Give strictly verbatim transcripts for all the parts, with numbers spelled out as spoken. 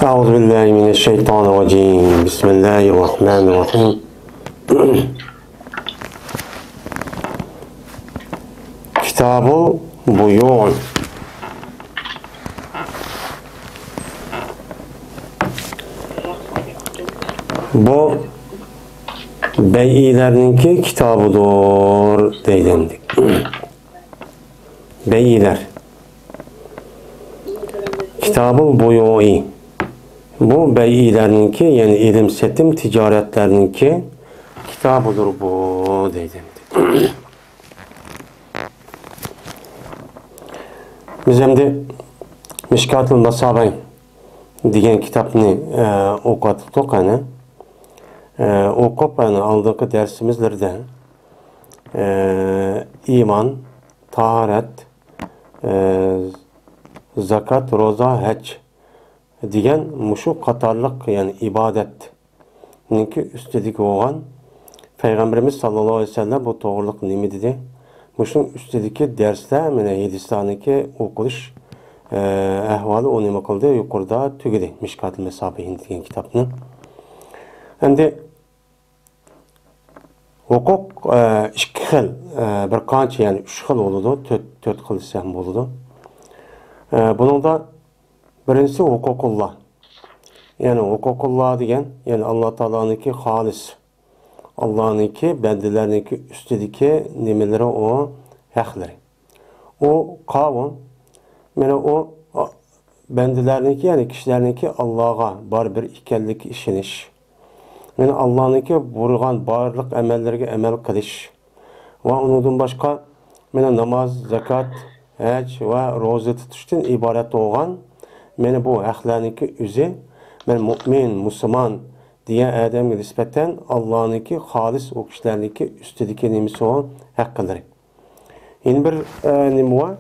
أعوذ بالله من الشيطان الرجيم. بسم الله الرحمن الرحيم. كتاب البيوع. بۇ بەيئىلەرنىڭكى كىتابىدۇر دەيدۇ ئەمدى. بەيئىلەر. كىتابۇل بۇيۇئى. بۇ بەيئىلەرنىڭكى، يەنى ئېلىم-سېتىم، تىجارەتلەرنىڭكى كىتابىدۇر بۇ دەيدۇ ئەمدى. بىز ئەمدى مىشكاتۇل ماسابىھ دېگەن كىتابنى، ئە، ئوقۇۋاتاتتۇق، ئەنە. ئە، ئوقۇپ، ئەنە، ئالدىنقى دەرسىمىزلەردە، ئە، ئىمان، تاھارەت، ئە، زاكات، روزا، ھەج دېگەن مۇشۇ قاتارلىق، يەنى ئىبادەت نىڭكى ئۈستىدىكى بولغان پەيغەمبىرىمىز ساللاللاھۇ ئەلەيھى ۋەسەللەم بۇ توغرىلىق نېمە دېدى؟ مۇشۇنىڭ ئۈستىدىكى دەرسلەر، مانا ھەدىسلەرنىڭكى ئوقۇلۇش، ئە، ئەھۋالى ئۇ نېمە قىلدى؟ يۇقىرىدا تۈگىدى. مىشكاتۇل مەسابىھىن دېگەن كىتابنى. ئەمدى ھوقۇق، ئە، ئىككى خىل، ئە، بىر قانچە، يەنى ئۈچ خىل بولىدۇ، تۆت، تۆت خىل دېسەم بولىدۇ. ئە، بۇنىڭدا بىرىنچىسى ھوقۇقۇللا. يەنى ھوقۇقۇللا دېگەن، يەنى ئاللا تائالانىڭكى خالىس، ئاللانىڭكى بەندىلەرنىڭكى ئۈستىدىكى نېمىلىرى ئۇ؟ ھەقلىرى. ئۇ قاۋۇ، مانا ئۇ بەندىلەرنىڭكى، يەنى كىشىلەرنىڭكى ئاللاغا بار بىر ئىكەنلىكى ئىشىنىش. مانا ئاللانىڭكى بۇيرۇغان بارلىق ئەمەللىرىگە ئەمەل قىلىش. ۋە ئۇنىڭدىن باشقا، مانا ناماز، زاكات، ھەج ۋە روزا تۇتۇشتىن ئىبارەت بولغان، مانا بۇ ھەقلەرنىڭكى ئۆزى، مانا مۇئمىن، مۇسۇلمان دېگەن ئادەمگە نىسبەتەن ئاللانىڭكى خالىس ئۇ كىشىلەرنىڭكى ئۈستىدىكى نېمىسى ئۇ؟ ھەقلىرى. يەنە بىر، ئە، نېمە بار؟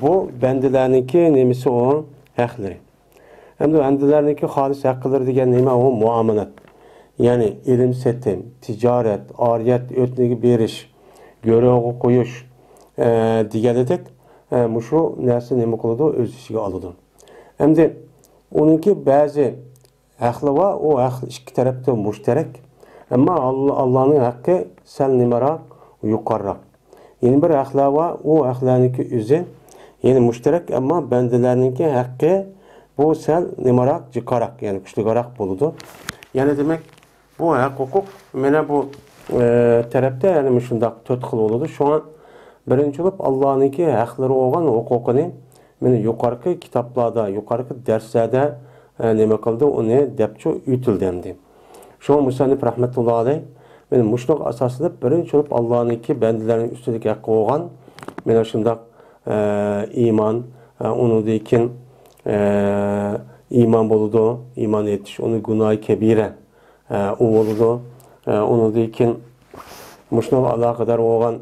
بۇ بەندىلەرنىڭكى نېمىسى ئۇ؟ ھەقلىرى. ئەمدى بەندىلەرنىڭكى خالىس ھەقلىرى دېگەن نېمە ئۇ؟ مۇئامىلات. يەنى ئېلىم-سېتىم، تىجارەت، ئارىيەت، ئۆتنىگە بېرىش، گۆرۈگە قويۇش، ئە، دېگەنلىدەك، ئە، مۇشۇ نەرسە نېمە قىلىدۇ؟ ئۆز ئىچىگە ئالىدۇ. ئەمدى ئۇنىڭكى بەزى ھەقلەر بار، ئۇ ھەق ئىككى تەرەپتە مۇشتەرەك. ئەمما ئاللا، ئاللانىڭ ھەققى سەل نېمىراق، يۇقىرىراق. يەنە بىر ھەقلەر بار، ئۇ ھەقلەرنىڭكى ئۆزى يەنە مۇشتەرەك، ئەمما بەندىلەرنىڭكى ھەققى بۇ سەل نېمىراق، جىقراق، يەنى كۈچلۈكراق بولىدۇ. يەنى دېمەك، بۇ ھەق ھوقۇق مانا بۇ، ئە، تەرەپتە يەنى مۇشۇنداق تۆت خىل بولىدۇ. شۇڭا بىرىنچى بولۇپ ئاللانىڭكى ھەقلىرى بولغان ھوقۇقىنى مانا يۇقىرىقى كىتابلاردا، يۇقىرىقى دەرسلەردە، ئە، نېمە قىلدى؟ ئۇنى دەپچۇ ئۆتۈلدى ئەمدى. شۇڭا مۇسەننىپ رەھمەتۇللا ئەلەيھ مانا مۇشۇنىڭغا ئاساسلىنىپ، بىرىنچى بولۇپ ئاللانىڭكى بەندىلەرنىڭ ئۈستىدىكى ھەققى بولغان مانا شۇنداق، ئە، ئىمان، ئە، ئۇنىڭدىن كېيىن، ئە، ئىمان بولىدۇ، ئىمان ئېيتىش، ئۇنى گۇناھى كەبىرە، ئە، ئۇ بولىدۇ. ئە، ئۇنىڭدىن كېيىن مۇشۇنىڭغا ئالاقىدار بولغان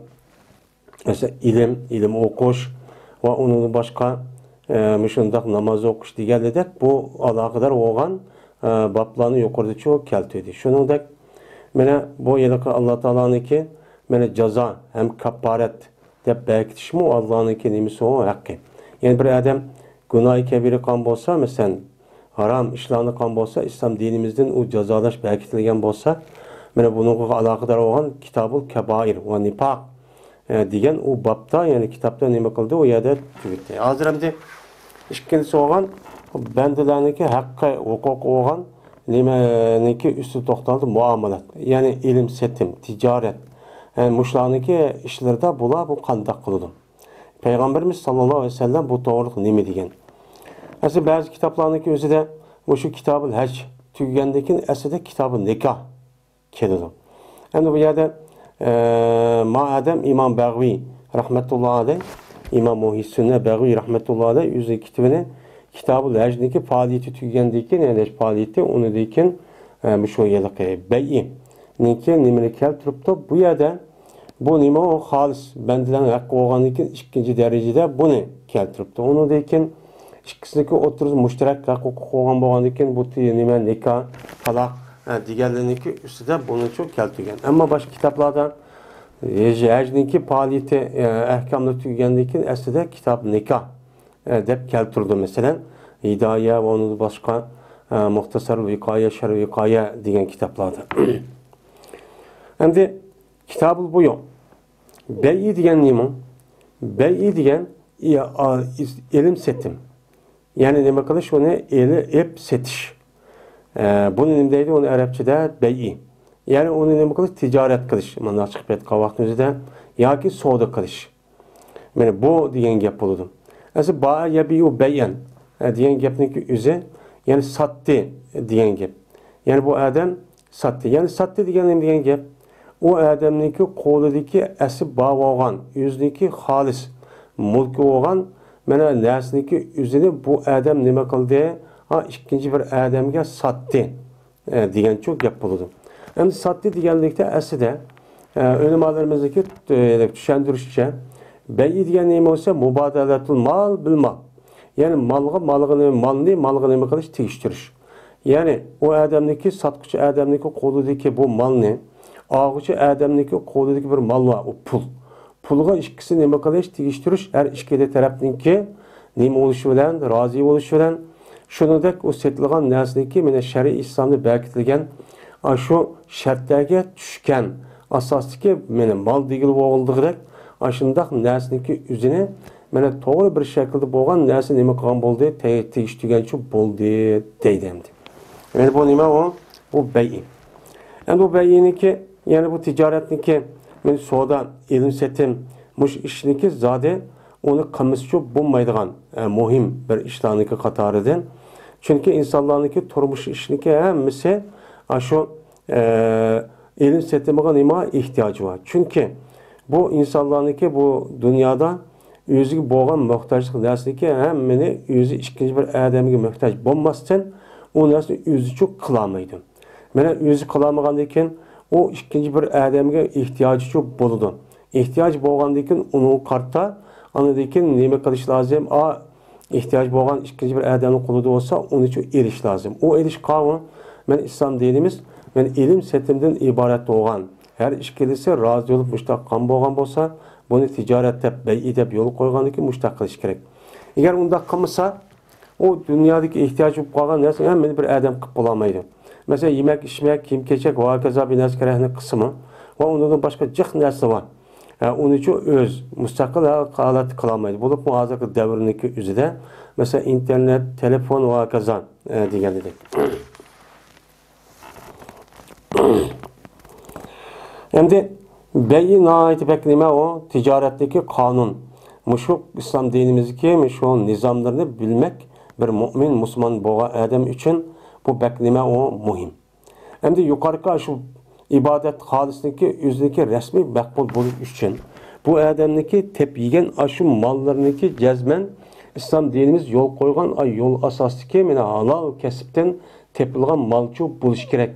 مەسىلەن، ئىلىم، ئىلىم ئوقۇش ۋە ئۇنىڭدىن باشقا، ئە، مۇشۇنداق ناماز ئوقۇش دېگەنلىدەك بۇ ئالاقىدار بولغان، ئە، بابلارنى يۇقىرىدىچۇ كەلتۈردى. شۇنىڭدەك، مانا بۇ ھېلىقى ئاللا تائالانىڭكى، مانا جازا ھەم كاپپارەت دەپ بەركىتىشمۇ ئاللانىڭكى نېمىسى ئۇ؟ ھەققى. يەنى بىر ئادەم گۇناھى كەبىرە قىلغان بولسا، مەسىلەن، ھارام ئىشلارنى قىلغان بولسا، ئىسلام دىنىمىزدىن ئۇ جازالاش بەركىتىلگەن بولسا، مانا بۇنىڭغا ئالاقىدار بولغان كىتابۇل كەبائىر ۋە نىپاق، ئە، دېگەن ئۇ بابتا، يەنى كىتابتا نېمە قىلدى؟ ئۇ يەردە تۈگىتتى. ھازىر ئەمدى ئىككىنچىسى بولغان بەندىلەرنىڭكى ھەققى، ھوقۇقى بولغان نېمىنىڭكى ئۈستىدە توختالدى؟ مۇئامىلات، يەنى ئېلىم-سېتىم، تىجارەت، ئە، مۇشۇلارنىڭكى ئىشلىرىدا بۇلار بۇ قانداق قىلىدۇ؟ پەيغەمبىرىمىز ساللاللاھۇ ئەلەيھى ۋەسەللەم بۇ توغرىلىق نېمە دېگەن؟ ئەسلى بەزى كىتابلارنىڭكى ئۆزىدە مۇشۇ كىتابۇل ھەج تۈگىگەندىن كېيىن ئەسلىدە كىتابۇل نىكاھ كېلىدۇ. ئەمدى بۇ يەردە، ئە، ما ئادەم ئىمام بەغۋى رەھمەتۇللا ئەلەيھ، ئىمام مۇھىسسۇننە بەغۋى رەھمەتۇللا ئەلەيھ ئۆزىنىڭ كىتابىنى، كىتابۇل ھەجنىڭكى پائالىيىتى تۈگىگەندىن كېيىن، يەنى ھەج پائالىيىتى، ئۇنىڭدىن كېيىن، ئە، مۇشۇ ھېلىقى بەيئىنىڭكى نېمىنى كەلتۈرۈپتۇ؟ بۇ يەردە بۇ نېمە ئۇ خالىس بەندىلەرنىڭ ھەققى بولغاندىن كېيىن ئىككىنچى دەرىجىدە بۇنى كەلتۈرۈپتۇ. ئۇنىڭدىن كېيىن ئىككىسىنىڭكى ئوتتۇرىسىدا مۇشتەرەك ھەق ھوقۇق بولغان بولغاندىن كېيىن بۇ تى-، نېمە، نىكاھ، تالاق، ئە، دېگەنلەرنىڭكى ئۈستىدە بۇنىچۇ كەلتۈرگەن. ئەمما باشقا كىتابلاردا ھەج-، ھەجنىڭكى پائالىيىتى، ئە، ئەھكاملىرى تۈگىگەندىن كېيىن ئەسلىدە كىتاب نىكاھ، ئە، دەپ كەلتۈرىدۇ. مەسىلەن، ھىدايە ۋە ئۇنىڭدىن باشقا، ئە، مۇختەسەر ۋىقايە، شەرھ ۋىقايە دېگەن كىتابلاردا. ئەمدى كىتابۇل بۇيۇ. بەيئى دېگەن نېمە؟ بەيئى دېگەن ئېلىم سېتىم. يەنى نېمە قىلىش؟ ئۇنى ئېلىپ سېتىش. ئە، بۇنى نېمە دەيدۇ؟ ئۇنى ئەرەبچىدە بەيئى. يەنى ئۇنى نېمە قىلىش؟ تىجارەت قىلىش. مانا چىقىپ كەتكەن ۋاقىتنىڭ ئۆزىدە ياكى سودا قىلىش. مانا بۇ دېگەن گەپ بولىدۇ. ئەسلى باءە يەبىئۇ بەيئەن، ئە، دېگەن گەپنىڭكى ئۆزى، يەنى ساتتى دېگەن گەپ. يەنى بۇ ئادەم ساتتى. يەنى ساتتى دېگەن نېمە دېگەن گەپ؟ ئۇ ئادەمنىڭكى قولىدىكى ئەسلى بار بولغان، ئۆزىنىڭكى خالىس مۈلكى بولغان مانا نەرسىنىڭكى ئۆزىنى بۇ ئادەم نېمە قىلدى؟ ھا، ئىككىنچى بىر ئادەمگە ساتتى. ئە، دېگەنچۇ گەپ بولىدۇ. ئەمدى ساتتى دېگەنلىكتە ئەسلىدە، ئە، ئۆلىمالىرىمىزنىڭكى، ئە، چۈشەندۈرۈشىچە، بەيئى دېگەن نېمە بولسا، مۇبادەلەتۇل مال بىل مال. يەنى مالغا، مالغا نېمە، مالنى مالغا نېمە قىلىش، تېگىشتۈرۈش. يەنى ئۇ ئادەمنىڭكى، ساتقۇچى ئادەمنىڭكى قولىدىكى بۇ مالنى، ئالغۇچى ئادەمنىڭكى قولىدىكى بىر مال بار، ئۇ پۇل. پۇلغا ئىككىسى نېمە قىلىش، تېگىشتۈرۈش، ھەر ئىككىلى تەرەپنىڭكى نېمە بولۇشى بىلەن، رازى بولۇشى بىلەن، شۇنىڭدەك ئۇ سېتىلغان نەرسىنىڭكى مانا شەرئىي ئىسلامدا بەركىتىلگەن ئاشۇ شەرتلەرگە چۈشكەن ئاساستىكى مانا مال دېگىلى بولغۇدەك ئاشۇنداق نەرسىنىڭكى ئۆزىنى مانا توغرا بىر شەكىلدە بولغان نەرسە نېمە قىلغان بولدى؟ تە-، تېگىشتۈرگەنچۇ بولدى دەيدۇ ئەمدى. يەنى بۇ نېمە ئۇ؟ بۇ بەيئى. ئەمدى بۇ بەيئىنىڭكى، يەنى بۇ تىجارەتنىڭكى، مانا سودا، ئېلىم سېتىم، مۇشۇ ئىشنىڭكى زادى ئۇنى قىلمىسىچۇ بولمايدىغان، ئە، مۇھىم بىر ئىشلارنىڭكى قاتارىدىن. چۈنكى ئىنسانلارنىڭكى تۇرمۇش ئىشىنىڭكى ھەممىسى ئاشۇ، ئە، ئېلىم سېتىمىغا نېمە ئېھتىياجى بار؟ چۈنكى بۇ ئىنسانلارنىڭكى بۇ دۇنيادا ئۆزىگە بولغان موھتاجلىق نەرسىنىڭكى ھەممىنى ئۆزى ئىككىنچى بىر ئادەمگە موھتاج بولماستىن، ئۇ نەرسىنى ئۆزىچۇ قىلالمايدۇ. مانا ئۆزى قىلالمىغاندىن كېيىن، ئۇ ئىككىنچى بىر ئادەمگە ئېھتىياجىچۇ بولىدۇ. ئېھتىياج بولغاندىن كېيىن، ئۇنىڭغا قارىتا، ئاندىن كېيىن نېمە قىلىش لازىم؟ ئا، ئېھتىياج بولغان ئىككىنچى بىر ئادەمنىڭ قولىدا بولسا، ئۇنىچۇ ئېلىش لازىم. ئۇ ئېلىشقا، مانا ئىسلام دىنىمىز، مانا ئېلىم سېتىمدىن ئىبارەت بولغان، ھەر ئىككىلىسى رازى بولۇپ مۇشۇنداق قىلغان بولغان بولسا، بۇنى تىجارەت دەپ، بەيئى دەپ يولغا قويغاندىن كېيىن مۇشۇنداق قىلىش كېرەك. ئەگەر ئۇنداق قىلمىسا، ئۇ دۇنيادىكى ئېھتىياج بولۇپ قالغان نەرسىنى ھەممىنى بىر ئادەم قىلىپ بولالمايدۇ. مەسىلەن، يېمەك، ئىچمەك، كىيىم-كېچەك ۋە ھاكازا بىر نەرسە كېرەكنى قىلسىمۇ، ۋە ئۇنىڭدىن باشقا جىق نەرسە بار. ئە، ئۇنىچۇ ئۆز مۇستەقىل ھالەتتە قىلالمايدۇ. بولۇپمۇ ھازىرقى دەۋرنىڭكى ئۆزىدە، مەسىلەن، ئىنتېرنېت، تېلېفون ۋە ھاكازا، ئە، دېگەندەك. ئەمدى بەيئى ناھايىتى بەك نېمە ئۇ؟ تىجارەتتىكى قانۇن. مۇشۇ ئىسلام دىنىمىزدىكى مۇشۇ نىزاملىرىنى بىلمەك بىر مۇئمىن، مۇسۇلمان بولغان ئادەم ئۈچۈن بۇ بەك نېمە ئۇ؟ مۇھىم. ئەمدى يۇقىرىقى ئاشۇ ئىبادەت خالىسنىڭكى ئۆزىنىڭكى رەسمىي مەقبۇل بولۇش ئۈچۈن بۇ ئادەمنىڭكى تېپ يېگەن ئاشۇ ماللىرىنىڭكى جەزمەن ئىسلام دىنىمىز يول قويغان ئاي يول ئاساسىدىكى مانا ھالال كەسىپتىن تېپىلغان مالچۇ بولۇشى كېرەك.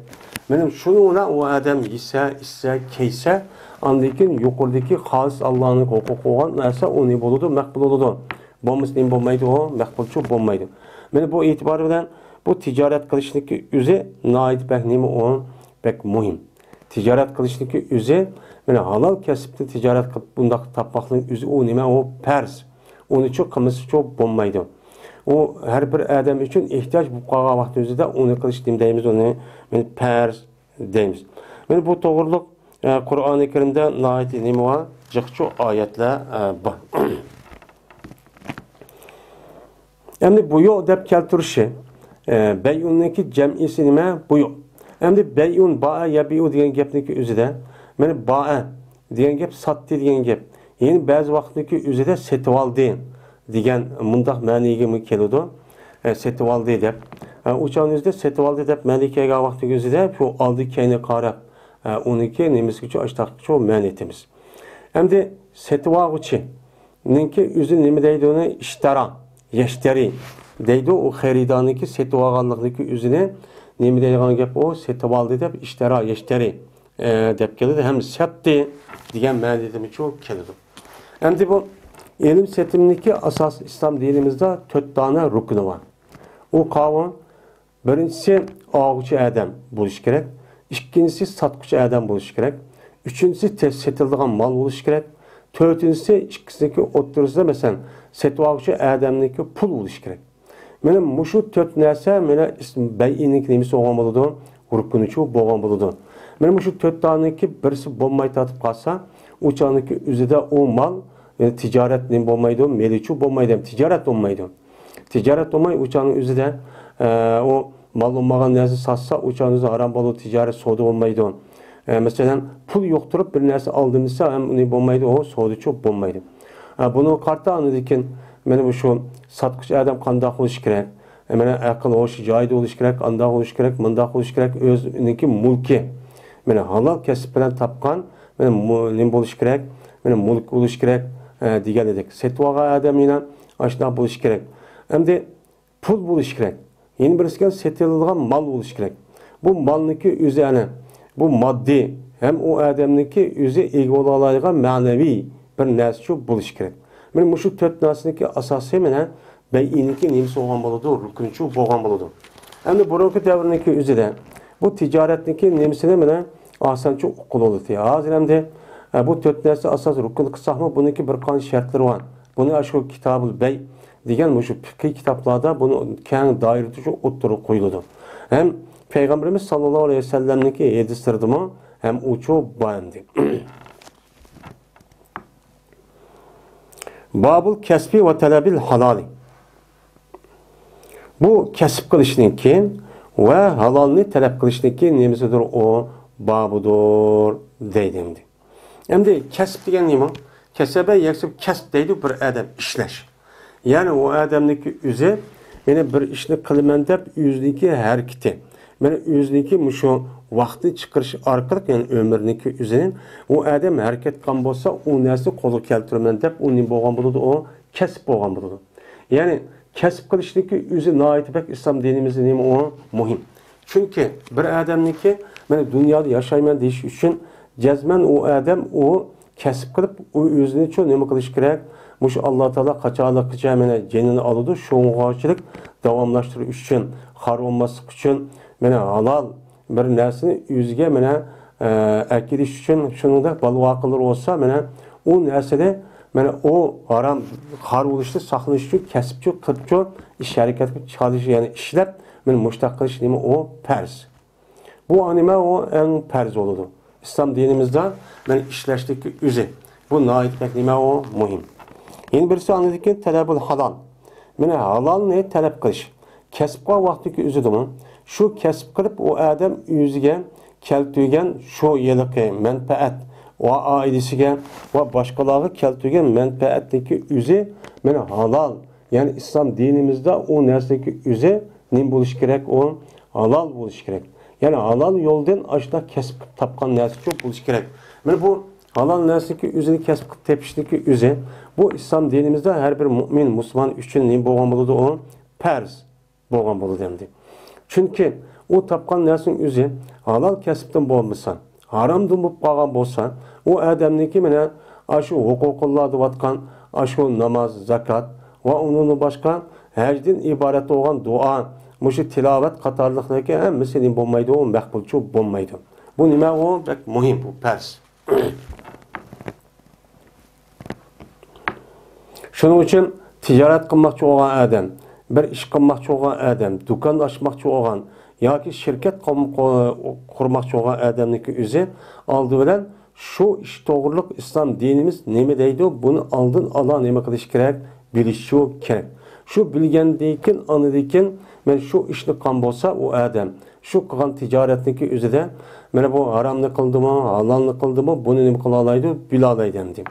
مانا شۇنى ئۇ ئادەم يېسە، ئىچسە، كىيسە، ئاندىن كېيىن يۇقىرىدىكى خالىس ئاللانىڭ ھوقۇقى بولغان نەرسە ئۇنى بولىدۇ، مەقبۇل بولىدۇ. بولمىسا نېمە بولمايدۇ ئۇ؟ مەقبۇلچۇ بولمايدۇ. مانا بۇ ئېتىبار بىلەن بۇ تىجارەت قىلىشنىڭكى ئۆزى ناھايىتى بەك نېمە ئۇ؟ بەك مۇھىم. تىجارەت قىلىشنىڭكى ئۆزى، مانا ھالال كەسىپتىن تىجارەت قىلىپ بۇنداق تاپماقنىڭ ئۆزى ئۇ نېمە ئۇ؟ پەرز. ئۇنىچۇ قىلمىسىچۇ بولمايدۇ. ئۇ ھەر بىر ئادەم ئۈچۈن ئېھتىياج بولۇپ قالغان ۋاقىت ئۆزىدە ئۇنى قىلىش نېمە دەيمىز ئۇنى؟ مانا پەرز دەيمىز. مانا بۇ توغرۇلۇق، ئە، قۇرئانى كەرىمدە ناھايىتى نېمە بار؟ جىقچۇ ئايەتلەر، ئە، بار. ئەمدى بۇيۇ دەپ كەلتۈرۈشى، ئە، بەيئۇننىڭكى جەمئىسى نېمە؟ بۇيۇ. ئەمدى بەيئۇن، باءە يەبىئۇ دېگەن گەپنىڭكى ئۆزىدە، مانا باءە دېگەن گەپ ساتتى دېگەن گەپ. يەنى بەزى ۋاقىتنىڭكى ئۆزىدە سېتىۋالدى دېگەن مۇنداق مەنىگىمۇ كېلىدۇ. ئە، سېتىۋالدى دەپ. ئە، ئۇ چاغنىڭ ئۆزىدە سېتىۋالدى دەپ مەنە كەلگەن ۋاقىتنىڭكى ئۆزىدە شۇ ئالدى كەينى قاراپ، ئە، ئۇنىڭكى نېمىسىگىچۇ ئاشتاقچۇ مەنە ئېيتىمىز. ئەمدى سېتىۋالغۇچى نىڭكى ئۆزى نېمە دەيدۇ ئۇنى؟ ئىشتەرا، يەشتەرى دەيدۇ. ئۇ خېرىدارنىڭكى سېتىۋالغانلىقنىڭكى ئۆزىنى نېمە دەيدىغان گەپ ئۇ؟ سېتىۋالدى دەپ، ئىشتەرا، يەشتەرى، ئە، دەپ كېلىدۇ. ھەم سەتتى دېگەن مەنىدىمۇچۇ كېلىدۇ. ئەمدى بۇ ئېلىم سېتىمنىڭكى ئاساسىي ئىسلام دىنىمىزدا تۆت دانە رۇكنى بار. ئۇ قاۋۇ بىرىنچىسى ئالغۇچى ئادەم بولۇشى كېرەك، ئىككىنچىسى ساتقۇچى ئادەم بولۇشى كېرەك، ئۈچىنچىسى تە-، سېتىلىدىغان مال بولۇشى كېرەك، تۆتىنچىسى ئىككىسىنىڭكى ئوتتۇرىسىدا، مەسىلەن، سېتىۋالغۇچى ئادەمنىڭكى پۇل بولۇشى كېرەك. مانا مۇشۇ تۆت نەرسە مانا ئىس-، بەيئىنىڭكى نېمىسى بولغان بولىدۇ؟ رۇكنىچۇ بولغان بولىدۇ. مانا مۇشۇ تۆت دانىڭكى بىرسى بولماي تارتىپ قالسا، ئۇ چاغنىڭكى ئۆزىدە ئۇ مال، يەنى تىجارەت نېمە بولمايدۇ؟ مېلىچۇ بولمايدۇ، تىجارەت بولمايدۇ. تىجارەت بولماي ئۇ چاغنىڭ ئۆزىدە، ئە، ئۇ مال بولمىغان نەرسە ساتسا، ئۇ چاغنىڭ ئۆزى ھارام بولىدۇ، تىجارەت سودا بولمايدۇ. ئە، مەسىلەن، پۇل يوق تۇرۇپ بىر نەرسە ئالدىم دېسە، ھەم ئۇنى بولمايدۇ، ئۇ سودىچۇ بولمايدۇ. ئە، بۇنىڭغا قارىتا ئاندىن كېيىن مانا مۇشۇ ساتقۇچى ئادەم قانداق بولۇشى كېرەك؟ ئە، مانا ئەقىل ھوشى جايىدا بولۇشى كېرەك، ئانداق بولۇشى كېرەك، مۇنداق بولۇشى كېرەك، ئۆزىنىڭكى مۇلكى. مانا ھالال كەسىپ بىلەن تاپقان، مانا مۇ-، نېمە بولۇشى كېرەك؟ مانا مۇلك بولۇشى كېرەك، ئە، دېگەن ئىدۇق. سېتىۋالغان ئادەم يەنە ئاشۇنداق بولۇشى كېرەك. ئەمدى پۇل بولۇشى كېرەك. يەنە بىرسىگە سېتىلىدىغان مال بولۇشى كېرەك. بۇ مالنىڭكى ئۆزى ئەنە، بۇ ماددىي ھەم ئۇ ئادەمنىڭكى ئۆزى ئىگە بولالايدىغان مەنىۋى بىر نەرسىچۇ بولۇشى كېرەك. مانا مۇشۇ تۆت نەرسىنىڭكى ئاساسى مانا بەيئىنىڭكى نېمىسى بولغان بولىدۇ؟ رۇكنىچۇ بولغان بولىدۇ. ئەمدى بۇرۇنقى دەۋرنىڭكى ئۆزىدە بۇ تىجارەتنىڭكى نېمىسىنى مانا ئاسانچە ئۇققىلى بولاتتى. ھازىر ئەمدى، ئە، بۇ تۆت نەرسە ئاساس رۇكۇن قىلساقمۇ، بۇنىڭكى بىر قانچە شەرتلىرى بار. بۇنى ئاشۇ كىتابۇل بەي دېگەن مۇشۇ پىقھىي كىتابلاردا بۇنى كەڭ دائىرىدە شۇ ئوتتۇرىغا قويۇلىدۇ. ھەم پەيغەمبىرىمىز ساللاللاھۇ ئەلەيھى ۋەسەللەمنىڭكى ھەدىسلىرىدىمۇ ھەم ئۇچۇ بار ئەمدى. بابۇل كەسپى ۋە تەلەبىل ھالالى. بۇ كەسىپ قىلىشنىڭكى ۋە ھالالنى تەلەپ قىلىشنىڭكى نېمىسىدۇر، ئۇ بابىدۇر دەيدۇ ئەمدى. ئەمدى كەسىپ دېگەن نېمە؟ كەسەبە يەكسىب كەسىپ دەيدۇ بىر ئادەم ئىشلەش. يەنى ئۇ ئادەمنىڭكى ئۆزى، مانا بىر ئىشنى قىلىمەن دەپ ئۆزىنىڭكى ھەرىكىتى، مانا ئۆزىنىڭكى مۇشۇ ۋاقتىنى چىقىرىش ئارقىلىق، يەنى ئۆمرىنىڭكى ئۆزىنى ئۇ ئادەم ھەرىكەت قىلغان بولسا، ئۇ نەرسىنى قولغا كەلتۈرىمەن دەپ ئۇ نېمە بولغان بولىدۇ؟ ئۇ كەسىپ بولغان بولىدۇ. يەنى كەسىپ قىلىشنىڭكى ئۆزى ناھايىتى بەك ئىسلام دىنىمىزدا نېمە ئۇ مۇھىم. چۈنكى بىر ئادەمنىڭكى مانا دۇنيادا ياشايمەن دېيىش ئۈچۈن جەزمەن ئۇ ئادەم ئۇ كەسىپ قىلىپ، ئۇ ئۆزىنىچۇ نېمە قىلىشى كېرەك؟ مۇشۇ ئاللا تائالا قاچانلىققىچە مانا جېنىنى ئالىدۇ، شۇڭغاچىلىك داۋاملاشتۇرۇش ئۈچۈن، خار بولماسلىق ئۈچۈن، مانا ھالال بىر نەرسىنى ئۆزىگە مانا، ئە، ئەكېلىش ئۈچۈن، شۇنىڭدەك بالا-ۋاقىلىرى بولسا، مانا ئۇ نەرسىنى، مانا ئۇ ھارام، خار بولۇشنى ساقلىنىش ئۈچۈن كەسىپچۇ قىلىپچۇ، ئىش ھەرىكەتكە چالىش، يەنى ئىشلەپ، مانا مۇشتاق قىلىش نېمە ئۇ پەرز. بۇ نېمە ئۇ ئەڭ پەرز بولىدۇ. ئىسلام دىنىمىزدا مانا ئىشلەشلىكى ئۆزى. بۇ ناھايىتى بەك نېمە ئۇ مۇھىم. يەنە بىرسى ئاندىن كېيىن تەلەبۇل ھالال. مانا ھالالنى تەلەپ قىلىش. كەسىپ قىلغان ۋاقتىدىكى ئۆزىدىمۇ شۇ كەسىپ قىلىپ ئۇ ئادەم ئۆزىگە كەلتۈرگەن شۇ ھېلىقى مەنپەئەت ۋە ئائىلىسىگە ۋە باشقىلارغا كەلتۈرگەن مەنپەئەتنىڭكى ئۆزى مانا ھالال. يەنى ئىسلام دىنىمىزدا ئۇ نەرسىنىڭكى ئۆزى نېمە بولۇشى كېرەك؟ ئۇ ھالال بولۇشى كېرەك. يەنى ھالال يولدىن ئاشۇنداق كەسىپ قىلىپ تاپقان نەرسىچۇ بولۇشى كېرەك. مانا بۇ ھالال نەرسىنىڭكى ئۆزىنى كەسىپ قىلىپ تېپىشنىڭكى ئۆزى، بۇ ئىسلام دىنىمىزدا ھەر بىر مۇئمىن، مۇسۇلمان ئۈچۈن نېمە بولغان بولىدۇ؟ ئۇ پەرز بولغان بولىدۇ ئەمدى. چۈنكى ئۇ تاپقان نەرسىنىڭ ئۆزى ھالال كەسىپتىن بولمىسا، ھارامدىن بولۇپ قالغان بولسا، ئۇ ئادەمنىڭكى مانا ئاشۇ ھوقۇقۇللا دەۋاتقان ئاشۇ ناماز، زاكات ۋە ئۇنىڭدىن باشقا ھەجدىن ئىبارەت بولغان دۇئا، مۇشۇ تىلاۋەت قاتارلىقلىرىكى ھەممىسى نېمە بولمايدۇ، ئۇ مەقبۇلچۇ بولمايدۇ. بۇ نېمە ئۇ؟ بەك مۇھىم، بۇ پەرز. شۇنىڭ ئۈچۈن تىجارەت قىلماقچى بولغان ئادەم، بىر ئىش قىلماقچى بولغان ئادەم، دۇكان ئاچماقچى بولغان ياكى شىركەت قۇرم-، قۇ-، قۇرماقچى بولغان ئادەمنىڭكى ئۆزى ئالدى بىلەن شۇ ئىش توغرۇلۇق ئىسلام دىنىمىز نېمە دەيدۇ، بۇنى ئالدىن ئالا نېمە قىلىش كېرەك؟ بىلىشى كېرەك. شۇ بىلگەندىن كېيىن، ئاندىن كېيىن مەن شۇ ئىشنى قىلغان بولسا، ئۇ ئادەم شۇ قىلغان تىجارەتنىڭكى ئۆزىدە، مانا بۇ ھارامنى قىلدىمۇ، ھالالنى قىلدىمۇ، بۇنى نېمە قىلالايدۇ، بىلالايدۇ ئەمدى.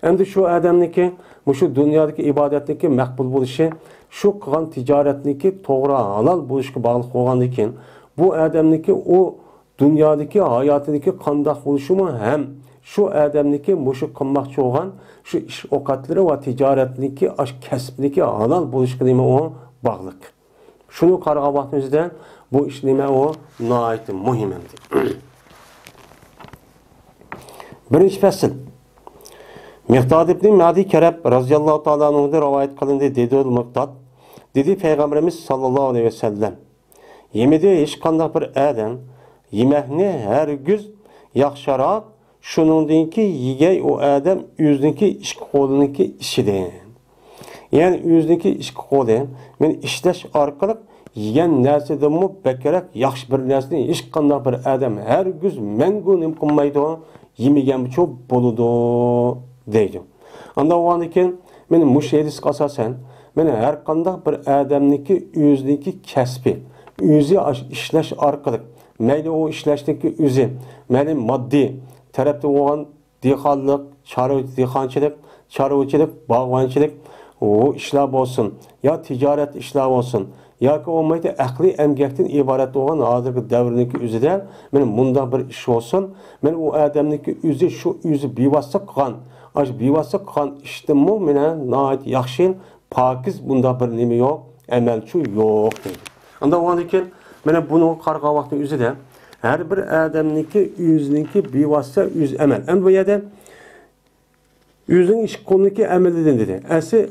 ئەمدى شۇ ئادەمنىڭكى مۇشۇ دۇنيادىكى ئىبادەتنىڭكى مەقبۇل بولۇشى شۇ قىلغان تىجارەتنىڭكى توغرا، ھالال بولۇشىغا باغلىق بولغاندىن كېيىن، بۇ ئادەمنىڭكى ئۇ دۇنيادىكى ھاياتىدىكى قانداق بولۇشىمۇ ھەم شۇ ئادەمنىڭكى مۇشۇ قىلماقچى بولغان شۇ ئىش ئوقەتلىرى ۋە تىجارەتنىڭكى، ئاش كەسىپنىڭكى ھالال بولۇشىغا نېمە ئۇ باغلىق. شۇنى قارىغان ۋاقتىمىزدا بۇ ئىش نېمە ئۇ ناھايىتى مۇھىم ئەمدى. بىرىنچى پەسىل. مىقداد ئىبنى مەدى كەرەب رازىياللاھۇ تائالا ئەنھۇدىن رىۋايەت قىلىندى، دېدى مىقداد، دېدى پەيغەمبىرىمىز ساللاللاھۇ ئەلەيھى ۋەسەللەم، يېمىدى ھېچقانداق بىر ئادەم يېمەكنى ھەرگىز ياخشىراق، شۇنىڭدىنكى يېگەي ئۇ ئادەم ئۆزىنىڭكى ئىككى قولىنىڭكى ئىشىدىن. يەنى ئۆزىنىڭكى ئىككى قولى مېنى ئىشلەش ئارقىلىق يېگەن نەرسىدىنمۇ بەكرەك ياخشى بىر نەرسىنى ھېچقانداق بىر ئادەم ھەرگىز مەڭگۈ نېمە قىلمايدۇ، يېمىگەنچۇ بولىدۇ دەيدۇ. ئاندىن بولغاندىن كېيىن مېنى مۇشۇ ھەدىسكە ئاساسەن، مېنى ھەرقانداق بىر ئادەمنىڭكى ئۆزىنىڭكى كەسپى، ئۆزى ئاش-، ئىشلەش ئارقىلىق، مەيلى ئۇ ئىشلەشنىڭكى ئۆزى، مەيلى ماددىي تەرەپتە بولغان دېھقانلىق، چارۋىچى، دېھقانچىلىق، چارۋىچىلىق، باغۋەنچىلىك، ئۇ ئىشلار بولسۇن، يا تىجارەت ئىشلار بولسۇن، ياكى بولمايدۇ ئەقلىي ئەمگەكتىن ئىبارەت بولغان ھازىرقى دەۋرنىڭكى ئۆزىدە مېنى مۇنداق بىر ئىش بولسۇن، مېنى ئۇ ئادەمنىڭكى ئۆزى شۇ ئۆزى بىۋاسىتە قىلغان، ئاشۇ بىۋاسىتە قىلغان ئىشتىنمۇ مېنى ناھايىتى ياخشى، پاكىز بۇنداق بىر نېمە يوق، ئەمەلچۇ يوق دەيدۇ. ئاندىن بولغاندىن كېيىن مانا بۇنىڭغا قارىغان ۋاقىتنىڭ ئۆزىدە ھەر بىر ئادەمنىڭكى ئۆزىنىڭكى بىۋاسىتە ئۆز ئەمەل. ئەمدى بۇ يەردە ئۆزىنىڭ ئىككى قولىنىڭكى ئەمىلىدىن دېدى. ئەسلى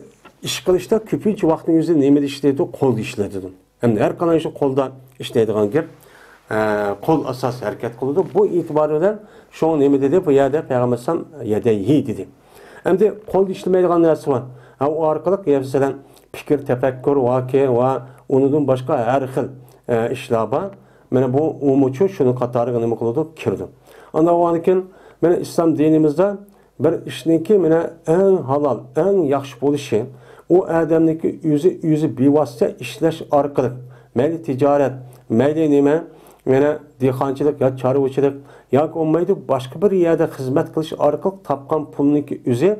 ئىش قىلىشتا كۆپىنچە ۋاقىتنىڭ ئۆزى نېمىدە ئىشلەيدۇ؟ قولدا ئىشلىتىدۇ. ئەمدى ھەر قانداق ئىشتا قولدا ئىشلەيدىغان گەپ، ئە، قول ئاساس ھەرىكەت قىلىدۇ. بۇ ئېتىبار بىلەن شۇڭا نېمە دېدى؟ بۇ يەردە پەيغەمبەر ئەلەيھىسسالام يەدەيھى دېدى. ئەمدى قولدا ئىشلىمەيدىغان نەرسە بار. ھە، ئۇ ئارقىلىق، مەسىلەن، پىكىر، تەپەككۇر ۋاكى ۋە ئۇنىڭدىن باشقا ھەر خىل، ئە، ئىشلار بار. مانا بۇ ئۇمۇچۇ شۇنىڭ قاتارىغا نېمە قىلىدۇ؟ كىرىدۇ. ئاندىن بولغاندىن كېيىن مانا ئىسلام دىنىمىزدا بىر ئىشنىڭكى مانا ئەڭ ھالال، ئەڭ ياخشى بولۇشى، ئۇ ئادەمنىڭكى ئۆزى، ئۆزى بىۋاسىتە ئىشلەش ئارقىلىق، مەيلى تىجارەت، مەيلى نېمە، مانا دېھقانچىلىق يا چارۋىچىلىق ياكى بولمايدۇ باشقا بىر يەردە خىزمەت قىلىش ئارقىلىق تاپقان پۇلنىڭكى ئۆزى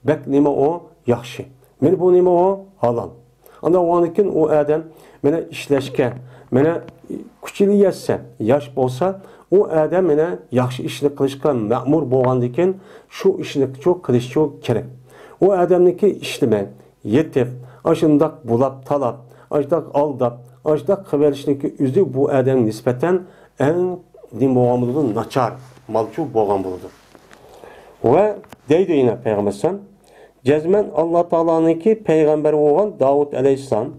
بەك نېمە ئۇ؟ ياخشى. مانا بۇ نېمە ئۇ؟ ھالال. ئاندىن ئۇنىڭدىن كېيىن ئۇ ئادەم مانا ئىشلەشكە، مانا كۈچىنى يەتسە، ياش بولسا، ئۇ ئادەم مانا ياخشى ئىشنى قىلىشقا مەمۇر بولغاندىن كېيىن شۇ ئىشنى شۇ قىلىشى كېرەك. ئۇ ئادەمنىڭكى ئىشلىمەي، يېتىپ، ئاشۇنداق بۇلاپ تالاپ، ئاشۇنداق ئالداپ، ئاشۇنداق قىلىۋېلىشنىڭكى ئۆزى بۇ ئادەمگە نىسبەتەن ئەڭ نېمە بولغان بولىدۇ؟ ناچار مالچۇ بولغان بولىدۇ. ۋە دەيدۇ يەنە پەيغەمبەر ئەلەيھىسسالام، جەزمەن ئاللا تائالانىڭكى پەيغەمبەر بولغان داۋۇت ئەلەيھىسسالام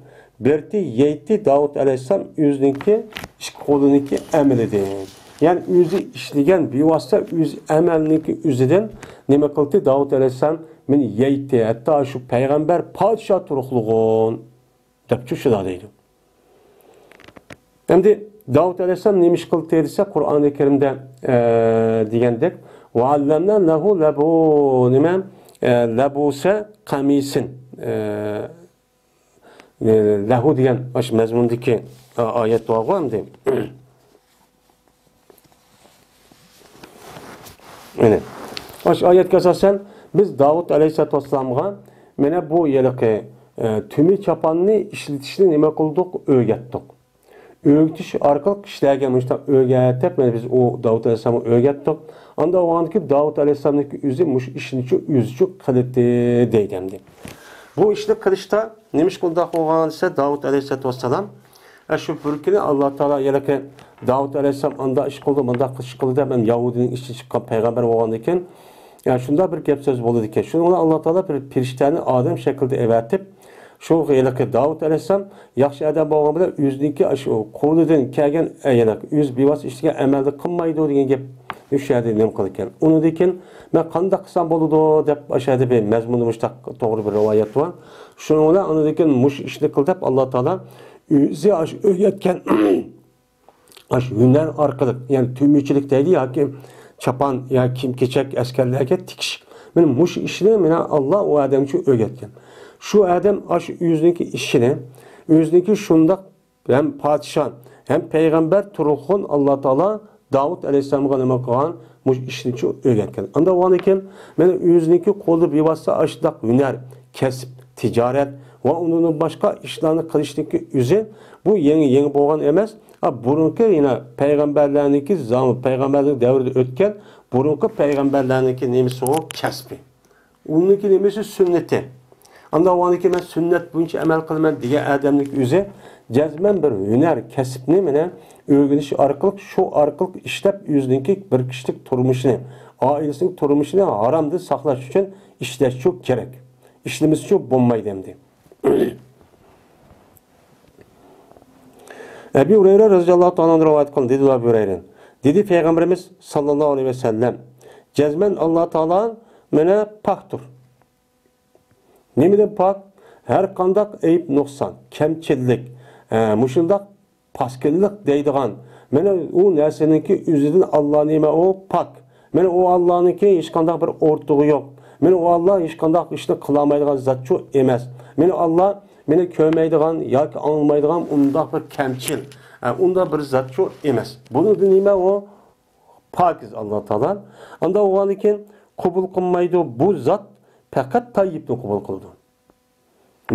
بېرىتتى، يەيتتى داۋۇت ئەلەيھىسسالام ئۆزىنىڭكى ئىككى قولىنىڭكى ئەمىلىدىن. يەنى ئۆزى ئىشلىگەن بىۋاسىتە ئۆز ئەمەلنىڭكى ئۆزىدىن نېمە قىلدى؟ داۋۇت ئەلەيھىسسالام مېنى يەيتتى، ھەتتا شۇ پەيغەمبەر پادىشاھ تۇرۇقلىغۇن دەپچۇ شۇنداق دەيدۇ. ئەمدى داۋۇت ئەلەيھىسسالام نېمە ئىش قىلدى دېسە، قۇرئانى كەرىمدە، ئە، دېگەندەك، ۋەئەللەمنا لەھۇ لەبۇ، نېمە، ئە، لەبۇسە قەمىسىن، ئە، ئە، لەھۇ دېگەن ئاشۇ مەزمۇندىكى، ئە، ئايەت بارغۇ ئەمدى. مانا ئاشۇ ئايەتكە ئاساسەن بىز داۋۇت ئەلەيھىسسالاتۇ ۋەسسالامغا مانا بۇ ھېلىقى، ئە، تۈمە چاپاننى ئىشلىتىشنى نېمە قىلدۇق؟ ئۆگەتتۇق. ئۆگىتىش ئارقىلىق كىشىلەرگە مۇشۇنداق ئۆگەت دەپ، مانا بىز ئۇ داۋۇت ئەلەيھىسسالامغا ئۆگەتتۇق. ئاندىن بولغاندىن كېيىن داۋۇت ئەلەيھىسسالامنىڭكى ئۆزى مۇشۇ ئىشنىچۇ ئۆزىچۇ قىلدى دەيدۇ ئەمدى. بۇ ئىشنى قىلىشتا نېمە ئىش قىلدى قىلغان دېسە، داۋۇت ئەلەيھىسسالاتۇ ۋەسسالام، ئە، شۇ بىر كۈنى ئاللا تائالا ھېلىقى داۋۇت ئەلەيھىسسالام ئانداق ئىش قىلدى، مۇنداق ئىش قىلدى دەپ، مەن يەھۇدىينىڭ ئىچىدىن چىققان پەيغەمبەر بولغاندىن كېيىن، يا، شۇنداق بىر گەپ سۆز بولىدىكەن. شۇنىڭ بىلەن ئاللا تائالا بىر پىرىشتەنى ئادەم شەكلىدە ئەۋەتىپ، شۇ ھېلىقى داۋۇت ئەلەيھىسسالام ياخشى ئادەم بولغان بىلەن ئۆزىنىڭكى شۇ قولىدىن كەلگەن، ئە، يەنە ئۆز بىۋاسىتە ئىشلىگەن ئەمەلنى قىلمايدۇ دېگەن گەپ شۇ يەردە نېمە قىلىدىكەن. ئۇنىڭدىن كېيىن مەن قانداق قىلسام بولىدۇ دەپ ئاشۇ يەردە بىر مەزمۇندا مۇشۇنداق توغرا بىر رىۋايەت بار. شۇنىڭ بىلەن ئۇنىڭدىن كېيىن مۇشۇ ئىشنى قىل دەپ ئاللا تائالا ئۆزى ئاشۇ ئۆگەتكەن ئاشۇ ھۈنەر ئارقىلىق، يەنى تۈمىچىلىك دەيدۇ ياكى چاپان يا كىيىم-كېچەك ئەسكەرلەرگە تىكىش. مانا مۇشۇ ئىشنى مانا ئاللا ئۇ ئادەمگە ئۆگەتكەن. شۇ ئادەم ئاشۇ ئۆزىنىڭكى ئىشىنى، ئۆزىنىڭكى شۇنداق ھەم پادىشاھ، ھەم پەيغەمبەر تۇرغۇن ئاللا تائالا داۋۇت ئەلەيھىسسالامغا نېمە قىلغان؟ مۇشۇ ئىشنىچۇ ئۆگەتكەن. ئاندىن بولغاندىن كېيىن مانا ئۆزىنىڭكى قولى بىۋاسىتە ئاشۇنداق ھۈنەر، كەسىپ، تىجارەت ۋە ئۇنىڭدىن باشقا ئىشلارنى قىلىشنىڭكى ئۆزى بۇ يېڭى، يېڭى بولغان ئەمەس. ئا، بۇرۇنقى يەنە پەيغەمبەرلەرنىڭكى زام-، پەيغەمبەرلەر دەۋرىدە ئۆتكەن بۇرۇنقى پەيغەمبەرلەرنىڭكى نېمىسى ئۇ؟ كەسپى. ئۇنىڭكى نېمىسى؟ سۈننىتى. ئاندىن بولغاندىن كېيىن مەن سۈننەت بويىچە ئەمەل قىلىمەن دېگەن ئادەمنىڭ ئۆزى جەزمەن بىر ھۈنەر، كەسىپنى مانا ئۆگىنىش ئارقىلىق، شۇ ئارقىلىق ئىشلەپ ئۆزىنىڭكى بىر كىشىلىك تۇرمۇشىنى، ئائىلىسىنىڭ تۇرمۇشىنى ھارامدىن ساقلاش ئۈچۈن ئىشلەشچۇ كېرەك. ئىشلىمىسىچۇ بولمايدۇ ئەمدى. ئەبى ھۇرەيرە رەزىياللاھۇ تائالا ئەنھۇ رىۋايەت قىلدى، دېدى ئەبى ھۇرەيرە. دېدى پەيغەمبىرىمىز ساللاللاھۇ ئەلەيھى ۋەسەللەم، جەزمەن ئاللا تائالا مانا پاكتۇر. نېمىدىن پاك؟ ھەر قانداق ئەيىب نۇقسان، كەمچىللىك، ئە، مۇشۇنداق پاسكىنلىق دەيدىغان، مانا ئۇ نەرسىنىڭكى ئۆزىدىن ئاللا نېمە ئۇ پاك. مانا ئۇ ئاللانىڭكى ھېچقانداق بىر ئورتىقى يوق. مانا ئۇ ئاللا ھېچقانداق ئىشنى قىلالمايدىغان زاتچۇ ئەمەس. مانا ئاللا مانا كۆرمەيدىغان ياكى ئاڭلىمايدىغان ئۇنداق بىر كەمچىل، ئە، ئۇنداق بىر زاتچۇ ئەمەس. بۇنىڭدىن نېمە ئۇ؟ پاكىز ئاللا تائالا. ئاندا بولغاندىن كېيىن قوبۇل قىلمايدۇ. بۇ زات پەقەت تايىپنى قوبۇل قىلىدۇ.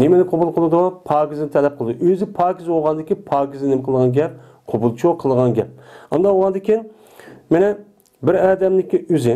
نېمىنى قوبۇل قىلىدۇ؟ پاكىزنى تەلەپ قىلىدۇ. ئۆزى پاكىز بولغاندىن كېيىن پاكىزنى نېمە قىلغان گەپ؟ قوبۇلچۇ قىلغان گەپ. ئاندا بولغاندىن كېيىن مانا بىر ئادەمنىڭكى ئۆزى،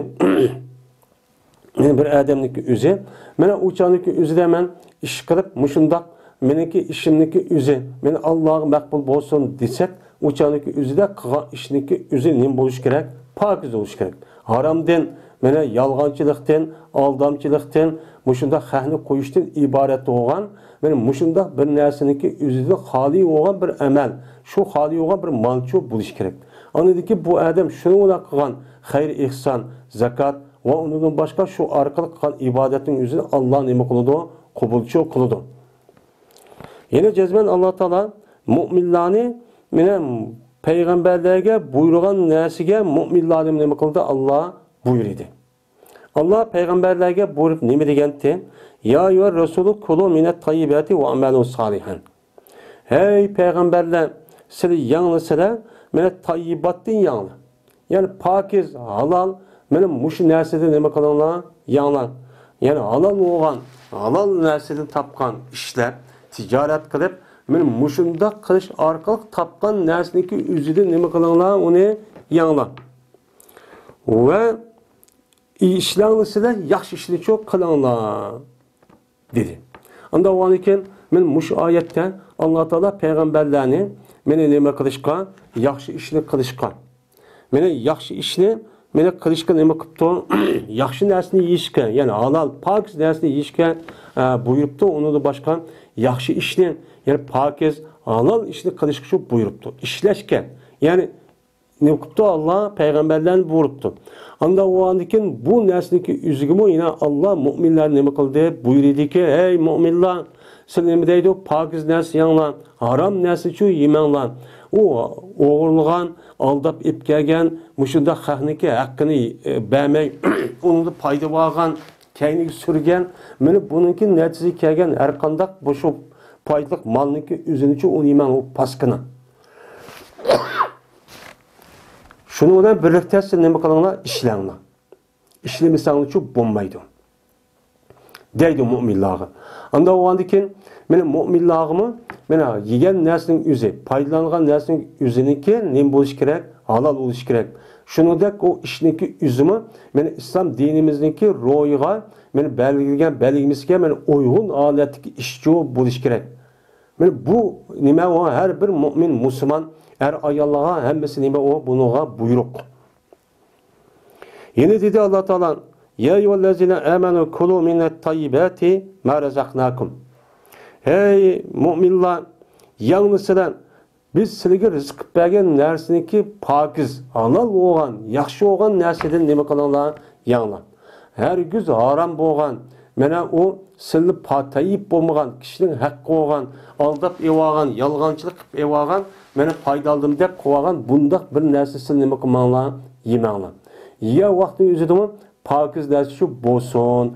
مانا بىر ئادەمنىڭكى ئۆزى، مانا ئۇ چاغنىڭكى ئۆزىدە مەن ئىش قىلىپ مۇشۇنداق، مېنىڭكى ئىشىمنىڭكى ئۆزى، مانا ئاللاغا مەقبۇل بولسۇن دېسەك، ئۇ چاغنىڭكى ئۆزىدە قىلغان ئىشنىڭكى ئۆزى نېمە بولۇشى كېرەك؟ پاكىز بولۇشى كېرەك. ھارامدىن، مانا يالغانچىلىقتىن، ئالدامچىلىقتىن، مۇشۇنداق خەقنى قويۇشتىن ئىبارەت بولغان، مانا مۇشۇنداق بىر نەرسىنىڭكى ئۆزىدىن خالىي بولغان بىر ئەمەل، شۇ خالىي بولغان بىر مالچۇ بولۇشى كېرەك. ئاندىن كېيىن بۇ ئادەم شۇنىڭ بىلەن قىلغان خەير ئېھسان، زاكات ۋە ئۇنىڭدىن باشقا شۇ ئارقىلىق قىلغان ئىبادەتنىڭ ئۆزىنى ئاللا نېمە قىلىدۇ؟ قوبۇلچۇ قىلىدۇ. يەنە جەزمەن ئاللا تائالا مۇئمىنلارنى، مانا پەيغەمبەرلەرگە بۇيرۇغان نەرسىگە مۇئمىنلارنى نېمە قىلدى؟ ئاللا بۇيرۇدى. ئاللا پەيغەمبەرلەرگە بۇيرۇپ نېمە دېگەنتى؟ يا أيها الرسول كلوا من الطيبات واعملوا صالحا. ھەي پەيغەمبەرلەر، سىلەر يەڭلىسىلەر، مانا تاييىباتتىن يەڭلار. يەنى پاكىز، ھالال، مانا مۇشۇ نەرسىدىن نېمە قىلىڭلار؟ يەڭلار. يەنى ھالال بولغان، ھالال نەرسىدىن تاپقان ئىشلار، تىجارەت قىلىپ، مانا مۇشۇنداق قىلىش ئارقىلىق تاپقان نەرسىنىڭكى ئۆزىدىن نېمە قىلىڭلار؟ ئۇنى يەڭلار. ۋە ئىشلەڭلىسىلەر، ياخشى ئىشنىچۇ قىلىڭلار، دېدى. ئاندا بولغاندىن كېيىن، مانا مۇشۇ ئايەتتە ئاللا تائالا پەيغەمبەرلەرنى مانا نېمە قىلىشقا؟ ياخشى ئىشنى قىلىشقا. مانا ياخشى ئىشنى مانا قىلىشقا نېمە قىپتۇ؟ ياخشى نەرسىنى يېيىشكە، يەنى ھالال، پاكىز نەرسىنى يېيىشكە، ئە، بۇيرۇپتۇ. ئۇنىڭدىن باشقا ياخشى ئىشنى، يەنى پاكىز، ھالال ئىشنى قىلىشقا شۇ بۇيرۇپتۇ. ئىشلەشكە، يەنى نېمە قىپتۇ؟ ئاللا پەيغەمبەرلەرنى بۇيرۇپتۇ. ئاندا بولغاندىن كېيىن بۇ نەرسىنىڭكى ئۆزىگىمۇ يەنە ئاللا مۇئمىنلارنى نېمە قىلدى؟ بۇيرۇدىكى، ھەي مۇئمىنلار، سىلەر نېمە دەيدۇ؟ پاكىز نەرسە يەڭلار، ھارام نەرسىچۇ يېمەڭلار. ئۇ ئوغرىلىغان، ئالداپ ئېلىپ كەلگەن، مۇشۇنداق خەقنىڭكى ھەققىنى، ئە، بەرمەي، ئۇنىڭدىن پايدا بارغان، كەينىگە سۈرگەن، مانا بۇنىڭكى نەتىجىسىگە كەلگەن ھەر قانداق بۇ شۇ پايدىلىق مالنىڭكى ئۆزىنىچۇ ئۇنى يېمەڭ، ئۇ پاسكىنا. شۇنىڭ بىلەن بىرلىكتە سىز نېمە قىلىڭلار؟ ئىشلەڭلار. ئىشلىمىسەڭلارچۇ بولمايدۇ، دەيدۇ مۇئمىنلارغا. ئاندا بولغاندىن كېيىن، مانا مۇئمىنلارغىمۇ، مانا يېگەن نەرسىنىڭ ئۆزى، پايدىلانغان نەرسىنىڭ ئۆزىنىڭكى نېمە بولۇشى كېرەك؟ ھالال بولۇشى كېرەك. شۇنىڭدەك ئۇ ئىشنىڭكى ئۆزىمۇ، مانا ئىسلام دىنىمىزنىڭكى روھىغا، مانا بەلگىلىگەن بەلگىلىمىسىگە، مانا ئۇيغۇن ھالەتتىكى ئىشچۇ بولۇشى كېرەك. مانا بۇ نېمە ئۇ؟ ھەر بىر مۇئمىن، مۇسۇلمان ئەر-ئاياللارغا ھەممىسى نېمە ئۇ؟ بۇنىڭغا بۇيرۇق. يەنە دېدى ئاللا تائالا، يا أيها الذين آمنوا كلوا من طيبات ما رزقناكم. ھەي مۇئمىنلار، يەڭلىسىلەر، بىز سىلەرگە رىزىق قىلىپ بەرگەن نەرسىنىڭكى پاكىز، ھالال بولغان، ياخشى بولغان نەرسىدىن نېمە قىلىڭلار؟ يەڭلار. ھەرگىز ھارام بولغان، مانا ئۇ سىلى پا-، تەييىپ بولمىغان، كىشىنىڭ ھەققى بولغان، ئالداپ ئېلىۋالغان، يالغانچىلىق قىلىپ ئېلىۋالغان، مانا پايدا ئالدىم دەپ قىلىۋالغان بۇنداق بىر نەرسە سىلى نېمە قىلماڭلار، يېمەڭلار. يېگەن ۋاقتىنىڭ ئۆزىدىمۇ پاكىز نەرسە شۇ بولسۇن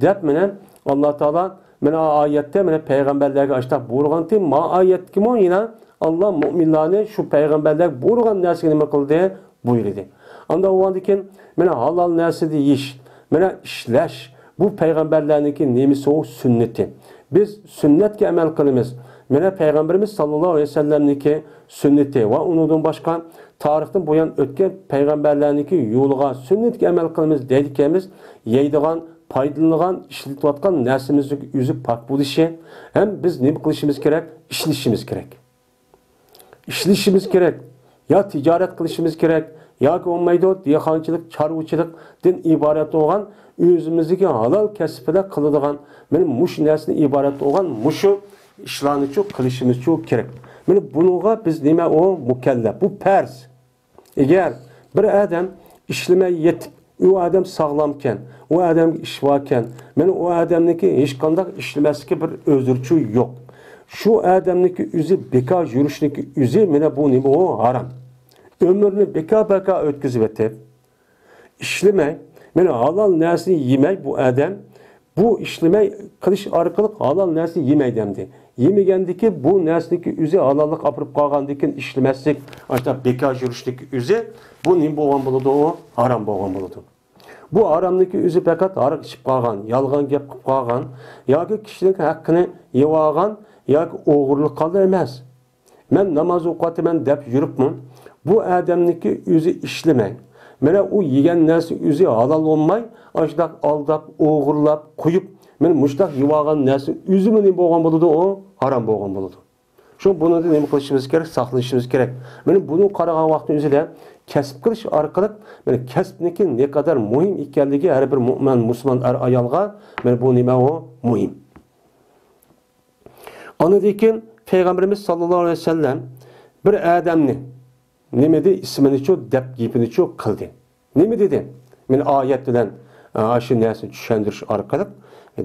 دەپ، مانا ئاللا تائالا مانا ئايەتتە مانا پەيغەمبەرلەرگە ئاشتاق بۇيرۇغانتى، ما ئايەتتىمۇ يەنە ئاللا مۇئمىنلارنى شۇ پەيغەمبەرلەرگە بۇيرۇغان نەرسىگە نېمە قىلدى؟ بۇيرۇدى. ئاندا بولغاندىن كېيىن مانا ھالال نەرسىدە يېيىش، مانا ئىشلەش، بۇ پەيغەمبەرلەرنىڭكى نېمىسى ئۇ؟ سۈننىتى. بىز سۈننەتكە ئەمەل قىلىمىز. مانا پەيغەمبىرىمىز ساللاللاھۇ ئەلەيھى ۋەسەللەمنىڭكى سۈننىتى ۋە ئۇنىڭدىن باشقا تارىختىن بۇيان ئۆتكەن پەيغەمبەرلەرنىڭكى يولىغا، سۈننىتىگە ئەمەل قىلىمىز دەيدىكەنمىز، يەيدىغان، پايدىلىنىدىغان، ئىشلىتىۋاتقان نەرسىمىزنىڭ ئۆزى پاك بولۇشى ھەم بىز نېمە قىلىشىمىز كېرەك؟ ئىشلىشىمىز كېرەك. ئىشلىشىمىز كېرەك، يا تىجارەت قىلىشىمىز كېرەك، ياكى بولمايدۇ، دېھقانچىلىق، چارۋىچىلىقتىن ئىبارەت بولغان ئۆزىمىزدىكى ھالال كەسىپ بىلەن قىلىدىغان، مانا مۇشۇ نەرسىدىن ئىبارەت بولغان مۇشۇ ئىشلارنىچۇ قىلىشىمىزچۇ كېرەك. مانا بۇنىڭغا بىز نېمە ئۇ؟ مۇكەللەپ، بۇ پەرز. ئەگەر بىر ئادەم ئىشلىمەي يېتىپ، ئۇ ئادەم ساغلامكەن، ئۇ ئادەمگە ئىش باركەن، مانا ئۇ ئادەمنىڭكى ھېچقانداق ئىشلىمەسلىكى بىر ئۆزرىچۇ يوق. شۇ ئادەمنىڭكى ئۆزى بىكار يۈرۈشنىڭكى ئۆزى مانا بۇ نېمە؟ ئۇ ھارام. ئۆمرىنى بىكار-بىكار ئۆتكۈزۈۋېتىپ، ئىشلىمەي، مانا ھالال نەرسىنى يېمەي بۇ ئادەم، بۇ ئىشلىمەي قىلىش ئارقىلىق ھالال نەرسىنى يېمەي دەمدى. يېمىگەندىكى بۇ نەرسىنىڭكى ئۆزى ھالاللىققا ئاپىرىپ قالغاندىكىن ئىشلىمەسلىك، ئاشۇنداق بىكار يۈرۈشنىڭكى ئۆزى، بۇ نېمە بولغان بولىدۇ؟ ئۇ ھارام بولغان بولىدۇ. بۇ ھارامنىڭكى ئۆزى پەقەت ھاراق ئىچىپ قالغان، يالغان گەپ قىلىپ قالغان ياكى كىشىنىڭ ھەققىنى يېۋالغان ياكى ئوغرىلىق قىلغان ئەمەس. مەن ناماز ئوقۇۋاتىمەن دەپ يۈرۈپمۇ، بۇ ئادەمنىڭكى ئۆزى ئىشلىمەي، مانا ئۇ يېگەن نەرسە ئۆزى ھالال بولماي، ئاشۇنداق ئالداپ، ئوغرىلاپ قويۇپ، مانا مۇشۇنداق يېۋالغان نەرسە ئۆزىمۇ نېمە بولغان بولىدۇ؟ ئۇ ھارام بولغان بولىدۇ. شۇ بۇنىڭدىن نېمە قىلىشىمىز كېرەك؟ ساقلىنىشىمىز كېرەك. مانا بۇنى قارىغان ۋاقىتنىڭ ئۆزىدە كەسىپ قىلىش ئارقىلىق، مانا كەسىپنىڭكى نەقەدەر مۇھىم ئىكەنلىكى ھەر بىر مۆمىن مۇسۇلمان ئەر ئايالغا، مانا بۇ نېمە ئۇ؟ مۇھىم. ئاندىن كېيىن پەيغەمبىرىمىز ساللاللاھۇ ئەلەيھى ۋەسەللەم بىر ئادەمنى نېمە دېدى؟ ئىسمىنىچۇ دەپ گېپىنىچۇ قىلدى. نېمە دېدى؟ مەن ئايەت بىلەن، ئا، شۇ نەرسىنى چۈشەندۈرۈش ئارقىلىق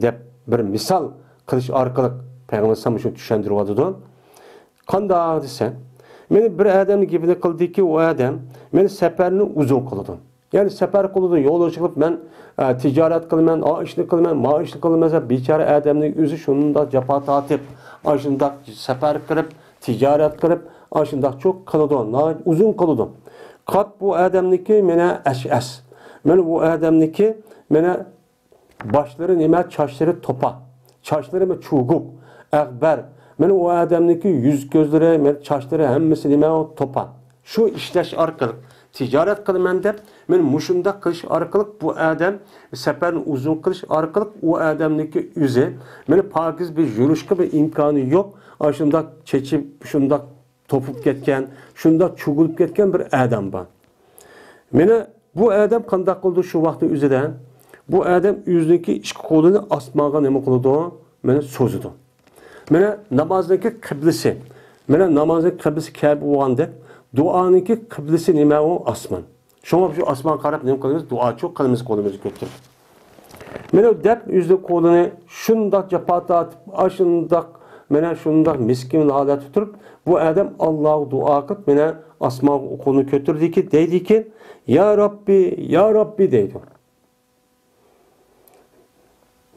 دەپ بىر مىسال قىلىش ئارقىلىق پەيغەمبەر ئەلەيھىسسالام شۇنى چۈشەندۈرۈۋاتىدۇ. قانداق دېسە، مانا بىر ئادەمنىڭ گېپىنى قىلدىكى، ئۇ ئادەم مانا سەپەرنى ئۇزۇن قىلىدۇ. يەنى سەپەر قىلىدۇ، يولغا چىقىپ، مەن، ئە، تىجارەت قىلىمەن، ئا ئىشنى قىلىمەن، ما ئىشنى قىلىمەن دەپ، بىچارە ئادەمنىڭ ئۆزى شۇنداق جاپا تارتىپ، ئاشۇنداق سەپەر قىلىپ، تىجارەت قىلىپ، ئاشۇنداقچۇ قىلىدۇ، ناھايىتى ئۇزۇن قىلىدۇ. قاپ بۇ ئادەمنىڭكى مانا ئەشئەس. مانا بۇ ئادەمنىڭكى مانا باشلىرى نېمە؟ چاچلىرى توپا. چاچلىرى مانا چوگۇك، ئەغبەر. مانا ئۇ ئادەمنىڭكى يۈز-كۆزلىرى، مانا چاچلىرى ھەممىسى نېمە؟ ئۇ توپا. شۇ ئىشلەش ئارقىلىق، تىجارەت قىلىمەن دەپ، مانا مۇشۇنداق قىلىش ئارقىلىق بۇ ئادەم سەپەرنى ئۇزۇن قىلىش ئارقىلىق ئۇ ئادەمنىڭكى ئۆزى، مانا پاكىز بىر يۈرۈشكە بىر ئىمكانى يوق، ئاشۇنداق چېچىپ، شۇنداق توپۇپ كەتكەن، شۇنداق چۇگۇلۇپ كەتكەن بىر ئادەم بار. مانا بۇ ئادەم قانداق قىلىدۇ شۇ ۋاقىتنىڭ ئۆزىدە؟ بۇ ئادەم ئۆزىنىڭكى ئىككى قولىنى ئاسمانغا نېمە قىلىدۇ؟ مانا سوزىدۇ. مانا نامازنىڭكى قىبلىسى. مانا نامازنىڭ قىبلىسى كەبە بولغاندەك، دۇئانىڭكى قىبلىسى نېمە؟ ئۇ ئاسمان. شۇڭا شۇ ئاسمانغا قاراپ نېمە قىلىمىز؟ دۇئاچۇ قىلىمىز قولىمىزنى كۆتۈرۈپ. مانا دەپ ئۆزىنىڭ قولىنى شۇنداق جاپا تارتىپ، ئاشۇنداق، مانا شۇنداق مىسكىن ھالەتتە تۇرۇپ، بۇ ئادەم ئاللاغا دۇئا قىلىپ، مانا ئاسمانغا قولىنى كۆتۈردىكى، دەيدىكى، يا رەببى، يا رەببى دەيدۇ.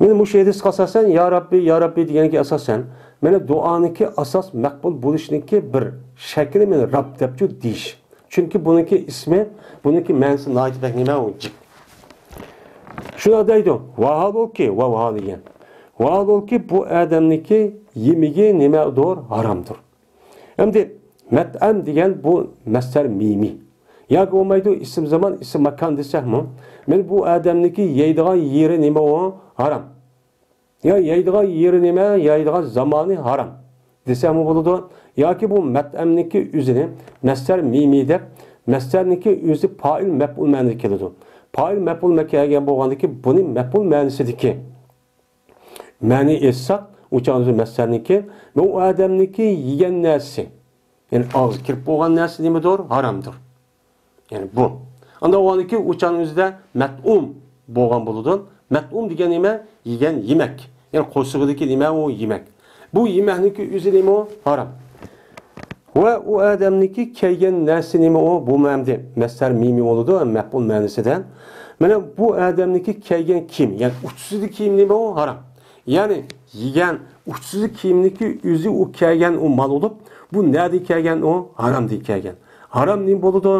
مانا مۇشۇ ھەدىسكە ئاساسەن، يا رەببى، يا رەببى دېگەنگە ئاساسەن، مانا دۇئانىڭكى ئاساس مەقبۇل بولۇشنىڭكى بىر شەكلى مانا رەب دەپچۇ دېيىش. چۈنكى بۇنىڭكى ئىسمى، بۇنىڭكى مەنىسى ناھايىتى بەك نېمە ئۇ جىق. شۇنداق دەيدۇ، ۋاھالۇكى، ۋا ۋاھالىگەن. ۋاھالۇكى بۇ ئادەمنىڭكى يېمىكى نېمەدۇر؟ ھارامدۇر. ئەمدى مەتئەم دېگەن بۇ مەسدەر مىمى. ياكى بولمايدۇ ئىسىم زامان، ئىسىم ماكان دېسەكمۇ، مانا بۇ ئادەمنىڭكى يەيدىغان يېرى نېمە ئۇ؟ ھارام. يا يەيدىغان يېرى نېمە؟ يەيدىغان زامانى ھارام دېسەكمۇ بولىدۇ. ياكى بۇ مەتئەمنىڭكى ئۆزىنى مەسدەر مىمى دەپ، مەسدەرنىڭكى ئۆزى پائىل مەپئۇل مەنىدە كېلىدۇ. پائىل مەپئۇل مە-، كەلگەن بولغاندىكى بۇنى مەپئۇل مەنىسىدىكى مەنى ئېيتساق، ئۇ چاغدا مەسدەرنىڭكى، بۇ ئادەمنىڭكى يېگەن نەرسىسى، يەنى ئاغزىغا كىرىپ بولغان نەرسە نېمىدۇر؟ ھارامدۇر. يەنى بۇ. ئاندىن ئۇنىڭكى ئۇ چاغنىڭ ئۆزىدە مەتئۇم بولغان بولىدۇ. مەتئۇم دېگەن نېمە؟ يېگەن يېمەك. يەنى قورسىقىدىكى نېمە ئۇ؟ يېمەك. بۇ يېمەكنىڭكى ئۆزى نېمە ئۇ؟ ھارام. ۋە ئۇ ئادەمنىڭكى كىيگەن نەرسە نېمە ئۇ؟ بۇمۇ ئەمدى مەسدەر مىمى بولىدۇ، مەپئۇل مەنىسىدە. مانا بۇ ئادەمنىڭكى كىيگەن كىيىم، يەنى ئۇچسىزلىق كىيىم نېمە ئۇ؟ ھارام. يەنى يېگەن ئۇچسىزلىق كىيىمنىڭكى ئۆزى ئۇ كىيگەن ئۇ مال بولۇپ، بۇ نەدە كىيگەن ئۇ؟ ھارامدا كىيگەن. ھارام نېمە بولىدۇ؟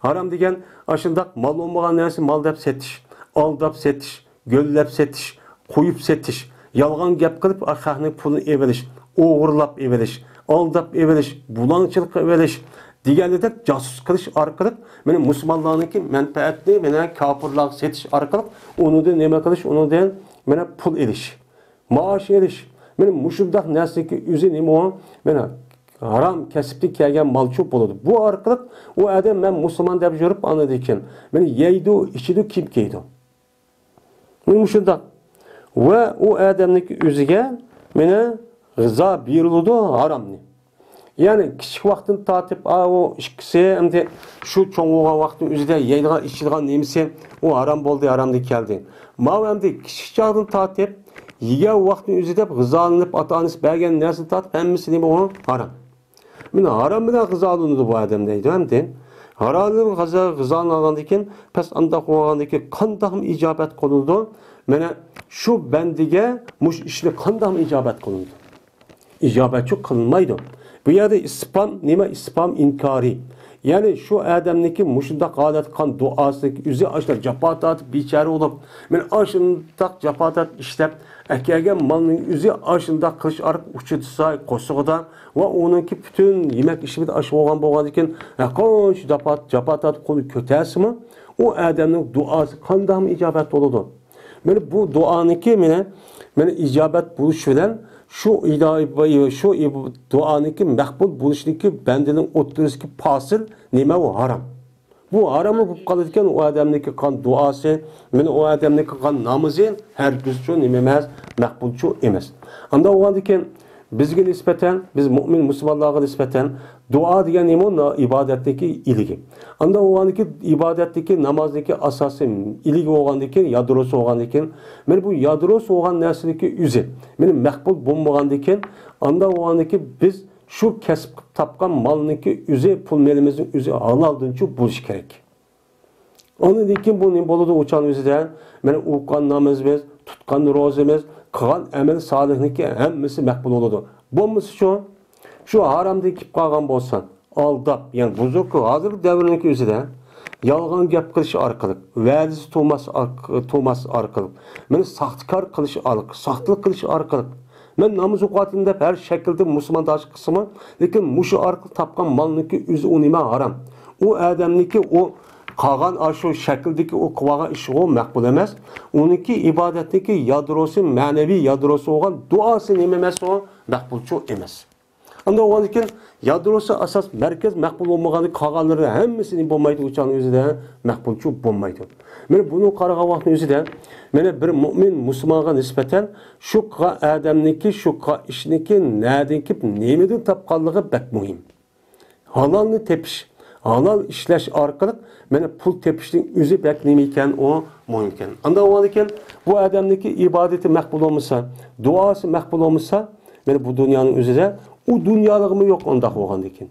ھارام دېگەن ئاشۇنداق مال بولمىغان نەرسە مال دەپ سېتىش، ئالداپ سېتىش، گۆللەپ سېتىش، قويۇپ سېتىش، يالغان گەپ قىلىپ، خەقنىڭ پۇلىنى ئېلىۋېلىش، ئوغرىلاپ ئېلىۋېلىش، ئالداپ ئېلىۋېلىش، بۇلاڭچىلىق قىلىۋېلىش دېگەندەك جاسۇس قىلىش ئارقىلىق مانا مۇسۇلمانلارنىڭكى مەنپەئەتىنى مانا كاپىرلارغا سېتىش ئارقىلىق ئۇنىڭدىن نېمە قىلىش، ئۇنىڭدىن مانا پۇل ئېلىش، مائاش ئېلىش. مانا مۇشۇنداق نەرسىنىڭكى ئۆزى نېمە ئۇ؟ مانا ھارام كەسىپتىن كەلگەن مالچۇ بولىدۇ. بۇ ئارقىلىق ئۇ ئادەم مەن مۇسۇلمان دەپ يۈرۈپ ئاندىن كېيىن مانا يەيدۇ، ئىچىدۇ، كىيىم كىيىدۇ. مۇشۇنداق. ۋە ئۇ ئادەمنىڭكى ئۆزىگە مانا غىزا بېرىلىدۇ ھارامنى. يەنى كىچىك ۋاقتىدىن تارتىپ، ئا، ئۇ ئىككىسى ئەمدى شۇ چوڭ بولغان ۋاقىتنىڭ ئۆزىدە يەيدىغان، ئىچىدىغان نېمىسى ئۇ ھارام بولدى، ھارامدىن كەلدى. ماۋۇ ئەمدى كىچىك چاغدىن تارتىپ يېگەن ۋاقتىنىڭ ئۆزىدە غىزالىنىپ، ئاتا-ئانىسى بەرگەن نەرسىدىن تارتىپ ھەممىسى نېمە ئۇ؟ ھارام. مانا ھارام بىلەن غىزالىنىدۇ بۇ ئادەم دەيدۇ ئەمدى. ھارام بىلەن غىزا-، غىزالىنغاندىن كېيىن، پەس ئانداق بولغاندىن كېيىن قانداقمۇ ئىجابەت قىلىنىدۇ؟ مانا شۇ بەندىگە مۇشۇ ئىشنى قانداقمۇ ئىجابەت قىلىنىدۇ؟ ئىجابەتچۇ قىلمايدۇ. بۇ يەردە ئىستىپھام نېمە؟ ئىستىپھام ئىنكارى. يەنى شۇ ئادەمنىڭكى مۇشۇنداق ھالەتكە قىلغان دۇئاسىنىڭكى ئۆزى ئاشۇنداق جاپا تارتىپ بىچارە بولۇپ، مانا ئاشۇنداق جاپا تارتىپ ئىشلەپ ئەكەلگەن مالنىڭ ئۆزى ئاشۇنداق قىلىش ئارقىلىق ئۇچرىتسا قورسىقىدا ۋە ئۇنىڭكى پۈتۈن يېمەك ئىچمىكى ئاشۇ بولغان بولغاندىن كېيىن، ھەرقانچە جاپا، جاپا تارتىپ قولىنى كۆتەرسىمۇ، ئۇ ئادەمنىڭ دۇئاسى قانداقمۇ ئىجابەت بولىدۇ؟ مانا بۇ دۇئانىڭكى مانا، مانا ئىجابەت بولۇش بىلەن شۇ ئىدا-، شۇ ئىب-، دۇئانىڭكى مەقبۇل بولۇشىنىڭكى بەندىنىڭ ئوتتۇرىسىدىكى پاسىل نېمە؟ ئۇ ھارام. بۇ ھاراملا بولۇپ قالىدىكەن، ئۇ ئادەمنىڭكى قىلغان دۇئاسى، مانا ئۇ ئادەمنىڭكى قىلغان نامىزى ھەرگىزچۇ نېمە ئەمەس، مەقبۇلچۇ ئەمەس. ئانداق بولغاندىكىن، بىزگە نىسبەتەن، بىز مۆمىن مۇسۇلمانلارغا نىسبەتەن دۇئا دېگەن نېمە؟ ئۇ ئىبادەتنىڭكى ئىلىگى. ئانداق بولغاندىكىن، ئىبادەتتىكى، نامازدىكى ئاساسىي ئىلىگى بولغاندىكىن، يادروسى بولغاندىكىن، مانا بۇ يادروسى بولغان نەرسىنىڭكى ئۆزى مانا مەقبۇل بولمىغاندىكىن، ئانداق بولغاندىكىن بىز شۇ كەسىپ قىلىپ تاپقان مالنىڭكى ئۆزى، پۇل مېلىمىزنىڭ ئۆزى ھالالدىنچۇ بولۇشى كېرەك. ئاندىن كېيىن بۇ نېمە بولىدۇ؟ ئۇ چاغنىڭ ئۆزىدە مانا ئوقۇغان نامىزىمىز، تۇتقان روزىمىز، قىلغان ئەمەل سالىھنىڭكى ھەممىسى مەقبۇل بولىدۇ. بولمىسىچۇ، شۇ ھارامدىن كېلىپ قالغان بولسا، ئالداپ، يەنى بۇزۇق، ھازىرقى دەۋرنىڭكى ئۆزىدە يالغان گەپ قىلىش ئارقىلىق، ۋەدىسى تۇرماس ئارق-، تۇرماس ئارقىلىق، مانا ساختىكار قىلىش ئارقىلىق، ساختىلىق قىلىش ئارقىلىق، مەن ناماز ئوقۇۋاتىمەن دەپ ھەر شەكىلدە مۇسۇلماندارچىلىق قىلسىمۇ، لېكىن مۇشۇ ئارقىلىق تاپقان مالنىڭكى ئۆزى ئۇ نېمە؟ ھارام. ئۇ ئادەمنىڭكى ئۇ قالغان ئاشۇ شەكىلدىكى ئۇ قىلىۋالغان ئىشىغۇ مەقبۇل ئەمەس. ئۇنىڭكى ئىبادەتنىڭكى يادروسى، مەنىۋى يادروسى بولغان دۇئاسى نېمە ئەمەس؟ ئۇ مەقبۇلچۇ ئەمەس. ئانداق بولغاندىكىن، يادروسى ئاساس مەركەز مەقبۇل بولمىغاندا، قالغانلىرى ھەممىسى نېمە بولمايدۇ، ئۇ چاغنىڭ ئۆزىدە مەقبۇلچۇ بولمايدۇ. مانا بۇنى قارىغان ۋاقىتنىڭ ئۆزىدە، مانا بىر مۆمىن مۇسۇلمانغا نىسبەتەن شۇ قىلغان ئادەمنىڭكى، شۇ قىلغان ئىشنىڭكى نەدىن كېلىپ، نېمىدىن تاپقانلىقى بەك مۇھىم. ھالالنى تېپىش، ھالال ئىشلەش ئارقىلىق مانا پۇل تېپىشنىڭ ئۆزى بەك نېمە ئىكەن، ئۇ مۇھىم ئىكەن. ئانداق بولغاندىكىن، بۇ ئادەمنىڭكى ئىبادىتى مەقبۇل بولمىسا، دۇئاسى مەقبۇل بولمىسا، مانا بۇ دۇنيانىڭ ئۆزىدە ئۇ دۇنيالىقمۇ يوق ئۇنداق بولغاندىكىن.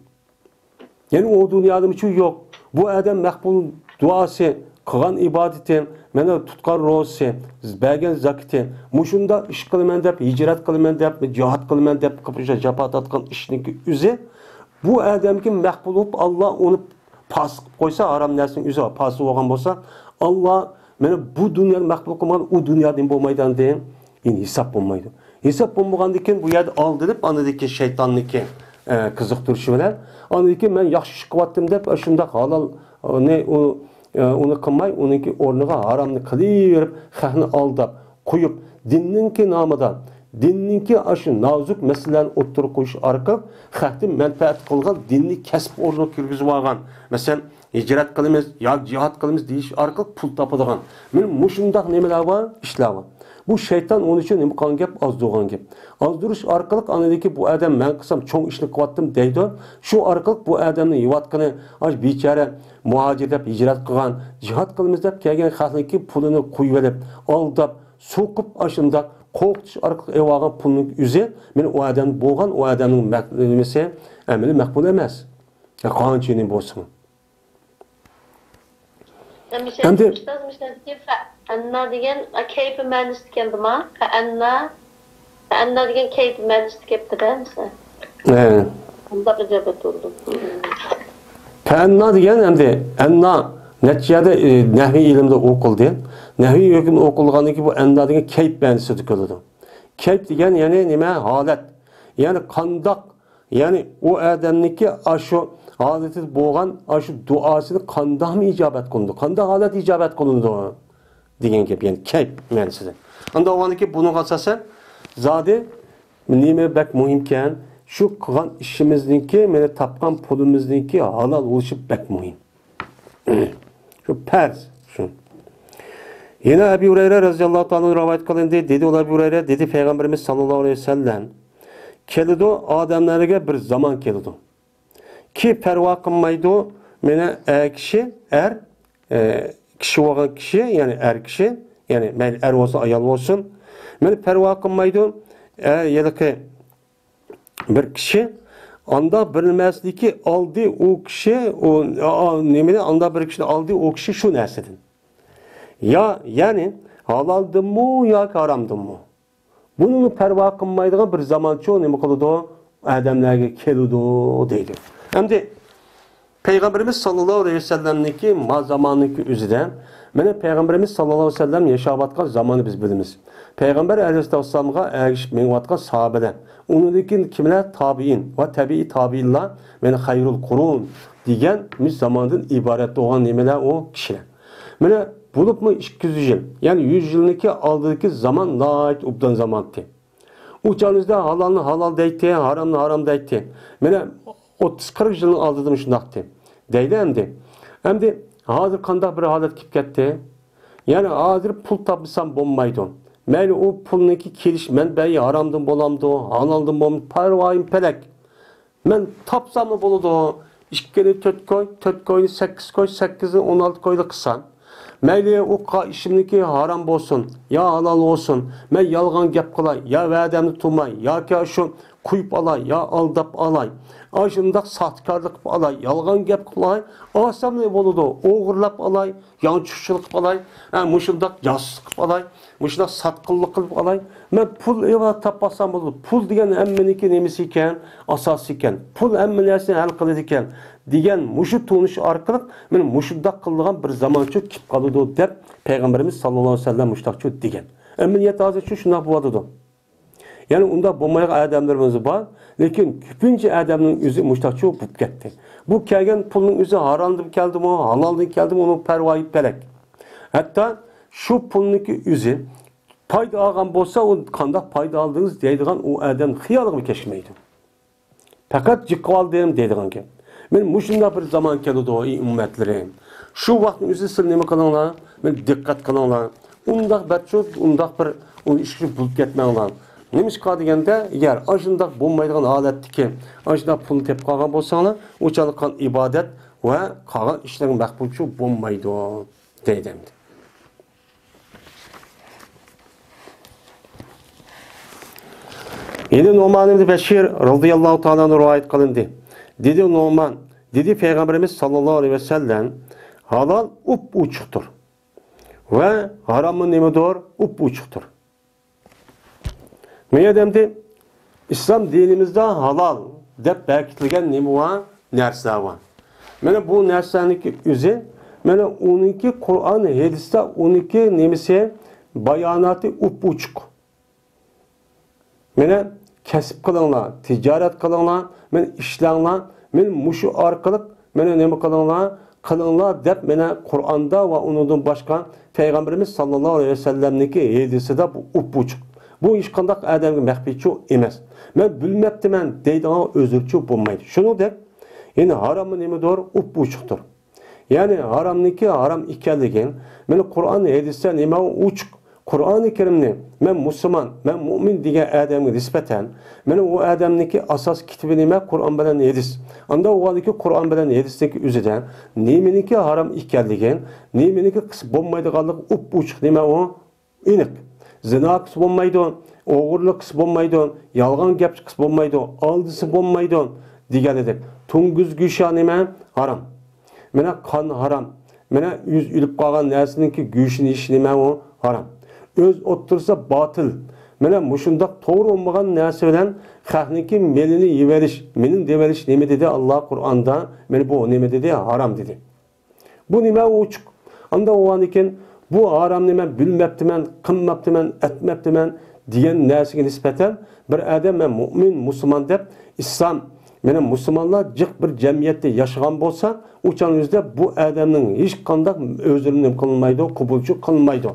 يەنى ئۇ دۇنيادىمۇچۇ يوق. بۇ ئادەم مەقبۇل دۇئاسى، قىلغان ئىبادىتى، مانا تۇتقان روزىسى، بەرگەن زاكىتى، مۇشۇنداق ئىش قىلىمەن دەپ، ھىجرەت قىلىمەن دەپ، جىھاد قىلىمەن دەپ، جاپا تارتقان ئىشنىڭكى ئۆزى بۇ ئادەمگە مەقبۇل بولۇپ، ئاللا ئۇنى پاسىق قىلىپ قويسا، ھارام نەرسىنىڭ ئۆزى پاسىق بولغان بولسا، ئاللا مانا بۇ دۇنيانى مەقبۇل قىلمىغان، ئۇ دۇنيادا نېمە بولمايدۇ ئەمدى؟ يەنى ھېساب بولمايدۇ. ھېساب بولمىغاندىن كېيىن بۇ يەردە ئالدىنىپ، ئاندىن كېيىن شەيتاننىڭكى، ئە، قىزىقتۇرۇشى بىلەن، ئاندىن كېيىن مەن ياخشى ئىش قىلىۋاتتىم دەپ، شۇنداق ھالال، ئۇنى، ئۇ، ئە، ئۇنى قىلماي، ئۇنىڭكى ئورنىغا ھارامنى قىلىۋېرىپ، خەقنى ئالداپ، قويۇپ، دىننىڭكى نامىدا، دىننىڭكى ئاشۇ نازۇك مەسىلىلەرنى ئوتتۇرىغا قويۇش ئارقىلىق خەقتىن مەنپەئەت قىلغان، دىننى كەسىپ ئورنىغا كىرگۈزۈۋالغان، مەسىلەن، ھىجرەت قىلىمىز ياكى جىھاد قىلىمىز دېيىش ئارقىلىق پۇل تاپىدىغان، مانا مۇشۇنداق نېمىلەر بار، ئىشلار بار. بۇ شەيتان ئۇنىڭ ئۈچۈن نېمە قىلغان گەپ؟ ئازدۇرغان گەپ. ئازدۇرۇش ئارقىلىق ئاندىن كېيىن بۇ ئادەم مەن قىلسام چوڭ ئىشنى قىلىۋاتتىم دەيدۇ. شۇ ئارقىلىق بۇ ئادەمنى يەۋاتقىنى، ئاشۇ بىچارە مۇھاجىر دەپ ھىجرەت قىلغان، جىھاد قىلىمىز دەپ كەلگەن خەقنىڭكى پۇلىنى قويۇۋېلىپ، ئالداپ، سوقۇپ، ئاشۇنداق قورقۇتۇش ئارقىلىق ئېلىۋالغان پۇلنىڭ ئۆزى، مانا ئۇ ئادەم بولغان، ئۇ ئادەمنىڭ مەق-، نېمىسى، ئەمەلى مەقبۇل ئەمەس. قانچە نېمە بولسىمۇ. ئەمدى ئۇستاز، مۇشۇ يەردىكى فەئەننا دېگەن، ئا، كەيپى مەنىسىدە كەلدىما؟ فەئەننا، فەئەننا دېگەن كەيپى مەنىسىدە كەپتۇ-دە، مىسال. ھە. مۇنداق ئىجابەت بولىدۇ. فەئەننا دېگەن ئەمدى، ئەننا نەچچە يەردە، ئى، نەھۋىي ئىلىمدە ئوقۇلدى. نەھۋىي ھۆكۈمدە ئوقۇلغاندىن كېيىن بۇ ئەننا دېگەن كەيپ مەنىسىدە كېلىدۇ. كەيپ دېگەن يەنى نېمە؟ ھالەت. يەنى قانداق يەنى ئۇ ئادەمنىڭكى ئاشۇ ھالىتىدە بولغان ئاشۇ دۇئاسىنى قانداقمۇ ئىجابەت قىلىنىدۇ؟ قانداق ھالەت ئىجابەت قىلىنىدۇ؟ دېگەن گەپ، يەنى كەيپ مەنىسىدە. ئانداق بولغاندىكىن بۇنىڭغا ئاساسەن زادى نېمە بەك مۇھىمكەن؟ شۇ قىلغان ئىشىمىزنىڭكى، مانا تاپقان پۇلىمىزنىڭكى ھالال بولۇشى بەك مۇھىم. شۇ پەرز، شۇ. يەنە ئەبى ھۇرەيرە رەزىياللاھۇ تائالا ئەنھۇ رىۋايەت قىلىندى. دېدى ئۇلار، ئەبى ھۇرەيرە دېدى، پەيغەمبىرىمىز ساللاللاھۇ ئەلەيھى ۋەسەللەم، كېلىدۇ، ئادەملەرگە بىر زامان كېلىدۇ. كى پەرۋا قىلمايدۇ، مانا ئەر كىشى، ئەر، ئە، كىشى بولغان كىشى، يەنى ئەر كىشى، يەنى مەيلى ئەر بولسۇن، ئايال بولسۇن، مانا پەرۋا قىلمايدۇ، ئە، ھېلىقى بىر كىشى ئاندا بىر نېمىسىدىكى ئالدى ئۇ كىشى، ئۇ، ئا، نېمىدە ئاندا بىر كىشىنى ئالدى ئۇ كىشى شۇ نەرسىدىن. يا، يەنى ھالالدىنمۇ ياكى ھارامدىنمۇ؟ بۇنىمۇ پەرۋا قىلمايدىغان بىر زامانچۇ نېمە قىلىدۇ؟ ئادەملەرگە كېلىدۇ دەيدۇ. ئەمدى پەيغەمبىرىمىز ساللاللاھۇ ئەلەيھى ۋەسەللەمنىڭكى ما زاماننىڭكى ئۆزىدە، مانا پەيغەمبىرىمىز ساللاللاھۇ ئەلەيھى ۋەسەللەم ياشاۋاتقان زاماننى بىز بىلىمىز. پەيغەمبەر ئەلەيھىسسالامغا ئەگىشىپ مېڭىۋاتقان ساھابىلەر، ئۇنىڭدىن كېيىن كىملەر؟ تابىئىن ۋە تەبىئىي تابىئىنلار، مانا خەيرۇل قۇرۇن دېگەن مۇشۇ زاماندىن ئىبارەت بولغان نېمىلەر ئۇ كىشىلەر. مانا بولۇپمۇ ئىككى يۈز يىل، يەنى يۈز يىلنىڭكى ئالدىدىكى زامان ناھايىتى ئوبدان زامانتى. ئۇ چاغىمىزدا ھالالنى ھالال دەيتتى، ھارامنى ھارام دەيتتى. مانا ئوتتۇز قىرىق يىلنىڭ ئالدىدا مۇشۇنداقتى. دەيدۇ ئەمدى. ئەمدى ھازىر قانداق بىر ھالەت كېلىپ كەتتى؟ يەنى ھازىر پۇل تاپمىسام بولمايدۇ. مەيلى ئۇ پۇلنىڭكى كېلىش مەنبەيى ھارامدىن بولامدۇ، ھالالدىن بولامدۇ، پەرۋايىم پەلەك. مەن تاپساملا بولىدۇ. ئىككىنى تۆت كوي، تۆت كوينى سەككىز كوي، سەككىزنى ئون ئالتە كويلا قىلسام. مەيلى ئۇ قا-، ئىشىمنىڭكى ھارام بولسۇن، يا ھالال بولسۇن. مەن يالغان گەپ قىلاي، يا ۋەدەمنى تۇتماي، ياكى شۇ قويۇپ ئالاي، يا ئالداپ ئالاي. ئاشۇنداق ساختىكارلىق قىلىپ ئالاي، يالغان گەپ قىلاي. ئالساملا بولىدۇ. ئوغرىلاپ ئالاي، يانچۇقچىلىق قىلىپ ئالاي، ھە، مۇشۇنداق جاسۇسلۇق قىلىپ ئالاي، مۇشۇنداق ساتقىنلىق قىلىپ ئالاي. مەن پۇل ئېۋا تاپالسام بولىدۇ. پۇل دېگەن ھەممىنىڭكى نېمىسى ئىكەن، ئاساسى ئىكەن. پۇل ھەممە نەرسىنى ھەل قىلىدىكەن دېگەن مۇشۇ تونۇش ئارقىلىق مانا مۇشۇنداق قىلىدىغان بىر زامانچۇ كېلىپ قالىدۇ دەپ پەيغەمبىرىمىز ساللاللاھۇ ئەلەيھى ۋەسەللەم مۇشۇنداقچۇ دېگەن. ئەمەلىيەتتە ھازىر شۇ شۇنداق بولۇۋاتىدۇ. يەنى ئۇنداق بولمايدىغان ئادەملىرىمىز بار، لېكىن كۆپىنچە ئادەمنىڭ ئۆزى مۇشتاقچۇ بولۇپ كەتتى. بۇ كەلگەن پۇلنىڭ ئۆزى ھارامدىن كەلدىمۇ، ھالالدىن كەلدىمۇ، ئۇنىڭ پەرۋايى پەلەك. ھەتتا شۇ پۇلنىڭكى ئۆزى پايدا ئالغان بولسا، ئۇ قانداق پايدا ئالدىڭىز دەيدىغان ئۇ ئادەم خىيالىغىمۇ كەچمەيدۇ. پەقەت جىققا ئالدىم دەيدىغان گەپ. مانا مۇشۇنداق بىر زامان كېلىدۇ، ئەي ئۈممەتلىرىم. شۇ ۋاقىتنىڭ ئۆزىدە سىلەر نېمە قىلىڭلار؟ مانا دىققەت قىلىڭلار. ئۇنداق بەتچۇ، ئۇنداق بىر ئۇ ئىشقا بولۇپ كەتمەڭلار. نېمىشقا دېگەندە، ئەگەر ئاشۇنداق بولمايدىغان ھالەتتىكى ئاشۇنداق پۇلنى تېپىپ قالغان بولساڭلار، ئۇ چاغدا قىلغان ئىبادەت ۋە قالغان ئىشلىرىڭ مەقبۇلچۇ بولمايدۇ، دەيدۇ ئەمدى. يەنە نۇئمان ئىبنى بەشىر رەزىياللاھۇ تائالا ئەنھۇ رىۋايەت قىلىندى. دېدى نۇئمان، دېدى پەيغەمبىرىمىز ساللاللاھۇ ئەلەيھى ۋەسەللەم، ھالال ئوپئوچۇقتۇر ۋە ھاراممۇ نېمىدۇر؟ ئوپئوچۇقتۇر. مۇ يەردە ئەمدى ئىسلام دىنىمىزدا ھالال دەپ بەكىتىلگەن نېمە بار؟ نەرسىلەر بار. مانا بۇ نەرسىلەرنىڭكى ئۆزى، مانا ئۇنىڭكى قۇرئان، ھەدىستە ئۇنىڭكى نېمىسى، باياناتى ئوپئوچۇق. مانا كەسىپ قىلىڭلار، تىجارەت قىلىڭلار، مانا ئىشلەڭلار، مانا مۇشۇ ئارقىلىق مانا نېمە قىلىڭلار، قىلىڭلار دەپ مانا قۇرئاندا ۋە ئۇنىڭدىن باشقا پەيغەمبىرىمىز ساللاللاھۇ ئەلەيھى ۋەسەللەمنىڭكى ھەدىسىدە بۇ ئوپئوچۇق. بۇ ھېچقانداق ئادەمگە مەخپىيچۇ ئەمەس. مەن بىلمەپتىمەن دەيدىغان ئۆزرىچۇ بولمايدۇ. شۇنىڭدەك يەنە ھاراممۇ نېمىدۇر؟ ئوپئوچۇقتۇر. يەنى ھارامنىڭكى ھارام ئىكەنلىكى، مانا قۇرئان، ھەدىستە نېمە ئوچۇق؟ قۇرئانى كەرىمنى مەن مۇسۇلمان، مەن مۇئمىن دېگەن ئادەمگە نىسبەتەن، مانا ئۇ ئادەمنىڭكى ئاساس كىتابى نېمە؟ قۇرئان بىلەن ھەدىس. ئاندا ئۇ ھالدىكى قۇرئان بىلەن ھەدىستىكى ئۆزىدە نېمىنىڭكى ھارام ئىكەنلىكى، نېمىنىڭكى قىلسا بولمايدىغانلىقى ئوپئوچۇق نېمە ئۇ؟ ئېنىق. زىنا قىلسا بولمايدۇ، ئوغرىلىق قىلسا بولمايدۇ، يالغان گەپ قىلسا بولمايدۇ، ئالدىسا بولمايدۇ دېگەنىدەك. توڭگۇز گۆشى نېمە؟ ھارام. مانا قان ھارام. مانا ئۆز ئۆلۈپ قالغان نەرسىنىڭكى گۆشىنى يېيىش نېمە ئۇ؟ ھارام. ئۆز ئوتتۇرىسىدا باتىل. مانا مۇشۇنداق توغرا بولمىغان نەرسە بىلەن خەقنىڭكى مېلىنى يېۋېلىش، مېلىنى دېۋېلىش نېمە دېدى؟ ئاللا قۇرئاندا مانا بۇ نېمە دېدى؟ ھارام دېدى. بۇ نېمە ئوچۇق؟ ئاندا ئۇۋاندىكىن، بۇ ھارامنى مەن بىلمەپتىمەن، قىلماپتىمەن، ئەتمەپتىمەن دېگەن نەرسىگە نىسبەتەن بىر ئادەم مەن مۇئمىن، مۇسۇلمان دەپ ئىسلام، مانا مۇسۇلمانلار جىق بىر جەمئىيەتتە ياشىغان بولسا، ئۇ چاغنىڭ ئۆزىدە بۇ ئادەمنىڭ ھېچقانداق ئۆزرىنى نېمە قىلمايدۇ، قوبۇلچۇ قىلمايدۇ.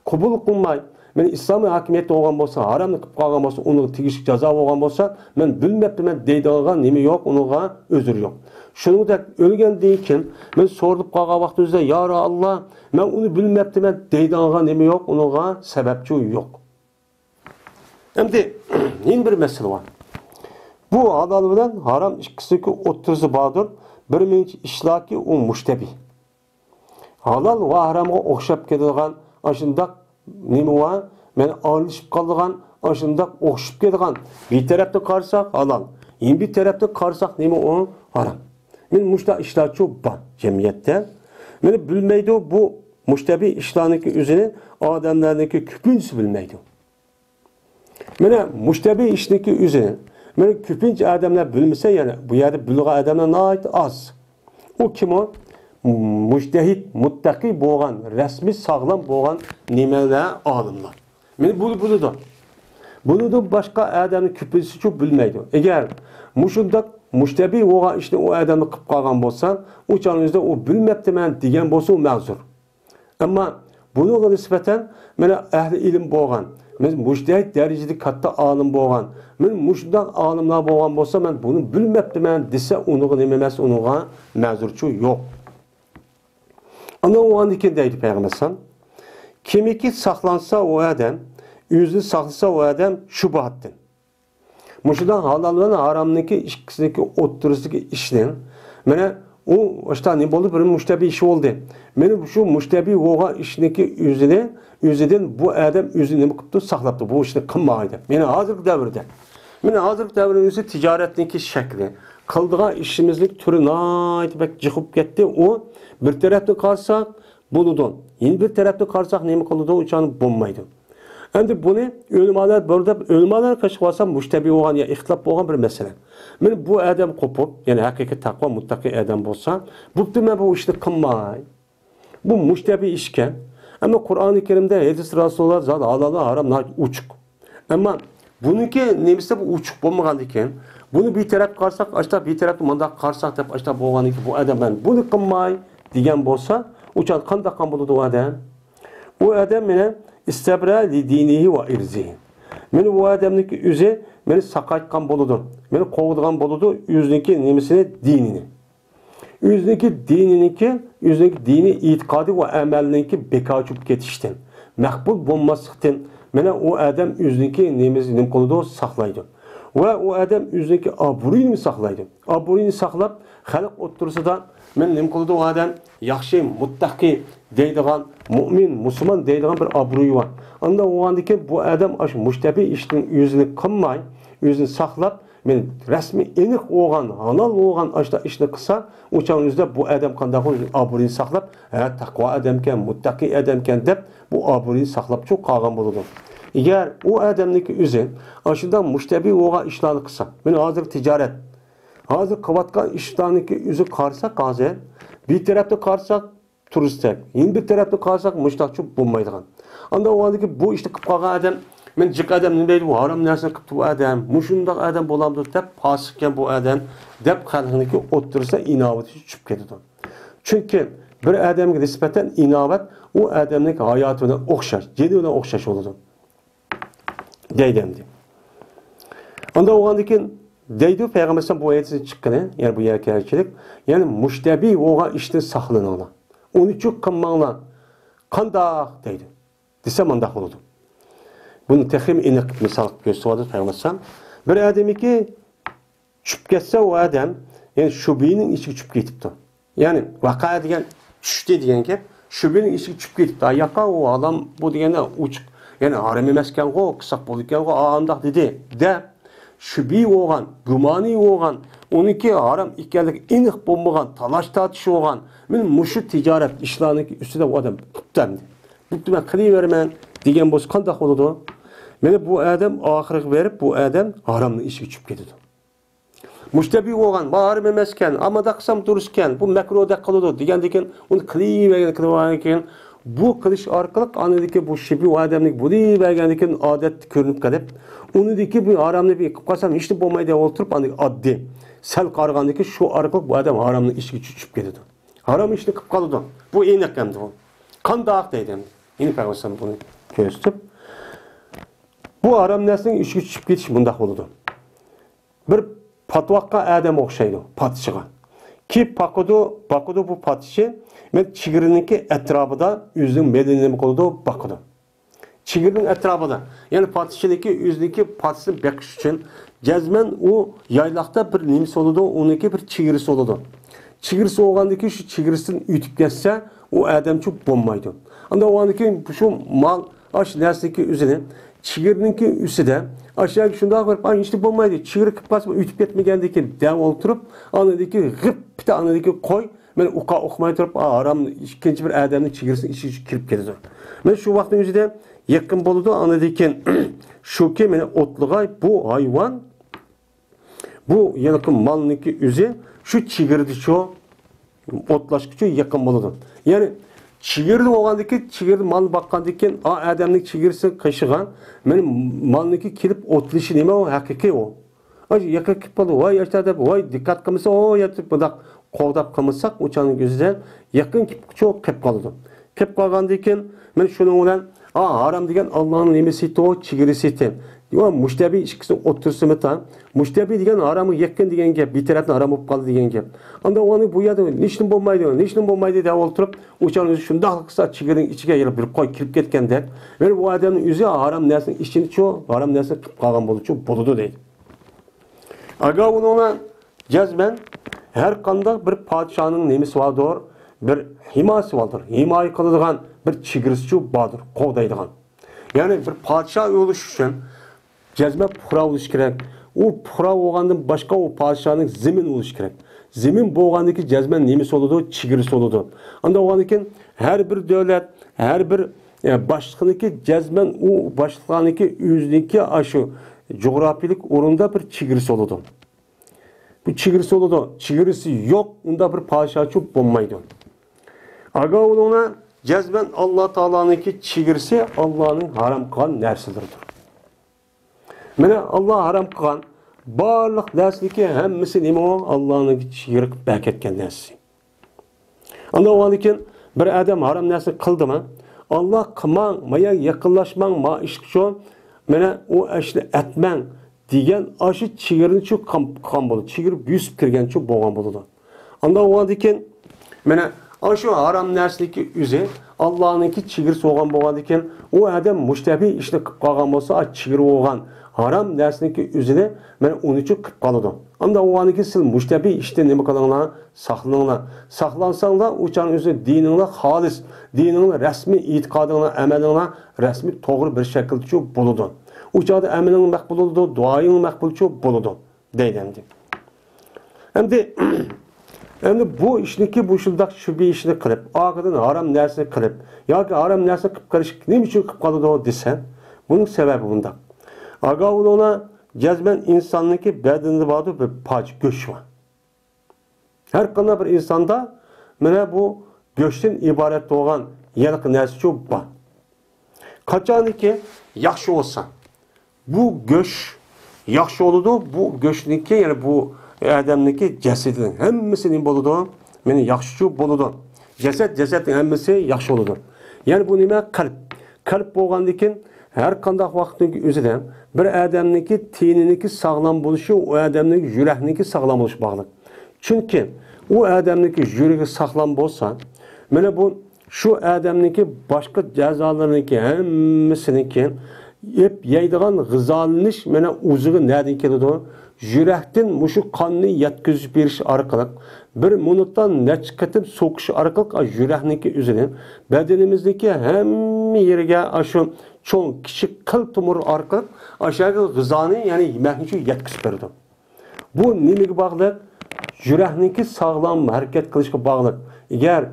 قوبۇل قىلماي، مەن ئىسلامىي ھاكىمىيەتتە بولغان بولسا، ھارامنى قىلىپ قالغان بولسا، ئۇنىڭغا تېگىشلىك جازا بولغان بولسا، مەن بىلمەپتىمەن دەيدىغانغا نېمە يوق، ئۇنىڭغا ئۆزرى يوق. شۇنىڭدەك ئۆلگەندىن كېيىن مەن سورىلىپ قالغان ۋاقتىمىزدا، يا ئاللا، مەن ئۇنى بىلمەپتىمەن دەيدىغانغا نېمە يوق، ئۇنىڭغا سەۋەبچۇ يوق. ئەمدى يەنە بىر مەسىلە بار. بۇ ھالال بىلەن ھارام ئىككىسىنىڭكى ئوتتۇرىسى باردۇر، بىر مۇنچە ئىشلاركى ئۇ مۇشتەبىھ. ھالال ۋە ھارامغا ئوخشاپ كېتىدىغان ئاشۇنداق نېمە بار؟ مانا ئارىلىشىپ قالىدىغان، ئاشۇنداق ئوخشىشىپ كېتىدىغان. بىر تەرەپتىن قارىساق ھالال، يەنە بىر تەرەپتىن قارىساق نېمە ئۇ؟ ھارام. مانا مۇشۇنداق ئىشلارچۇ بار جەمئىيەتتە. مانا بىلمەيدۇ بۇ مۇشتەبىھ ئىشلارنىڭكى ئۆزىنى ئادەملەرنىڭكى كۆپىنچىسى بىلمەيدۇ. مانا مۇشتەبىھ ئىشنىڭكى ئۆزى، مانا كۆپىنچە ئادەملەر بىلمىسە، يەنە بۇ يەردە بىلىدىغان ئادەملەر ناھايىتى ئاز. ئۇ كىم ئۇ؟ مۇجتەھىد، مۇتتەقىي بولغان، رەسمىي ساغلام بولغان نېمىلەر؟ ئالىملار. مانا بۇنى بىلىدۇ. بۇنىڭدىن باشقا ئادەمنىڭ كۆپىنچىسىچۇ بىلمەيدۇ. ئەگەر مۇشۇنداق مۇشتەبىھ بولغان ئىشنى ئۇ ئادەمنى قىلىپ قالغان بولسا، ئۇ چاغنىڭ ئۆزىدە ئۇ بىلمەپتىمەن دېگەن بولسا، ئۇ مەزۇر. ئەمما بۇنىڭغا نىسبەتەن مانا ئەھلى ئىلىم بولغان، مانا مۇجتەھىد دەرىجىدە كاتتا ئالىم بولغان، مانا مۇشۇنداق ئالىملار بولغان بولسا، مەن بۇنى بىلمەپتىمەن دېسە، ئۇنىڭغا نېمە ئەمەس، ئۇنىڭغا مەزۇرچۇ يوق. ئاندىن ئۇنىڭدىن كېيىن دەيدۇ پەيغەمبەر ئەلەيھىسسالام، كىمكى ساقلانسا ئۇ ئادەم، ئۆزىنى ساقلىسا ئۇ ئادەم شۇبھاتتىن. مۇشۇنداق ھالال بىلەن ھارامنىڭكى ئىككىسىنىڭكى ئوتتۇرىسىدىكى ئىشنى، مانا ئۇ ئاشتا نېمە بولدى؟ بىر مۇشتەبىھ ئىش بولدى. مانا شۇ مۇشتەبىھ بولغان ئىشنىڭكى ئۆزىنى، ئۆزىدىن بۇ ئادەم ئۆزىنى نېمە قىپتۇ؟ ساقلاپتۇ. بۇ ئىشنى قىلماي دەپ. مانا ھازىرقى دەۋردە. مانا ھازىرقى دەۋرنىڭ ئۆزى تىجارەتنىڭكى شەكلى. قىلىدىغان ئىشىمىزنىڭ تۈرى ناھايىتى بەك جىق بولۇپ كەتتى. ئۇ بىر تەرەپتىن قارىساق بولىدۇ. يەنە بىر تەرەپتىن قارىساق نېمە قىلىدۇ؟ ئۇ چاغدا بولمايدۇ. ئەمدى بۇنى ئۆلىمالار بىر دەپ، ئۆلىمالار قېشىغا بارسا مۇشتەبىھ بولغان يا ئىختىلاپ بولغان بىر مەسىلە. مانا بۇ ئادەم قوپۇپ، يەنى ھەقىقىي تەقۋا، مۇتتەقىي ئادەم بولسا، بوپتۇ، مەن بۇ ئىشنى قىلماي. بۇ مۇشتەبىھ ئىشكەن. ئەمما قۇرئانى كەرىمدە، ھەدىس رەسۇلۇللاھ زادى ھالال ھارام ناھايىتى ئوچۇق. ئەمما بۇنىڭكى نېمىسى بۇ ئوچۇق بولمىغاندىكىن، بۇنى بىر تەرەپ قارىساق، ئاشتا بىر تەرەپتە مۇنداق قارىساق دەپ ئاشتا بولغاندىكىن، بۇ ئادەم مەن بۇنى قىلماي دېگەن بولسا، ئۇ چاغدا قانداق قىلغان بولىدۇ ئۇ ئادەم؟ ئۇ ئادەم مانا ئىستەبرە لىدىنىھى ۋە ئىرزىھى. مانا ئۇ ئادەمنىڭكى ئۆزى مانا ساقايتقان بولىدۇ. مانا قوغدىغان بولىدۇ ئۆزىنىڭكى نېمىسىنى، دىنىنى. ئۆزىنىڭكى دىنىنىڭكى، ئۆزىنىڭكى دىنىي ئېتىقادى ۋە ئەمەلىنىڭكى بىكار چۈشۈپ كېتىشتىن، مەقبۇل بولماسلىقتىن، مانا ئۇ ئادەم ئۆزىنىڭكى نېمىسى، نېمە قىلىدۇ؟ ساقلايدۇ. ۋە ئۇ ئادەم ئۆزىنىڭكى ئابرۇيىنى ساقلايدۇ. ئابرۇيىنى ساقلاپ، خەلق ئوتتۇرىسىدا مانا نېمە قىلىدۇ ئۇ ئادەم؟ ياخشى، مۇتتەقى دەيدىغان، مۇئمىن، مۇسۇلمان دەيدىغان بىر ئابرۇيى بار. ئانداق بولغاندىكىن بۇ ئادەم ئاشۇ مۇشتەبىھ ئىشنىڭ ئۆزىنى قىلماي، ئۆزىنى ساقلاپ، مانا رەسمىي ئېنىق بولغان، ھالال بولغان ئاشۇنداق ئىشنى قىلسا، ئۇ چاغنىڭ ئۆزىدە بۇ ئادەم قانداق بولىدۇ؟ ئابرۇيىنى ساقلاپ، ھە، تەقۋا ئادەمكەن، مۇتتەقىي ئادەمكەن دەپ، بۇ ئابرۇيىنى ساقلاپچۇ قالغان بولىدۇ. ئەگەر ئۇ ئادەمنىڭكى ئۆزى ئاشۇنداق مۇشتەبىھ بولغان ئىشلارنى قىلسا، مانا ھازىر تىجارەت، ھازىر قىلىۋاتقان ئىشلارنىڭكى ئۆزى قارىساق، ھازىر بىر تەرەپتىن قارىساق، تۇرۇستەك. يەنە بىر تەرەپتىن قارىساق، مۇشۇنداقچۇ بولمايدىغان. ئانداق بولغاندىكىن بۇ ئىشنى قىلىپ قالغان ئادەم، مەن جىق ئادەم نېمە دەيدۇ، بۇ ھارام نەرسىنى قىپتۇ بۇ ئادەم، مۇشۇنداق ئادەم بولامدۇ دەپ، پاسىقكەن بۇ ئادەم دەپ خەلقنىڭكى ئوتتۇرىسىدا ئىناۋىتى چۈشۈپ كېتىدۇ. چۈنكى بىر ئادەمگە نىسبەتەن ئىناۋەت ئۇ ئادەمنىڭ ھاياتى بىلەن ئوخشاش، جېنى بىلەن ئوخشاش بولىدۇ. دەيدۇ ئەمدى. ئانداق بولغاندىكىن دەيدۇ پەيغەمبەر ئەلەيھىسسالام بۇ ئايەتتىن چىققىنى، يەنى بۇ يەرگە كەلگۈچىلىك، يەنى مۇشتەبىھ بولغان ئىشتىن ساقلىنىڭلار. ئۇنى چۈ قىلماڭلار. قانداق دەيدۇ؟ دېسە مانداق بولىدۇ. بۇنى تېخىمۇ ئېنىق مىسال قىلىپ كۆرسىتىۋاتىدۇ پەيغەمبەر ئەلەيھىسسالام. بىر ئادەمكى چۈشۈپ كەتسە ئۇ ئادەم، يەنى شۈبھىنىڭ ئىچىگە چۈشۈپ كېتىپتۇ. يەنى ۋەقە دېگەن چۈشتى دېگەن گەپ، شۈبھىنىڭ ئىچىگە چۈشۈپ كېتىپتۇ. ھە، ياقا ئۇ ھالال بۇ دېگەندە ئوچۇق، يەنى ھارام ئەمەسكەنغۇ، قىلساق بولىدىكەنغۇ، ئا، ئانداق دېدى دەپ، شۈبھە بولغان، گۇمانى بولغان، ئۇنىڭكى ھارام ئىكەنلىكى ئېنىق بولمىغان، تالاش تارتىش بولغان، مانا مۇشۇ تىجارەت ئىشلارنىڭكى ئۈستىدە ئۇ ئادەم بوپتۇ ئەمدى. بوپتۇ، مەن قىلىۋېرىمەن دېگەن بولسا قانداق بولىدۇ؟ مانا بۇ ئادەم ئاخىرىغا بېرىپ، بۇ ئادەم ھارامنىڭ ئىچىگە چۈشۈپ كېتىدۇ. مۇشتەبىھ بولغان، بۇ ھارام ئەمەسكەن، ئامما دەقسەم دۇرۇسكەن، بۇ مەكرۇھ دەپ قىلىدۇ دېگەندىكىن، ئۇنى قىلىۋەرگەن، قىلىۋەرگەندىكىن، بۇ قىلىش ئارقىلىق ئاندىكى بۇ شۈبھە ئۇ ئادەمنىڭ بۇنى بەرگەندىكىن ئادەتتە كۆرۈنۈپ قېلىپ، ئۇنىدىكى بۇ ھارامنى بىر قىلىپ قالسام ھېچنېمە بولمايدۇ دەپ ئولتۇرۇپ، ئاندىكى ئاددىي سەل قارىغاندىكىن شۇ ئارقىلىق بۇ ئادەم ھارامنىڭ ئىچىگە چۈشۈپ كېتىدۇ. ھارام ئىشنى قىلىپ قالىدۇ. بۇ ئېنىق ئەمدى بۇ. قانداق دەيدۇ ئەمدى. يەنە پەيغەمبەر بۇنى كۆرسىتىپ، بۇ ھارام نەرسىنىڭ ئىچىگە چۈشۈپ كېتىش مۇنداق بولىدۇ. بىر پاتىۋاتقان ئادەم ئوخشايدۇ پاتىشىغا. كېلىپ باقىدۇ، باقىدۇ بۇ پاتىشى، مەن چېگرىنىڭكى ئەتراپىدا ئۆزىنىڭ مېلىنى نېمە قىلىدۇ، باقىدۇ. چېگرىنىڭ ئەتراپىدا، يەنى پادىچىنىڭكى ئۆزىنىڭكى پادىچىسىنى بېقىش ئۈچۈن جەزمەن ئۇ يايلاقتا بىر نېمىسى بولىدۇ، ئۇنىڭكى بىر چېگرىسى بولىدۇ. چېگرىسى بولغاندىن كېيىن شۇ چېگرىسىدىن ئۆتۈپ كەتسە، ئۇ ئادەمچۇ بولمايدۇ. ئاندىن ئۇنىڭ كېيىن شۇ مال، ئاش نەرسىنىڭكى ئۆزىنى چېگرىنىڭكى ئۈستىدە، ئاشۇ يەرگە شۇنداق بېرىپ، ئاي، ھېچنېمە بولمايدۇ، چېگرا كېلىپ قالسا ئۆتۈپ كەتمىگەندىكىن دەپ ئولتۇرۇپ، ئاندىن كېيىن غىپپىتە ئاندىن كېيىن قوي، مەن ئۇقا ئۇقماي تۇرۇپ، ئا، ھارام ئىككىنچى بىر ئادەمنىڭ چېگرىسىنىڭ ئىچىگە كىرىپ كېتىدۇ. مەن شۇ ۋاقىتنىڭ ئۆزىدە يېقىن بولىدۇ. ئاندىن كېيىن شۇكى، مەن ئوتلىغاي بۇ ھايۋان، بۇ ھېلىقى مالنىڭكى ئۆزى شۇ چېگرىدىچۇ ئوتلاشقىچۇ يېقىن بولىدۇ. يەنى چېگرىدە بولغاندىكىن، چېگرىدە مال باققاندىكىن، ئا ئادەمنىڭ چېگرىسىنىڭ قېشىغا مەن مالنىڭكى كېلىپ ئوتلىشى نېمە، ئۇ ھەقىقىي ئۇ. ئاشۇ يېقىن كېلىپ قالدى، ۋاي ئاشتا دەپ، ۋاي دىققەت قىلمىسا، ئو يەتتى بۇنداق قوغداپ قالمىساق، ئۇ چاغنىڭ ئۆزىدە يېقىن كېلىپ شۇ قېلىپ قالىدۇ. قېلىپ قالغاندىن كېيىن، مەن شۇنىڭ بىلەن، ئا، ھارام دېگەن ئاللانىڭ نېمىسى ئىدى، چېگرىسى ئىدى. يا، مۇشتەبى ئىككىسىنىڭ ئوتتۇرىسىمىتا، مۇشتەبى دېگەن ھارامغا يېقىن دېگەن گەپ، بىر تەرەپتىن ھارام بولۇپ قالدى دېگەن گەپ. ئاندا ئۇنى بۇ يەردە نېشىدىن بولمايدۇ، نېشىدىن بولمايدۇ دەپ ئولتۇرۇپ، ئۇ چاغنىڭ ئۆزى شۇنداق قىلسا، چېگرىنىڭ ئىچىگە يەنە بىر قوي كىرىپ كەتكەندەك، مەن بۇ ئادەمنىڭ ئۆزى ھارام نەرسىنىڭ ئىچىنىچۇ، ھارام نەرسىنى قىلىپ قالغان بولىدۇ، بولىدۇ دەيدۇ. ئاگاھ بولۇڭلار، جەزمەن ھەر قانداق بىر پادىشاھنىڭ نېمىسى باردۇر، بىر ھىماسى باردۇر، ھىمايە قىلىدىغان بىر چېگرىسىچۇ باردۇر، قوغدايدىغان. يەنى بىر پادىشاھ بولۇش ئۈچۈن جەزمەن پۇقرا بولۇش كېرەك. ئۇ پۇقرا بولغاندىن باشقا ئۇ پادىشاھنىڭ زېمىن بولۇش كېرەك. زېمىن بولغاندىكى جەزمەن نېمىسى بولىدۇ؟ چېگرىسى بولىدۇ. ئانداق بولغاندىكىن ھەر بىر دۆلەت، ھەر بىر، ئە، باشلىقنىڭكى جەزمەن ئۇ باشلىقلارنىڭكى ئۆزىنىڭكى ئاشۇ جۇغراپىيىلىك ئورۇندا بىر چېگرىسى بولىدۇ. بۇ چېگرىسى بولىدۇ. چېگرىسى يوق، ئۇنداق بىر پادىشاھچۇ بولمايدۇ. ئاگاھ بولۇڭلار، جەزمەن ئاللا تائالانىڭكى چېگرىسى ئاللانىڭ ھارام قىلغان نەرسىلىرىدۇر. مانا ئاللا ھارام قىلغان بارلىق نەرسىنىڭكى ھەممىسى نېمە ئۇ؟ ئاللانىڭكى چېگرا قىلىپ بەركەتكەن نەرسىسى. ئاندىن ئۇنىڭدىن كېيىن بىر ئادەم ھارام نەرسىنى قىلدىمۇ، ئاللا قىلماڭ، مايا يېقىنلاشماڭ، ما ئىشقىچۇ، مانا ئۇ ئىشنى ئەتمەڭ دېگەن ئاشۇ چېگرىنىچۇ قام-، قىلغان بولىدۇ، چېگرا بۆسۈپ كىرگەنچۇ بولغان بولىدۇ. ئاندىن ئۇنىڭدىن كېيىن مانا ئاشۇ ھارام نەرسىنىڭكى ئۆزى ئاللانىڭكى چېگرىسى بولغان بولغاندىكىن، ئۇ ئادەم مۇشتەبىھ ئىشنى قىلىپ قالغان بولسا، ئا، چېگرا بولغان ھارام نەرسىنىڭكى ئۆزىنى مانا ئۇنىچۇ قىلىپ قالىدۇ. ئاندىن ئۇنىڭدىن كېيىن سىز مۇشتەبىھ ئىشتىن نېمە قىلىڭلار؟ ساقلىنىڭلار. ساقلانساڭلار، ئۇ چاغنىڭ ئۆزىدە دىنىڭلار خالىس، دىنىڭلار رەسمىي، ئېتىقادىڭلار، ئەمەلىڭلار رەسمىي توغرا بىر شەكىلدىچۇ بولىدۇ. ئۇ چاغدا ئەمىلىڭ مەقبۇل بولىدۇ، دۇئايىڭ مەقبۇلچۇ بولىدۇ، دەيدۇ ئەمدى. ئەمدى، ئەمدى بۇ ئىشنىكى، بۇ شۇنداق شۈبھە ئىشنى قىلىپ، ئارقىدىن ھارام نەرسىنى قىلىپ، ياكى ھارام نەرسىنى قىلىپ قېلىش نېمە ئۈچۈن قىلىپ قالىدۇ دېسە، بۇنىڭ سەۋەبى بۇنداق. ئاگاھ بولۇڭلار، جەزمەن ئىنساننىڭكى بەدىنىدە بارىدۇ بىر پارچە گۆش بار. ھەر قانداق بىر ئىنساندا مانا بۇ گۆشتىن ئىبارەت بولغان ھېلىقى نەرسىچۇ بار. قاچانكى ياخشى بولسا، بۇ گۆش ياخشى بولىدۇ، بۇ گۆشنىڭكى، يەنى بۇ ئادەمنىڭكى جەسىتىنىڭ ھەممىسى نېمە بولىدۇ؟ مانا ياخشىچۇ بولىدۇ. جەسەت، جەسەتنىڭ ھەممىسى ياخشى بولىدۇ. يەنى بۇ نېمە؟ قەلب. قەلب بولغاندىكىن، ھەر قانداق ۋاقىتنىڭ ئۆزىدە بىر ئادەمنىڭكى تېنىنىڭكى ساغلام بولۇشى، ئۇ ئادەمنىڭ يۈرەكنىڭكى ساغلام بولۇشىغا باغلىق. چۈنكى ئۇ ئادەمنىڭكى يۈرىكى ساغلام بولسا، مانا بۇ شۇ ئادەمنىڭكى باشقا ئەزالىرىنىڭكى ھەممىسىنىڭكى يەپ يەيدىغان غىزالىنىش مانا ئۇزىقى نەدىن كېلىدۇ؟ يۈرەكتىن مۇشۇ قاننى يەتكۈزۈپ بېرىش ئارقىلىق، بىر مىنۇتتا نەچچە قېتىم سوقۇش ئارقىلىق، ئا، يۈرەكنىڭكى ئۆزىنى، بەدىنىمىزدىكى ھەممە يېرىگە ئاشۇ چوڭ، كىچىك قىل تومۇر ئارقىلىق ئاشۇ يەرگە غىزانى، يەنى يېمەكنى شۇ يەتكۈزۈپ بېرىدۇ. بۇ نېمىگە باغلىق؟ يۈرەكنىڭكى ساغلام ھەرىكەت قىلىشقا باغلىق. ئەگەر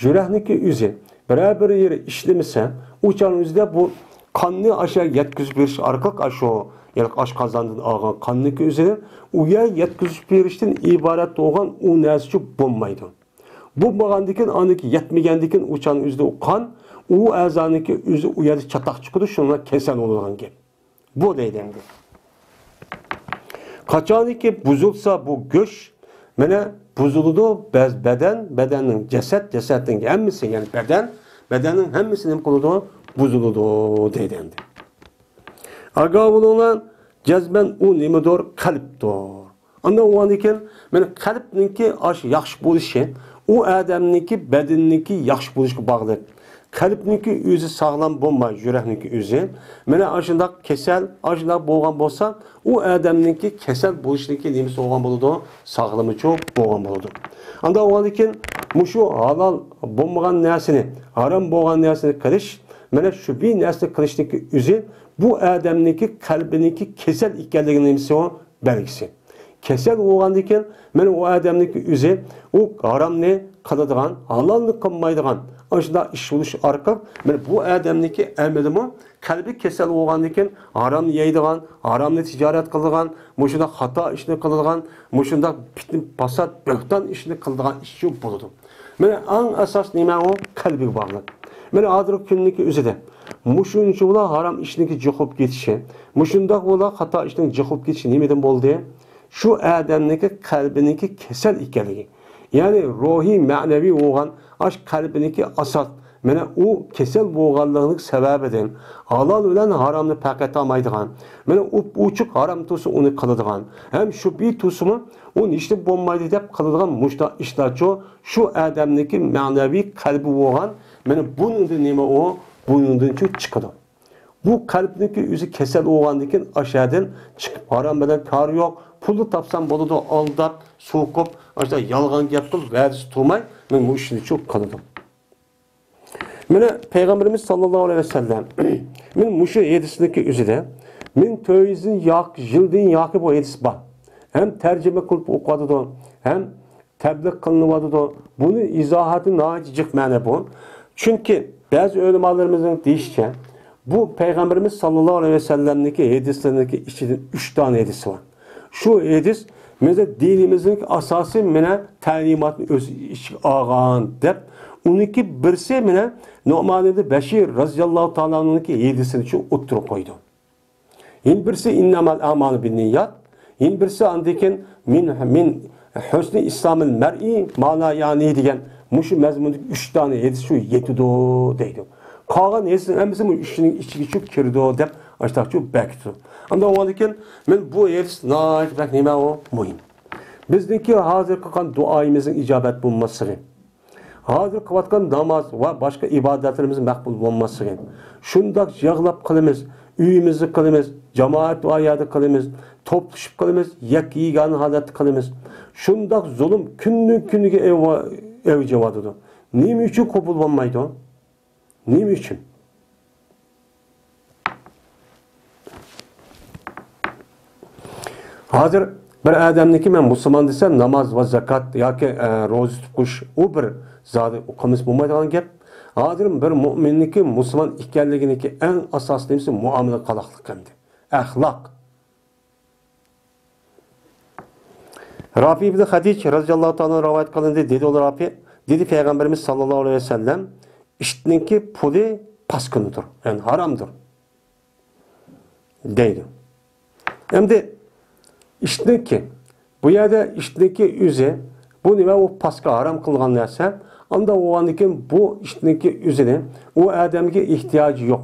يۈرەكنىڭكى ئۆزى بىرەر بىر يېرى ئىشلىمىسە، ئۇ چاغنىڭ ئۆزىدە بۇ قاننى ئاشۇ يەرگە يەتكۈزۈپ بېرىش ئارقىلىق، ئاشۇ، يەنى ئاشقازاندىن ئالغان قاننىڭكى ئۆزىنى ئۇ يەرگە يەتكۈزۈپ بېرىشتىن ئىبارەت بولغان ئۇ نەرسىچۇ بولمايدۇ. بولمىغاندىكىن، ئاندىكى يەتمىگەندىكىن، ئۇ چاغنىڭ ئۆزىدە ئۇ قان، ئۇ ئەزانىڭكى ئۆزى ئۇ يەردە چاتاق چىقىدۇ، شۇنىڭ بىلەن كېسەل بولىدىغان گەپ. بۇ دەيدۇ ئەمدى. قاچانكى بۇزۇلسا بۇ گۆش، مانا بۇزۇلىدۇ، بەز-، بەدەن، بەدەننىڭ جەسەت، جەسەتنىڭ ھەممىسى، يەنى بەدەن، بەدەننىڭ ھەممىسى نېمە قىلىدۇ؟ بۇزۇلىدۇ، دەيدۇ ئەمدى. ئاگاھ بولۇڭلار، جەزمەن ئۇ نېمىدۇر؟ قەلبتۇر. ئاندىن ئۇنىڭدىن كېيىن، مانا قەلبنىڭكى ئاش-، ياخشى بولۇشى، ئۇ ئادەمنىڭكى بەدىنىنىڭكى ياخشى بولۇشىغا باغلىق. قەلبنىڭكى ئۆزى ساغلام بولماي، يۈرەكنىڭكى ئۆزى. مانا ئاشۇنداق كېسەل، ئاشۇنداق بولغان بولسا، ئۇ ئادەمنىڭكى كېسەل بولۇشنىڭكى نېمىسى بولغان بولىدۇ؟ ساغلىمىچۇ بولغان بولىدۇ. ئانداق بولغاندىن كېيىن مۇشۇ ھالال بولمىغان نەرسىنى، ھارام بولغان نەرسىنى قىلىش، مانا شۇ بىر نەرسىنى قىلىشنىڭكى ئۆزى بۇ ئادەمنىڭكى قەلبىنىڭكى كېسەل ئىكەنلىكىنىڭ نېمىسى ئۇ؟ بەلگىسى. كېسەل بولغاندىن كېيىن، مانا ئۇ ئادەمنىڭكى ئۆزى ئۇ ھارامنى قىلىدىغان، ھالالنى قىلمايدىغان، ئاشۇنداق ئىش بولۇش ئارقىلىق، مانا بۇ ئادەمنىڭكى ئەمىلىمۇ قەلبى كېسەل بولغاندىن كېيىن ھارامنى يەيدىغان، ھارامنى تىجارەت قىلىدىغان، مۇشۇنداق خاتا ئىشنى قىلىدىغان، مۇشۇنداق پىتنە، پاسات، بۆھتان ئىشنى قىلىدىغان ئىش شۇ بولىدۇ. مانا ئەڭ ئاساس نېمە ئۇ؟ قەلبىگە باغلىق. مانا ھازىرقى كۈننىڭكى ئۆزىدە مۇشۇنچىۋالا ھارام ئىشنىڭكى جۇقۇپ كېتىشى، مۇشۇنداق بالا خاتا ئىشنىڭ جۇقۇپ كېتىشى نېمىدىن بولدى؟ شۇ ئادەمنىڭكى قەلبىنىڭكى كېسەل ئىكەنلىكى. يەنى روھىي، مەنىۋى بولغان ئاش قەلبىنىڭكى ئاساس. مانا ئۇ كېسەل بولغانلىقىنىڭ سەۋەبىدىن ھالال بىلەن ھارامنى پەرق ئېتالمايدىغان، مانا ئوپئوچۇق ھارام تۇرسا ئۇنى قىلىدىغان، ھەم شۇ بىر تۇرسىمۇ ئۇ ھېچنېمە بولمايدۇ دەپ قىلىدىغان مۇشۇنداق ئىشلارچۇ شۇ ئادەمنىڭكى مەنىۋى قەلبى بولغان، مانا بۇنىڭدىن نېمە ئۇ؟ بۇنىڭدىنچۇ چىقىدۇ. بۇ قەلبنىڭكى ئۆزى كېسەل بولغاندىن كېيىن ئاشۇ يەردىن چىقىپ ھارام بىلەن كارى يوق، پۇلنى تاپسام بولىدۇ، ئالداپ، سوقۇپ، ئاشۇنداق يالغان گەپ قىلىپ، ۋەدىسى تۇرماي، مانا مۇشۇنى شۇ قىلىدۇ. مانا پەيغەمبىرىمىز ساللاللاھۇ ئەلەيھى ۋەسەللەم، مانا مۇشۇ ھەدىسنىڭكى ئۆزىدە مىڭ تۆت يۈز يىلدىن ياق-، يىلدىن ياقى بۇ ھەدىس بار. ھەم تەرجىمە قىلىپ ئوقۇۋاتىدۇ، ھەم تەبلىغ قىلىنىۋاتىدۇ. بۇنى ئىزاھاتى ناھايىتى جىق مەنە بۇ. چۈنكى بەزى ئۆلىمالىرىمىزنىڭ دېيىشىچە، بۇ پەيغەمبىرىمىز ساللاللاھۇ ئەلەيھى ۋەسەللەمنىڭكى ھەدىسلىرىنىڭكى ئىچىدىن ئۈچ دانە ھەدىس بار. شۇ ھەدىس مانا دىنىمىزنىڭ ئاساسىي مانا تەلىماتنى ئۆز ئىچىگە ئالغان دەپ، ئۇنىڭكى بىرسى مانا نۇئمان ئىبنى بەشىر رەزىياللاھۇ تائالا ئەنھۇنىڭكى ھەدىسىنى شۇ ئوتتۇرىغا قويىدۇ. يەنە بىرسى «ئىننەمەل ئەمالۇ بىننىيات». يەنە بىرسى ئاندىن كېيىن «مىن، مىن ھۇسنى ئىسلامىل مەرئى ما لا يەنى» دېگەن مۇشۇ مەزمۇندىكى ئۈچ دانە ھەدىس شۇ يېتىدۇ دەيدۇ. قالغان ھەدىسنىڭ ھەممىسى بۇ ئۈچىنىڭ ئىچىگە شۇ كىرىدۇ دەپ ئاشتاقچۇ بەكىتىدۇ. ئاندىن ئۇنىڭدىن كېيىن مەن بۇ ھەدىس ناھايىتى بەك نېمە ئۇ؟ مۇھىم. بىزنىڭكى ھازىر قىلغان دۇئايىمىزنىڭ ئىجابەت بولماسلىقى. ھازىر قىلىۋاتقان ناماز ۋە باشقا ئىبادەتلىرىمىز مەقبۇل بولماسلىقى. شۇنداق يىغلاپ قىلىمىز، ئۆيىمىزدە قىلىمىز، جامائەت بار يەردە قىلىمىز، توپلىشىپ قىلىمىز، يەككە يېگانە ھالەتتە قىلىمىز. شۇنداق زۇلۇم كۈندىن كۈنگە ئەۋ-، ئەۋج ئېلىۋاتىدۇ. نېمە ئۈچۈن قوبۇل بولمايدۇ؟ نېمە ئۈچۈن؟ ھازىر بىر ئادەمنىكى مەن مۇسۇلمان دېسە، ناماز ۋە زاكات ياكى، ئە، روزا تۇتۇپ قويۇش، ئۇ بىر زادى قىلمىسا بولمايدىغان گەپ. ھازىر بىر مۇئمىننىكى مۇسۇلمان ئىكەنلىكىنىكى ئەڭ ئاساسلىق نېمىسى؟ مۇئامىلە قالاقلىق ئەمدى. ئەخلاق. رافى ئىبن خەدىج رەزىياللاھۇ تائالا رىۋايەت قىلىندى، دېدى ئۇ رافى، دېدى پەيغەمبىرىمىز ساللاللاھۇ ئەلەيھى ۋەسەللەم، ئىتنىڭكى پۇلى پاسكىنىدۇر، يەنى ھارامدۇر، دەيدۇ. ئەمدى ئىتنىڭكى، بۇ يەردە ئىتنىڭكى ئۆزى، بۇ نېمە؟ ئۇ پاسكا ھارام قىلغان نەرسە. ئانداق بولغاندىن كېيىن بۇ ئىتنىڭكى ئۆزىنى ئۇ ئادەمگە ئېھتىياجى يوق.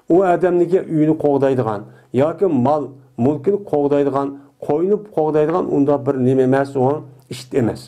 ئۇ ئادەمنىڭكى ئۆيىنى قوغدايدىغان ياكى مال مۈلكىنى قوغدايدىغان، قوينى قوغدايدىغان ئۇنداق بىر نېمە ئەمەس، ئۇ ئىت ئەمەس.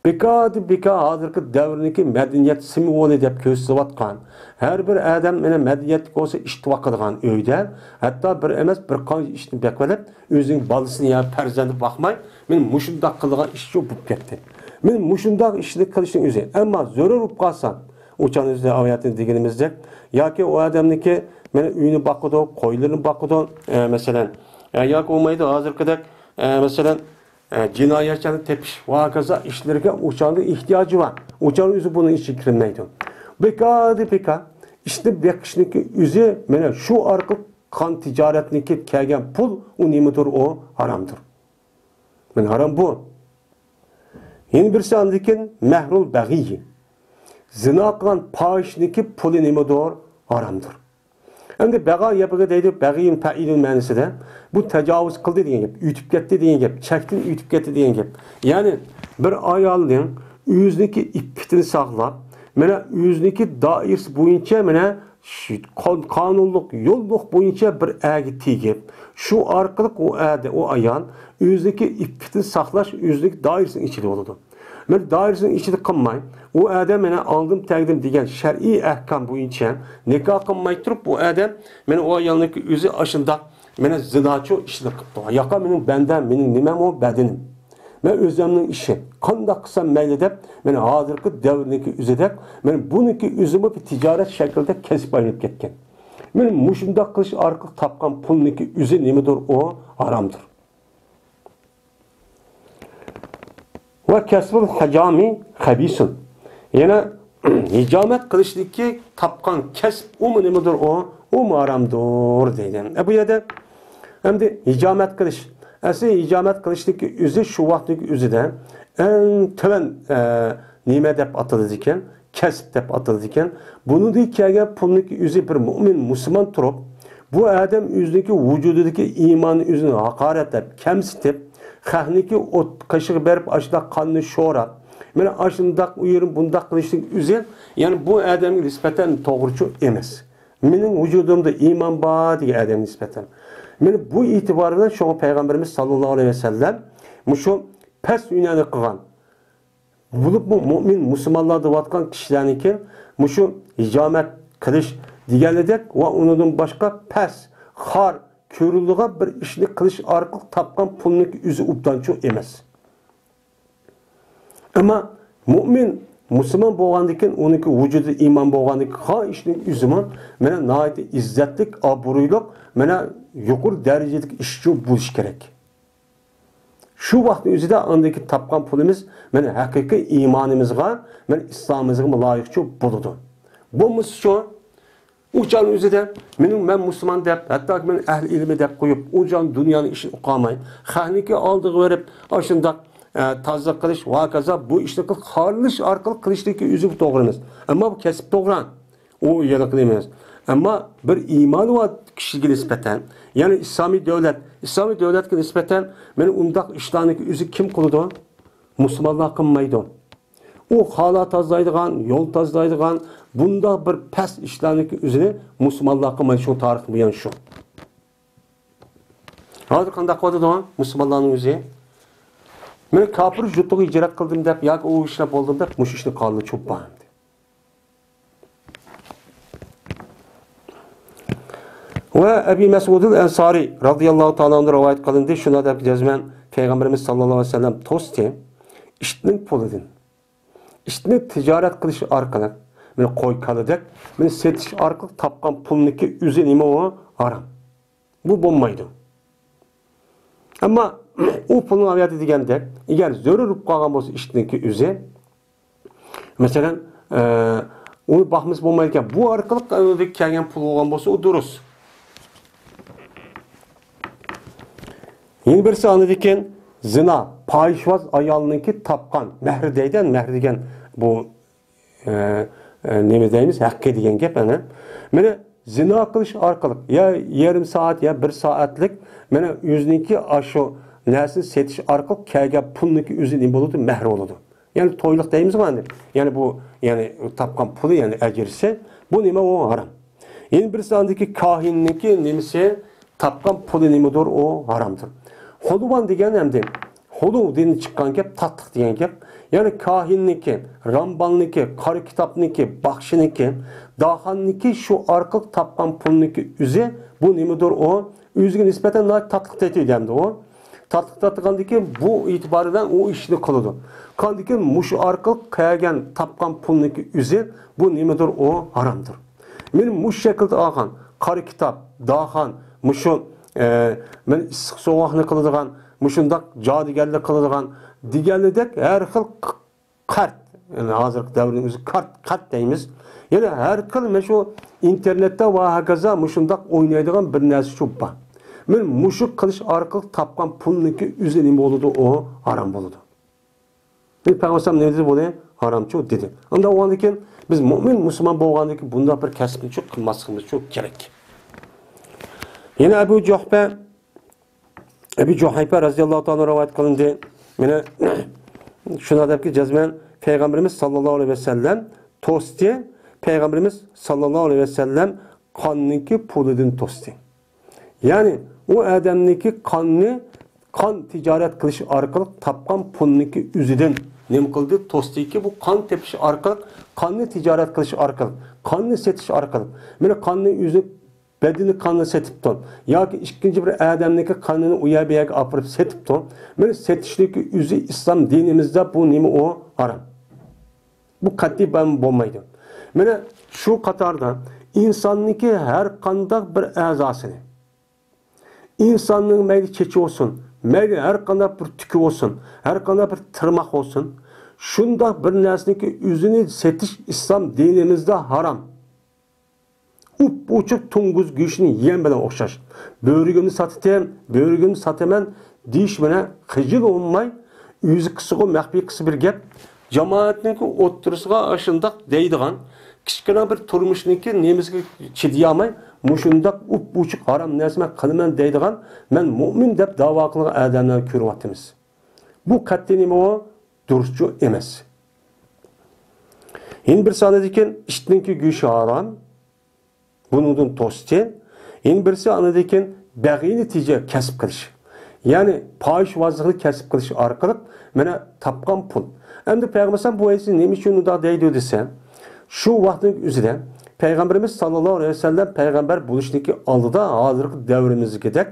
بىكاردىن بىكار ھازىرقى دەۋرنىڭكى مەدەنىيەت سىمۋولى دەپ كۆرسىتىۋاتقان. ھەر بىر ئادەم مانا مەدەنىيەتلىك بولسا ئىت باقىدىغان ئۆيدە، ھەتتا بىر ئەمەس، بىر قانچە ئىتنى بېقىۋېلىپ، ئۆزىنىڭ بالىسىنى يا پەرزەنتىنى باقماي، مانا مۇشۇنداق قىلىدىغان ئىش شۇ بولۇپ كەتتى. مانا مۇشۇنداق ئىشنى قىلىشنىڭ ئۆزى. ئەمما زۆرۈر بولۇپ قالسا، ئۇ چاغدا ئۆزى ئايەتتە دېگىنىمىزدەك، ياكى ئۇ ئادەمنىڭكى مانا ئۆيىنى باقىدۇ، قويلىرىنى باقىدۇ، ئە، مەسىلەن، ئە، ياكى بولمايدۇ ھازىرقىدەك، ئە، مەسىلەن، ئە، جىنايەتچىلەرنى تېپىش ۋە ھاكازا ئىشلىرىغا ئۇ چاغدا ئېھتىياجى بار. ئۇ چاغدا ئۆزى بۇنىڭ ئىچىگە كىرمەيدۇ. بىكاردىن بىكار ئىتنى بېقىشنىڭكى ئۆزى مانا شۇ ئارقىلىق قان تىجارەتنىڭكى كەلگەن پۇل، ئۇ نېمىدۇر؟ ئۇ ھارامدۇر. مانا ھارام بۇ. يەنە بىرسى ئاندىن كېيىن مەھرۇل بەغىي. زىنا قىلغان پاھىشىنىڭكى پۇلى نېمىدۇر؟ ھارامدۇر. ئەمدى بەغا يەبغى دەيدۇ، بەغىيۇن پەئىلۇن مەنىسىدە. بۇ تاجاۋۇز قىلدى دېگەن گەپ، ئۆتۈپ كەتتى دېگەن گەپ، چەكتىن ئۆتۈپ كەتتى دېگەن گەپ. يەنى بىر ئايالنىڭ ئۆزىنىڭكى ئىپپىتىنى ساقلاپ، مانا ئۆزىنىڭكى دائىرىسى بويىچە مانا شۇ قان-، قانۇنلۇق، يوللۇق بويىچە بىر ئەرگە تېگىپ، شۇ ئارقىلىق ئۇ ئەردە، ئۇ ئايال ئۆزىنىڭكى ئىپپىتىنى ساقلاش، ئۆزىنىڭكى دائىرىسىنىڭ ئىچىدە بولىدۇ. مەن دائىرىسىنىڭ ئىچىدە قىلماي، ئۇ ئادەم مانا ئالدىم تەگدىم دېگەن شەرئىي ئەھكام بويىچە نىكاھ قىلماي تۇرۇپ، ئۇ ئادەم مانا ئۇ ئايالنىڭكى ئۆزى ئاشۇنداق مانا زىناچۇ ئىشنى قىپتۇ. ياقا مېنىڭ بەندەم، مېنىڭ نېمەم ئۇ بەدىنىم. مەن ئۆزۈمنىڭ ئىشى. قانداق قىلسام مەيلى دەپ، مانا ھازىرقى دەۋرنىڭكى ئۆزىدەك، مانا بۇنىڭكى ئۆزىمۇ بىر تىجارەت شەكلىدە كەسىپ ئايلىنىپ كەتكەن. مانا مۇشۇنداق قىلىش ئارقىلىق تاپقان پۇلنىڭكى ئۆزى نېمىدۇر، ئۇ ھارامدۇر. ۋە كەسبۇل ھىجامى خەبىسۇن. يەنە ھىجامەت قىلىشتىكى تاپقان كەسىپ، ئۇمۇ نېمىدۇر ئۇ؟ ئۇمۇ ھارامدۇر دەيدۇ. ئە، بۇ يەردە ئەمدى ھىجامەت قىلىش. ئەسلى ھىجامەت قىلىشتىكى ئۆزى شۇ ۋاقىتتىكى ئۆزىدە ئەڭ تۆۋەن، ئە، نېمە دەپ ئاتىلىدىكەن؟ كەسىپ دەپ ئاتىلىدىكەن. بۇنىڭدىن كەلگەن پۇلنىڭكى ئۆزى بىر مۆمىن مۇسۇلمان تۇرۇپ، بۇ ئادەم ئۆزىنىڭكى ۋۇجۇدىدىكى ئىماننى ئۆزىنى ھاقارەتلەپ، كەمسىتىپ، خەقنىڭكى ئوت قېشىغا بېرىپ ئاشۇنداق قاننى شوراپ، مانا ئاشۇنداق ئۇيۇرۇم بۇنداق قىلىشنىڭ ئۆزى، يەنى بۇ ئادەمگە نىسبەتەن توغرىچۇ ئەمەس. مېنىڭ ۋۇجۇدۇمدا ئىمان بار دېگەن ئادەمگە نىسبەتەن. مانا بۇ ئېتىبار بىلەن شۇڭا پەيغەمبىرىمىز ساللاللاھۇ ئەلەيھى ۋەسەللەم مۇشۇ پەس ھۈنەرنى قىلغان، بولۇپمۇ مۆمىن مۇسۇلمانلار دەۋاتقان كىشىلەرنىڭكى مۇشۇ ھىجامەت قىلىش دېگەنلىدەك ۋە ئۇنىڭدىن باشقا پەس، خار كۆرۈلىدىغان بىر ئىشنى قىلىش ئارقىلىق تاپقان پۇلنىڭكى ئۆزى ئوبدانچۇ ئەمەس. ئەمما مۆمىن مۇسۇلمان بولغاندىكىن، ئۇنىڭكى ۋۇجۇدى ئىمان بولغاندىكىن، خار ئىشنىڭ ئۆزىمۇ مانا ناھايىتى ئىززەتلىك، ئابرۇيلۇق، مانا يۇقىرى دەرىجىدىكى ئىشچۇ بولۇش كېرەك. شۇ ۋاقىتنىڭ ئۆزىدە ئاندىكى تاپقان پۇلىمىز مانا ھەقىقىي ئىمانىمىزغا، مانا ئىسلامىمىزغا لايىقچۇ بولىدۇ. بولمىسىچۇ، ئۇ چاغنىڭ ئۆزىدە مېنىڭ، مەن مۇسۇلمان دەپ، ھەتتاكى مەن ئەھلى ئىلمى دەپ قويۇپ، ئۇ چاغ دۇنيانىڭ ئىشىنى ئۇقالماي، خەقنىڭكى ئالدىغا بېرىپ، ئاشۇنداق، ئە، تازىلىق قىلىش ۋە ھاكازا بۇ ئىشنى قىل-، خارلىنىش ئارقىلىق قىلىشتىكى ئۆزى توغرا ئەمەس. ئەمما بۇ كەسىپ توغرا. ئۇ يەنە قىلىمىز. ئەمما بىر ئىمانى بار كىشىگە نىسبەتەن، يەنى ئىسلامىي دۆلەت، ئىسلامىي دۆلەتكە نىسبەتەن مانا ئۇنداق ئىشلارنى ئۆزى كىم قىلىدۇ؟ مۇسۇلمانلار قىلمايدۇ. ئۇ خالا تازىلايدىغان، يول تازىلايدىغان بۇنداق بىر پەس ئىشلارنى ئۆزىنى مۇسۇلمانلار قىلمايدۇ، شۇ تارىخ بۇيان شۇ. ھازىر قانداق قىلىۋاتىدۇ مۇسۇلمانلارنىڭ ئۆزى؟ مەن كاپىر يۇرتىغا ھىجرەت قىلدىم دەپ ياكى ئۇ ئىشلار بولدۇم دەپ مۇشۇ ئىشنى قىلغانلار چوپان. ۋە ئەبى مەسئۇدۇل ئەنسارى رازىياللاھۇ تائالا ئەنھۇ رىۋايەت قىلىندى. شۇنداق دەپ جەزمەن پەيغەمبىرىمىز ساللاللاھۇ ئەلەيھى ۋەسەللەم توستى. ئىتنى تىجارەت قىلىش ئارقىلىق، مانا قوي كالىدەك، مانا سېتىش ئارقىلىق تاپقان پۇلنىڭكى ئۆزى نېمە ئۇ؟ ھارام. بۇ بولمايدۇ. ئەمما ئۇ پۇلنىڭ ئاۋىياتى دېگەندەك، ئەگەر زۆرۈر بولۇپ قالغان بولسا ئىتنىڭكى ئۆزى، مەسىلەن، ئە، ئۇنى باقمىسا بولمايدىكەن. بۇ ئارقىلىق ئەۋلىدىكى كەلگەن پۇل بولغان بولسا، ئۇ دۇرۇس. يەنە بىرسى ئاندىن كېيىن زىنا، پاھىشىۋاز ئايالنىڭكى تاپقان مەھرى دەيدۇ، مەھرى دېگەن بۇ، ئە، ئە، نېمە دەيمىز، ھەققى دېگەن گەپ ئەنە. مانا زىنا قىلىش ئارقىلىق يا يېرىم سائەت، يا بىر سائەتلىك، مانا ئۆزىنىڭكى ئاشۇ نەرسىنى سېتىش ئارقىلىق كەلگەن پۇلنىڭكى ئۆزى نېمە بولىدۇ؟ مەھرى بولىدۇ. يەنى تويلۇق دەيمىزغۇ ئەمدى. يەنى بۇ، يەنى تاپقان پۇلى، يەنى ئەجرىسى. بۇ نېمە ئۇ؟ ھارام. يەنە بىرسى ئاندىكى كاھىننىڭكى نېمىسى، تاپقان پۇلى نېمىدۇر ئۇ؟ ھارامدۇر. خۇلۋان دېگەن ئەمدى، خۇلۇ دىن چىققان گەپ، تاتلىق دېگەن گەپ. يەنى كاھىننىڭكى، رامبالنىڭكى، قارا كىتابنىڭكى، باخشىنىڭكى، داخاننىڭكى شۇ ئارقىلىق تاپقان پۇلنىڭكى ئۆزى، بۇ نېمىدۇر ئۇ؟ ئۆزىگە نىسبەتەن ناھايىتى تاتلىق تېتىيدۇ ئەمدى ئۇ. تاتلىق تاتىغاندىن كېيىن بۇ ئېتىبارى بىلەن ئۇ ئىشنى قىلىدۇ. قاندىن كېيىن مۇشۇ ئارقىلىق كەلگەن، تاپقان پۇلنىڭكى ئۆزى، بۇ نېمىدۇر ئۇ؟ ھارامدۇر. مانا مۇشۇ شەكىلدە ئالغان قارا كىتاب، داخان، مۇشۇ، ئە، مانا ئىسسىق سوغۇقنى قىلىدىغان، مۇشۇنداق جادۇگەرلىك قىلىدىغان دېگەنلىدەك ھەر خىل قەرت، يەنى ھازىرقى دەۋرنىڭ ئۆزى كارت، قەرت دەيمىز. يەنە ھەر خىل مانا شۇ ئىنتېرنېتتا ۋە ھاكازا مۇشۇنداق ئوينايدىغان بىر نەرسە شۇ بار. مانا مۇشۇ قىلىش ئارقىلىق تاپقان پۇلنىڭكى ئۆزى نېمە بولىدۇ؟ ئۇ ھارام بولىدۇ. پەيغەمبەر نېمە دېدى؟ بۇنى ھارامچۇ دېدى. ئۇنداق بولغاندىن كېيىن بىز مۆمىن مۇسۇلمان بولغاندىن كېيىن بۇنداق بىر كەسىپنىچۇ قىلماسلىقىمىزچۇ كېرەك. يەنە ئەبۇ جۇھپە، ئەبۇ جۇھەيپە رەزىياللاھۇ تائالا رىۋايەت قىلىندى. مانا شۇنداق دەپكى جەزمەن پەيغەمبىرىمىز ساللاللاھۇ ئەلەيھى ۋەسەللەم توستى. پەيغەمبىرىمىز ساللاللاھۇ ئەلەيھى ۋەسەللەم قاننىڭكى پۇلىدىن توستى. يەنى ئۇ ئادەمنىڭكى قاننى، قان تىجارەت قىلىش ئارقىلىق تاپقان پۇلنىڭكى ئۆزىدىن نېمە قىلدى؟ توستىكى بۇ قان تېپىش ئارقىلىق، قاننى تىجارەت قىلىش ئارقىلىق، قاننى سېتىش ئارقىلىق، مانا قاننى ئۆزى بەدىنى قاننى سېتىپتۇ ياكى ئىككىنچى بىر ئادەمنىڭكى قانىنى ئۇ يەر بۇ يەرگە ئاپىرىپ سېتىپتۇ. مانا سېتىشنىڭكى ئۆزى ئىسلام دىنىمىزدا بۇ نېمە ئۇ؟ ھارام. بۇ قەتئىي بولمايدۇ. مانا شۇ قاتاردا ئىنساننىڭكى ھەر قانداق بىر ئەزاسىنى، ئىنساننىڭ مەيلى چېچى بولسۇن، مەيلى ھەر قانداق بىر تۈكى بولسۇن، ھەر قانداق بىر تىرماق بولسۇن، شۇنداق بىر نەرسىنىڭكى ئۆزىنى سېتىش ئىسلام دىنىمىزدا ھارام. ئۇپ-ئوچۇق توڭگۇز گۆشىنى يېگەن بىلەن ئوخشاش. بۆرىگىمنى ساتىتىم، بۆرىگىمنى ساتىمەن دېيىش بىلەن خىجىل بولماي، ئۆزى قىلسىغۇ مەخپىي قىلسا بىر گەپ، جامائەتنىڭكى ئوتتۇرىسىغا ئاشۇنداق دەيدىغان، كىچىككىنە بىر تۇرمۇشنىڭكى نېمىسىگە چىدىيالماي، مۇشۇنداق ئۇپ-ئوچۇق ھارام نەرسە مەن قىلىمەن دەيدىغان، مەن مۆمىن دەپ داۋا قىلغان ئادەملەرنى كۆرۈۋاتىمىز. بۇ قەتئىي نېمە ئۇ؟ دۇرۇسچۇ ئەمەس. يەنە بىرسى ئاندىن كېيىن ئىتنىڭكى گۆشى ھارام. بۇنىڭدىن توستى. يەنە بىرسى ئاندىن كېيىن بەغىينى تېجە كەسىپ قىلىش. يەنى پاھىشۋازلىقنى كەسىپ قىلىش ئارقىلىق مانا تاپقان پۇل. ئەمدى پەيغەمبەر بۇ ھەدىسنى نېمە ئۈچۈن مۇنداق دەيدۇ دېسە، شۇ ۋاقىتنىڭ ئۆزىدە پەيغەمبىرىمىز ساللاللاھۇ ئەلەيھى ۋەسەللەم پەيغەمبەر بولۇشتىكى ئالدىدا ھازىرقى دەۋرىمىزدىكىدەك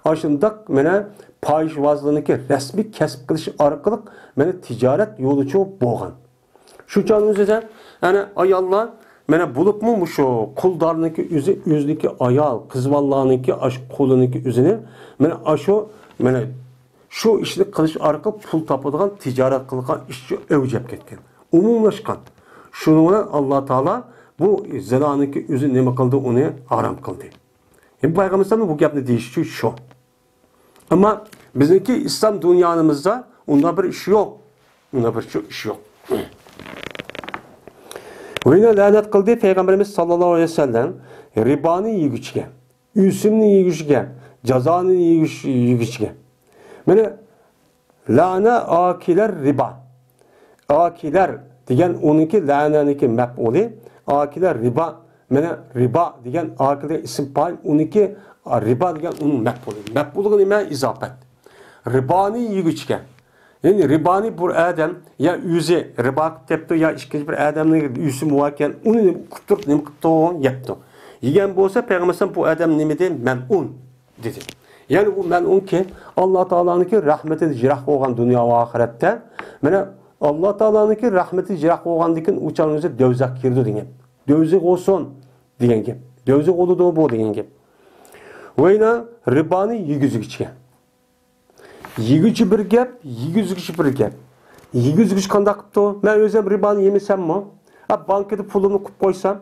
ئاشۇنداق مانا پاھىشۋازلىقنىڭكى رەسمىي كەسىپ قىلىش ئارقىلىق مانا تىجارەت يولىچۇ بولغان. شۇ چاغنىڭ ئۆزىدە، يەنى ئاياللار، مانا بولۇپمۇ مۇشۇ قۇلدارنىڭكى ئۆزى، ئۆزىنىڭكى ئايال، قىز بالىلارنىڭكى، ئاش قۇلىنىڭكى ئۆزىنى، مانا ئاشۇ، مانا شۇ ئىشنى قىلىش ئارقىلىق پۇل تاپىدىغان، تىجارەت قىلىدىغان ئىشچۇ ئەۋج ئېلىپ كەتكەن. ئومۇملاشقان. شۇنىڭ بىلەن ئاللا تائالا بۇ زىنانىڭكى ئۆزى نېمە قىلدى؟ ئۇنى ھارام قىلدى. ھەم پەيغەمبەر بۇ گەپنى دېيىشى شۇ. ئەمما بىزنىڭكى ئىسلام دۇنيامىزدا ئۇنداق بىر ئىش يوق. ئۇنداق بىر شۇ ئىش يوق. ۋە يەنە لەنەت قىلدى پەيغەمبىرىمىز ساللاللاھۇ ئەلەيھى ۋەسەللەم رىبانى يېگۈچىگە، ئۆسۈمنى يېگۈچىگە، جازانى يېگۈچ-، يېگۈچىگە. مانا لەنە ئاكىلەر رىبا. ئاكىلەر دېگەن ئۇنىڭكى لەنەنىڭكى مەپئۇلى. ئاكىلەر رىبا. مانا رىبا دېگەن ئاكىلەر ئىسىم پائىل، ئۇنىڭكى رىبا دېگەن ئۇنىڭ مەپئۇلى. مەپئۇلىغا نېمە؟ ئىزاپەت. رىبانى يېگۈچىگە. يەنى رىبانى بىر ئادەم يا ئۆزى رىبا قىلىپ تېپىپتۇ، يا ئىككىنچى بىر ئادەمنىڭ ئۆسۈمى باركەن، ئۇنى نېمە قىلىپ تۇرۇپ، نېمە قىلىپتۇ؟ يەپتۇ. يېگەن بولسا پەيغەمبەر بۇ ئادەم نېمە دېدى؟ مەلئۇن دېدى. يەنى ئۇ مەلئۇن كىم؟ ئاللا تائالانىڭكى رەھمىتىدىن يىراق بولغان دۇنيا ۋە ئاخىرەتتە. مانا ئاللا تائالانىڭكى رەھمىتى يىراق بولغاندىن كېيىن ئۇ چاغنىڭ ئۆزى دۆزەخكە كىرىدۇ دېگەن. دۆزەخ بولسۇن دېگەن گەپ. دۆزەخ بولىدۇ بۇ دېگەن گەپ. ۋە يەنە رىبانى يېگۈزگۈچىگە. يېگۈچى بىر گەپ، يېگۈزگۈچى بىر گەپ. يېگۈزگۈچى قانداق قىپتۇ؟ مەن ئۆزۈم رىبانى يېمىسەممۇ؟ ھە، بانكىدا پۇلۇمنى قويۇپ قويسام،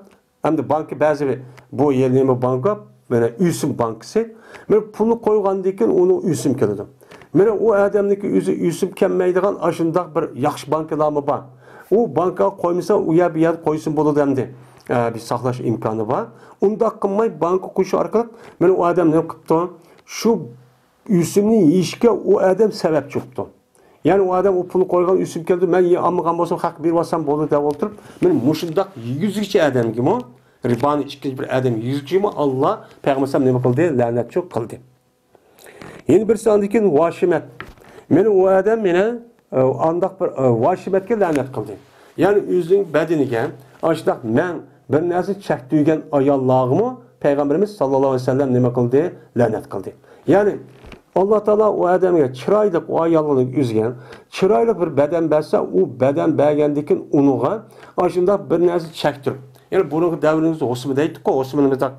ئەمدى بانكا بەزى بۇ يەر نېمە بانكا؟ مانا ئۆسۈم بانكىسى. مانا پۇلنى قويغاندىن كېيىن ئۇنىڭ ئۆسۈم كېلىدۇ. مانا ئۇ ئادەمنىڭكى ئۆزى ئۆسۈم كەلمەيدىغان ئاشۇنداق بىر ياخشى بانكىلارمۇ بار. ئۇ بانكىغا قويمىسا، ئۇ يەر بۇ يەردە قويسىمۇ بولىدۇ ئەمدى. ئە، بىر ساقلاش ئىمكانى بار. ئۇنداق قىلماي بانكا قويۇش ئارقىلىق مانا ئۇ ئادەم نېمە قىپتۇ؟ شۇ ئۆسۈمنى يېيىشكە ئۇ ئادەم سەۋەبچى بوپتۇ. يەنى ئۇ ئادەم ئۇ پۇلنى قويغان ئۆسۈم كەلدى، مەن يەنە ئالمىغان بولسام خەق بېرىۋالسام بولدى دەپ ئولتۇرۇپ، مانا مۇشۇنداق يېگۈزگۈچى ئادەمگىمۇ، رىبانى ئىچكۈچى بىر ئادەم يېگۈزگۈچىمۇ ئاللا پەيغەمبەر نېمە قىلدى؟ لەنەتچۇ قىلدى. يەنە بىرسى ئاندىن كېيىن ۋاشىمەت. مانا ئۇ ئادەم مانا ئانداق بىر ۋاشىمەتكە لەنەت قىلدى. يەنى ئۆزىنىڭ بەدىنىگە ئاشۇنداق مەن بىر نەرسە چەكتۈرگەن ئاياللارغىمۇ پەيغەمبىرىمىز ساللاللاھۇ ئەلەيھى ۋەسەللەم نېمە قىلدى؟ لەنەت قىلدى. يەنى ئاللا تائالا ئۇ ئادەمگە چىرايلىق، ئۇ ئاياللارنىڭ ئۆزىگە چىرايلىق بىر بەدەن بەرسە، ئۇ بەدەن بەرگەندىن كېيىن ئۇنىڭغا ئاشۇنداق بىر نەرسە چەكتۈرۈپ، يەنى بۇرۇنقى دەۋرىمىزدە ھوسۇما دەيتتۇققۇ، ھوسۇمىنى مۇنداق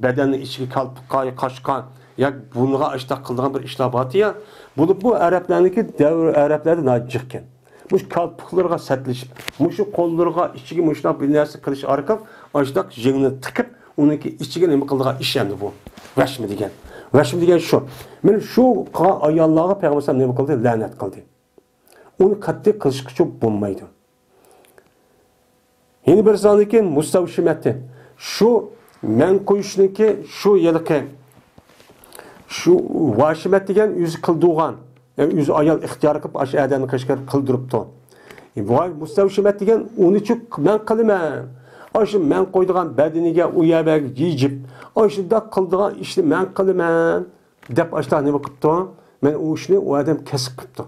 بەدەننىڭ ئىچىگە كالپۇكقا، قاچقا ياكى بۇرنىغا ئاشۇنداق قىلىدىغان بىر ئىشلار بارتى يا. بولۇپمۇ ئەرەبلەرنىڭكى دەۋر، ئەرەبلەردە ناھايىتى جىقكەن. مۇشۇ كالپۇكلىرىغا سەتلىشىپ، مۇشۇ قوللىرىغا ئىچىگە مۇشۇنداق بىر نەرسە قىلىش ئارقىلىق ئاشۇنداق يىڭنە تىقىپ، ئۇنىڭكى ئىچىگە نېمە قىلىدىغان ئىش ئەمدى بۇ. ۋەشمە دېگەن. ۋەشمە دېگەن شۇ. مانا شۇ قىلغان ئاياللارغا پەيغەمبەر نېمە قىلدى؟ لەنەت قىلدى. ئۇنى قەتئىي قىلىشقىچۇ بولمايدۇ. يەنە بىر ساندىكى مۇستەۋشىمەتتى. شۇ مەن قويۇشنىكى شۇ ھېلىقى شۇ ۋاشىمەت دېگەن ئۆزى قىلدۇرغان، يەنى ئۆزى ئايال ئىختىيار قىلىپ ئاشۇ ئادەمنى قىلىشقا قىلدۇرۇپتۇ. ۋاي مۇستەۋشىمەت دېگەن ئۇنىچۇ مەن قىلىمەن. ئاشۇ مەن قويىدىغان بەدىنىگە ئۇ يەرگە يېجىپ، ئاشۇنداق قىلىدىغان ئىشنى مەن قىلىمەن. دەپ ئاشۇنداق نېمە قىپتۇ؟ مانا ئۇ ئىشنى ئۇ ئادەم كەسىپ قىپتۇ.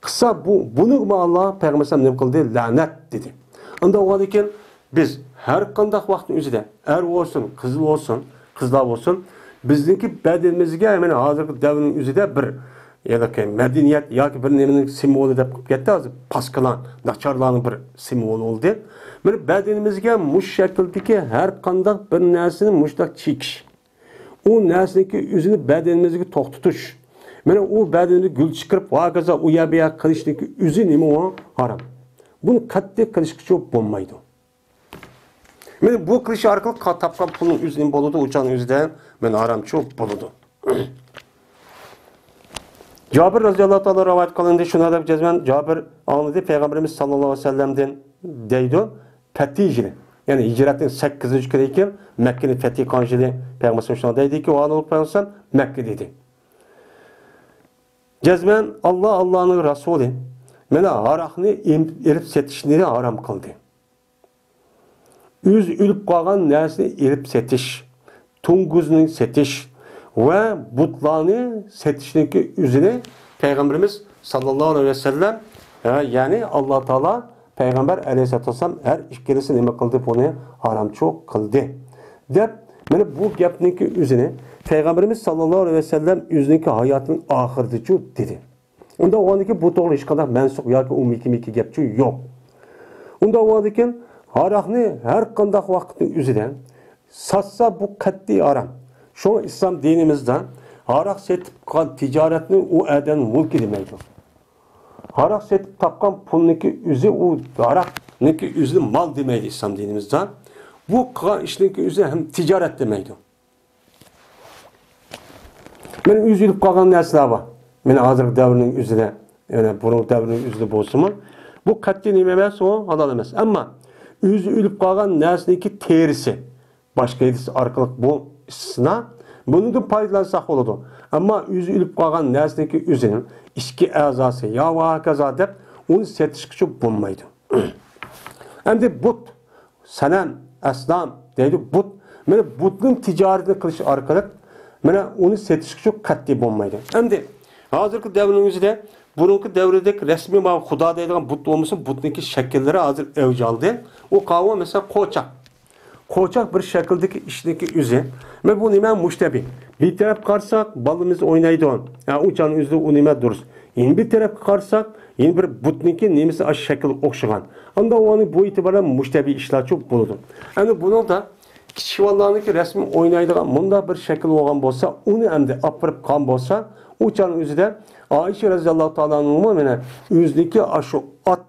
قىلسا، بۇ، بۇنىڭغىمۇ ئاللا پەيغەمبەر ئەلەيھىسسالام نېمە قىلدى؟ لەنەت دېدى. ئۇنداق بولغاندىكىن، بىز ھەر قانداق ۋاقىتنىڭ ئۆزىدە، ئەر بولسۇن، قىز بولسۇن، قىزلار بولسۇن، بىزنىڭكى بەدىنىمىزگە، مانا ھازىرقى دەۋرنىڭ ئۆزىدە بىر، ياكى مەدەنىيەت ياكى بىر نېمىنىڭ سىمۋولى دەپ قىلىپ كەتتى، ھازىر پاسكىلان، ناچارلارنىڭ بىر سىمۋولى بولدى. مانا بەدىنىمىزگە مۇشۇ شەكىلدىكى ھەر قانداق بىر نەرسىنى مۇشۇنداق چېكىش، ئۇ نەرسىنىڭكى ئۆزىنى بەدىنىمىزگە توختىتىش، مانا ئۇ بەدىنىمىزگە گۈل چىقىرىپ، ھاكازا ئۇ يەر بۇ يەر قىلىشنىڭكى ئۆزى نېمە، ئۇ ھارام. بۇنى قەتئىي قىلىشقىچۇ بولمايدۇ. مانا بۇ قىلىش ئارقىلىق قا-، تاپقان پۇلنىڭ ئۆزى نېمە بولىدۇ؟ ئۇ چاغنىڭ ئۆزىدە مانا ھارامچۇ بولىدۇ. جابىر رەزىياللاھۇ تائالا رىۋايەت قىلىندى، شۇنداق دەپ جەزمەن جابىر ئاڭلىدى پەيغەمبىرىمىز ساللاللاھۇ ئەلەيھى ۋەسەللەمدىن دەيدۇ. پەتھى يىلى، يەنى ھىجرەتنىڭ سەككىزىنچى كۈنى كېلىپ مەككىنى پەتھى قىلغان يىلى پەيغەمبەر شۇنداق دەيدىكى، ۋە ئاللا پەيغەمبەر مەككە دېدى. جەزمەن ئاللا، ئاللانىڭ رەسۇلى مانا ھاراقنى ئېم-، ئېلىپ سېتىشنى ھارام قىلدى. ئۆزى ئۆلۈپ قالغان نەرسىنى ئېلىپ سېتىش، توڭگۇزنى سېتىش ۋە بۇتلارنى سېتىشنىڭكى ئۆزىنى پەيغەمبىرىمىز ساللاللاھۇ ئەلەيھى ۋەسەللەم، ھە، يەنى ئاللا تائالا، پەيغەمبەر ئەلەيھىسسالاتۇ ۋەسسالام ھەر ئىككىلىسى نېمە قىلدى؟ بۇنى ھارامچۇ قىلدى، دەپ، مانا بۇ گەپنىڭكى ئۆزىنى پەيغەمبىرىمىز ساللاللاھۇ ئەلەيھى ۋەسەللەم ئۆزىنىڭكى ھاياتىنىڭ ئاخىرىدىچۇ دېدى. ئۇنداق بولغاندىكىن بۇ توغرا ھېچقانداق مەنسۇخ ياكى ئۇ مىكى-مىكى گەپچۇ يوق. ئۇنداق بولغاندىكىن ھاراقنى ھەر قانداق ۋاقىتنىڭ ئۆزىدە ساتسا بۇ قەتئىي ھارام. شۇڭا ئىسلام دىنىمىزدا ھاراق سېتىپ قىلغان تىجارەتنى ئۇ ئادەمنىڭ مۈلكى دېمەيدۇ. ھاراق سېتىپ تاپقان پۇلنىڭكى ئۆزى ئۇ ھاراقنىڭكى ئۆزىنى مال دېمەيدۇ ئىسلام دىنىمىزدا. بۇ قىلغان ئىشنىڭكى ئۆزى ھەم تىجارەت دېمەيدۇ. مانا ئۆزى ئۆلۈپ قالغان نەرسىلەر بار. مانا ھازىرقى دەۋرنىڭ ئۆزىدە، يەنە بۇرۇنقى دەۋرنىڭ ئۆزىدە بولسىمۇ، بۇ قەتئىي نېمە ئەمەس، ئۇ ھالال ئەمەس. ئەمما ئۆزى ئۆلۈپ قالغان نەرسىنىڭكى تېرىسى، باشقا ھەدىس ئارقىلىق بۇ ئىستىسنا، بۇنىڭدىن پايدىلانساق بولىدۇ. ئەمما ئۆزى ئۆلۈپ قالغان نەرسىنىڭكى ئۆزىنىڭ ئىچكى ئەزاسى يا ۋە ھاكازا دەپ ئۇنى سېتىشقىچە بولمايدۇ. ئەمدى بۇت، سەنەم، ئەسنام دەيدۇ، بۇت. مانا بۇتنىڭ تىجارىتىنى قىلىش ئارقىلىق مانا ئۇنى سېتىشقىچۇ قەتئىي بولمايدۇ. ئەمدى ھازىرقى دەۋرنىڭ ئۆزىدە بۇرۇنقى دەۋردەك رەسمىي مانا خۇدا دەيدىغان بۇت بولمىسا، بۇتنىڭكى شەكىللىرى ھازىر ئەۋج ئالدى. ئۇ قاۋۇ، مەسىلەن، قوچاق. قوچاق بىر شەكىلدىكى ئىشنىڭكى ئۆزى. مانا بۇ نېمە؟ مۇشتەبىھ. بىر تەرەپكە قارىساق، بالىمىز ئوينايدۇ. ھە، ئۇ چاغنىڭ ئۆزىدە ئۇ نېمە دۇرۇس. يەنە بىر تەرەپكە قارىساق، يەنە بىر بۇتنىڭكى نېمىسى ئاشۇ شەكىل ئوخشىغان. ئاندا ئۇنى بۇ ئېتىباردا مۇشتەبىھ ئىشلارچۇ بولىدۇ. ئەنە بۇنىڭدا كىچىك بالىلارنىڭكى رەسىم ئوينايدىغان مۇنداق بىر شەكىل بولغان بولسا، ئۇنى ئەمدى ئاپىرىپ قالغان بولسا، ئۇ چاغنىڭ ئۆزىدە ئائىشە رەزىياللاھۇ تائالا ئەنھۇمۇ مانا ئۆزىنىڭكى ئاشۇ ئات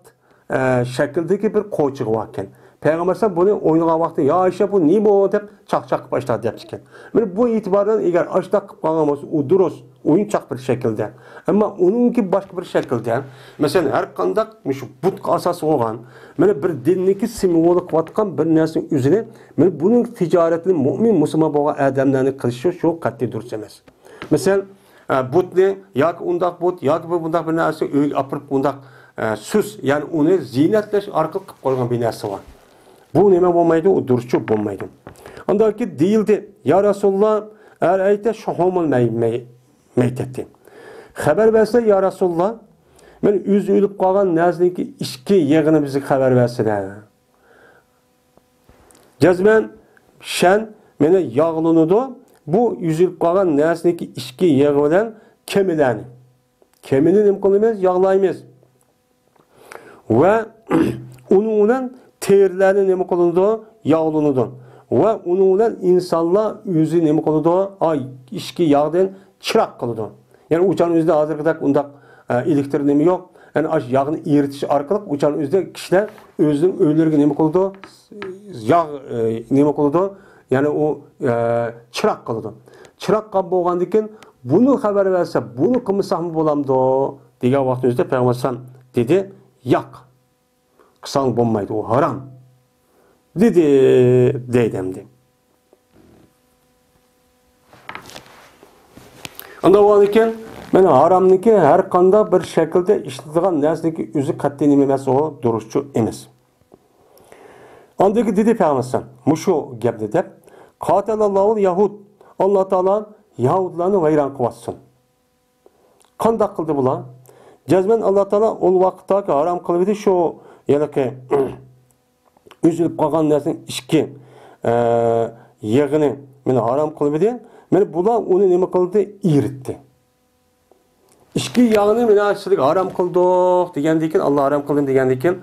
ئە، شەكىلدىكى بىر قوچىقى باركەن. پەيغەمبەر ئەلەيھىسسالام بۇنى ئوينىغان ۋاقتىدا، «يا ئائىشە، بۇ نېمە بۇ؟» دەپ چاقچاق قىلىپ ئاشۇنداق دەپتىكەن. مانا بۇ ئېتىباردىن ئەگەر ئاشۇنداق قىلىپ قالغان بولسا، ئۇ دۇرۇس، ئويۇنچاق بىر شەكىلدە. ئەمما ئۇنىڭكى باشقا بىر شەكىلدە، مەسىلەن، ھەر قانداق مۇشۇ بۇتقا ئاساس بولغان، مانا بىر دىننىڭكى سىمۋولى قىلىۋاتقان بىر نەرسىنىڭ ئۆزىنى، مانا بۇنىڭ تىجارىتىنى مۇئمىن مۇسۇلمان بولغان ئادەملەرنىڭ قىلىشى شۇ قەتئىي دۇرۇس ئەمەس. مەسىلەن، ئە، بۇتنى ياكى ئۇنداق بۇت ياكى بىر بۇنداق بىر نەرسىنى ئۆيگە ئاپىرىپ ئۇنداق، ئە، سۈس، يەنى ئۇنى زىينەتلەش ئارقىلىق قىلىپ قويغان بىر نەرسە بار. بۇ نېمە بولمايدۇ؟ ئۇ دۇرۇسچۇ بولمايدۇ. ئاندىن كېيىن دېيىلدى، «يا رەسۇلاللا، ئەرەيتە شۇھۇمۇل مەي-، مەي-، مەيتەتى.» خەۋەر بەرسە، يا رەسۇلاللا، مەن ئۆزى ئۆلۈپ قالغان نەرسىنىڭكى ئىچكى يېغىنى بىزگە خەۋەر بەرسىلە. جەزمەن شەن مانا ياغلىنىدۇ. بۇ ئۈزۈلۈپ قالغان نەرسىنىڭكى ئىچكى يېغى بىلەن كېمىلەرنى. كېمىنى نېمە قىلىمىز؟ ياغلايمىز. ۋە ئۇنىڭ بىلەن تېرىلەرنى نېمە قىلىدۇ؟ ياغلىنىدۇ. ۋە ئۇنىڭ بىلەن ئىنسانلار ئۆزى نېمە قىلىدۇ؟ ئاي، ئىچكى ياغدىن چىراغ قىلىدۇ. يەنى ئۇ چاغنىڭ ئۆزىدە ھازىرقىدەك ئۇنداق، ئە، ئېلېكتر نېمە يوق. يەنى ئاشۇ ياغنى ئېرىتىش ئارقىلىق ئۇ چاغنىڭ ئۆزىدە كىشىلەر ئۆزىنىڭ ئۆيلىرىگە نېمە قىلىدۇ؟ ياغ، ئە، نېمە قىلىدۇ؟ يەنى ئۇ، ئە، چىراغ قىلىدۇ. چىراغ قىلغان بولغاندىن كېيىن بۇنى خەۋەر بەرسە، بۇنى قىلمىساقمۇ بولامدۇ؟ دېگەن ۋاقىتنىڭ ئۆزىدە پەيغەمبەر ئەلەيھىسسالام دېدى، ياق. قىلساڭ بولمايدۇ، ئۇ ھارام، دېدى، دەيدۇ ئەمدى. ئاندىن ئۇنىڭكى، مانا ھارامنىڭكى ھەر قانداق بىر شەكىلدە ئىشلىتىدىغان نەرسىنىڭكى ئۆزى قەتئىي نېمە ئەمەس، ئۇ دۇرۇسچۇ ئەمەس. ئاندىن كېيىن دېدى پەيغەمبەر ئەلەيھىسسالام، مۇشۇ گەپنى دەپ، قاتەلەللاھۇل يەھۇد، ئاللا تائالا يەھۇدلارنى ۋەيران قىلىۋاتسۇن. قانداق قىلدى بۇلار؟ جەزمەن ئاللا تائالا ئۇ ۋاقىتتاكى ھارام قىلىۋىدى شۇ ھېلىقى ئۈزۈلۈپ قالغان نەرسىنىڭ ئىككى، ئە، يېغىنى مانا ھارام قىلىۋىدى. مانا بۇلار ئۇنى نېمە قىلدى؟ ئېرىتتى. ئىككى ياغنى مانا سىلەرگە ھارام قىلدۇق دېگەندىن كېيىن، ئاللا ھارام قىلدىم دېگەندىن كېيىن،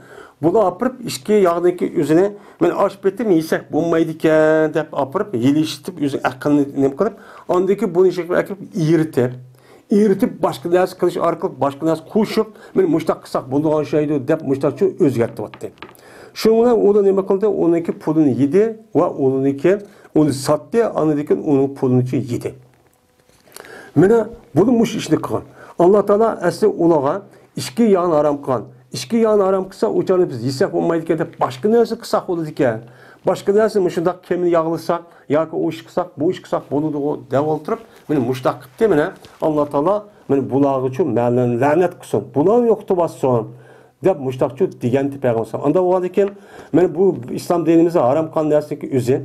بۇلار ئاپىرىپ ئىككى ياغنىڭكى ئۆزىنى مانا ئاش پېتىم يېسەك بولمايدىكەن دەپ ئاپىرىپ، يېلىشتىپ، ئۆزىنىڭ ئەقلىنى نېمە قىلىپ، ئاندىن كېيىن بۇنى ئېكىپ ئېرىتىپ، ئېرىتىپ، باشقا نەرسە قىلىش ئارقىلىق باشقا نەرسە قوشۇپ، مانا مۇشتاق قىلساق بولىدىغان ئوخشايدۇ دەپ مۇشتاقچە ئۆزگەرتىۋەتتى. شۇنىڭ بىلەن ئۇ نېمە قىلدى؟ ئۇنىڭكى پۇلىنى يېدى ۋە ئۇنىڭكى، ئۇنى ساتتى، ئاندىن كېيىن ئۇنىڭ پۇلىنىچۇ يېدى. مانا بۇنى مۇشۇ ئىشنى قىلغان. ئاللا تائالا ئەسلى ئۇلارغا ئىككى ياغنى ھارام قىلغان. ئىككى ياغنى ھارام قىلسا، ئۇ چاغدا بىز يېسەك بولمايدىكەن دەپ، باشقا نەرسە قىلساق بولىدىكەن. باشقا نەرسە مۇشۇنداق كېمىنى ياغلىساق ياكى ئۇ ئىش قىلساق، بۇ ئىش قىلساق بولىدىغۇ دەپ ئولتۇرۇپ، مانا مۇشۇنداق قىپتى. مانا ئاللا تائالا مانا بۇلارغىچۇ مەلۇم لەنەت قىلسۇن، بۇلارنى يوقىتىۋاتسۇن دەپ مۇشتاقچۇ دېگەنتى پەيغەمبەر. ئاندا بولغاندىكىن، مانا بۇ ئىسلام دىنىمىزدا ھارام قىلغان نەرسىنىڭكى ئۆزى،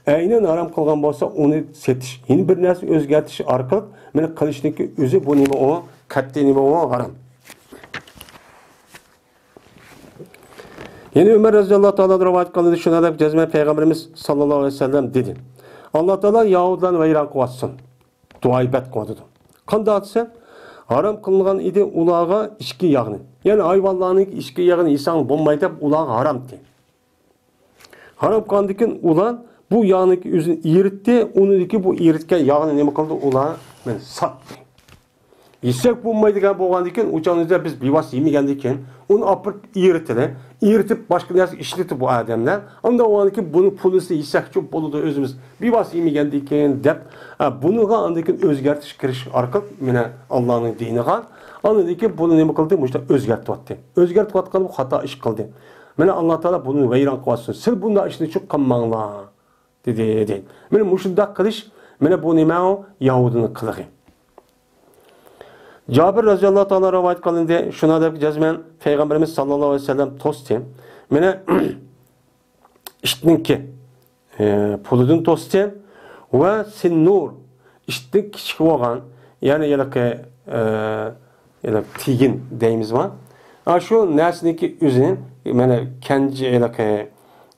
ئەينەن ھارام قىلغان بولسا، ئۇنى سېتىش، يەنە بىر نەرسە ئۆزگەرتىش ئارقىلىق مانا قىلىشنىڭكى ئۆزى بۇ نېمە ئۇ؟ قەتئىي نېمە ئۇ؟ ھارام. يەنە ئۆمەر رەزىياللاھۇ تائالا رىۋايەت قىلىندى، شۇنى دەپ جەزمەن پەيغەمبىرىمىز ساللاللاھۇ ئەلەيھى ۋەسەللەم دېدى، ئاللا تائالا يەھۇدىيلارنى ۋەيران قىلىۋاتسۇن. دۇئايى بەت قىلىۋاتىدۇ. قانداق دېسە، ھارام قىلىنغان ئىدى ئۇلارغا ئىككى ياغنى. يەنى ھايۋانلارنىڭ ئىككى ياغنى يېسەڭ بولمايدۇ دەپ ئۇلارغا ھارامتى. ھارام قىلغاندىن كېيىن ئۇلار بۇ ياغنىڭكى ئۆزىنى ئېرىتتى، ئۇنىڭدىكى بۇ ئېرىتكەن ياغنى نېمە قىلدى؟ ئۇلار مانا ساتتى. يېسەك بولمايدىغان بولغاندىن كېيىن، ئۇ چاغدا بىز بىۋاسىتە يېمىگەندىن كېيىن، ئۇنى ئاپىرىپ ئېرىتىلى، ئېرىتىپ باشقا نەرسە ئىشلىتىپ بۇ ئادەملەر. ئاندىن ئۇنىڭدىن كېيىن بۇنى پۇلىسى يېسەكچۇ بولىدۇ ئۆزىمىز. بىۋاسىتە يېمىگەندىن كېيىن دەپ، ئە، بۇنىغا ئاندىن كېيىن ئۆزگەرتىش كىرىش ئارقىلىق مانا ئاللانىڭ دىنىغا، ئاندىن كېيىن بۇنى نېمە قىلدى؟ مۇشۇنداق ئۆزگەرتىۋاتتى. ئۆزگەرتىۋاتقان بۇ خاتا ئىش قىلدى. مانا ئاللا تائالا بۇنى ۋەيران قىلىۋاتسۇن. سىز بۇنداق ئىشنى چۇ قىلماڭلار. دېدى، دېدى. مانا مۇشۇنداق قىلىش، مانا بۇ نېمە ئۇ؟ يەھۇدىينىڭ قىلىقى. جابىر رەزىياللاھۇ تائالا رىۋايەت قىلىندى، شۇنى دەپ جەزمەن پەيغەمبىرىمىز ساللاللاھۇ ئەلەيھى ۋەسەللەم توستى. مانا ئىتنىڭكى، ئە، پۇلىدىن توستى ۋە سىننۇر، ئىتتىن كىچىك بولغان، يەنى ھېلىقى، ئە، ھېلىقى تىگىن دەيمىزما؟ ئا، شۇ نەرسىنىڭكى ئۆزىنى، مانا كەنجى ھېلىقى،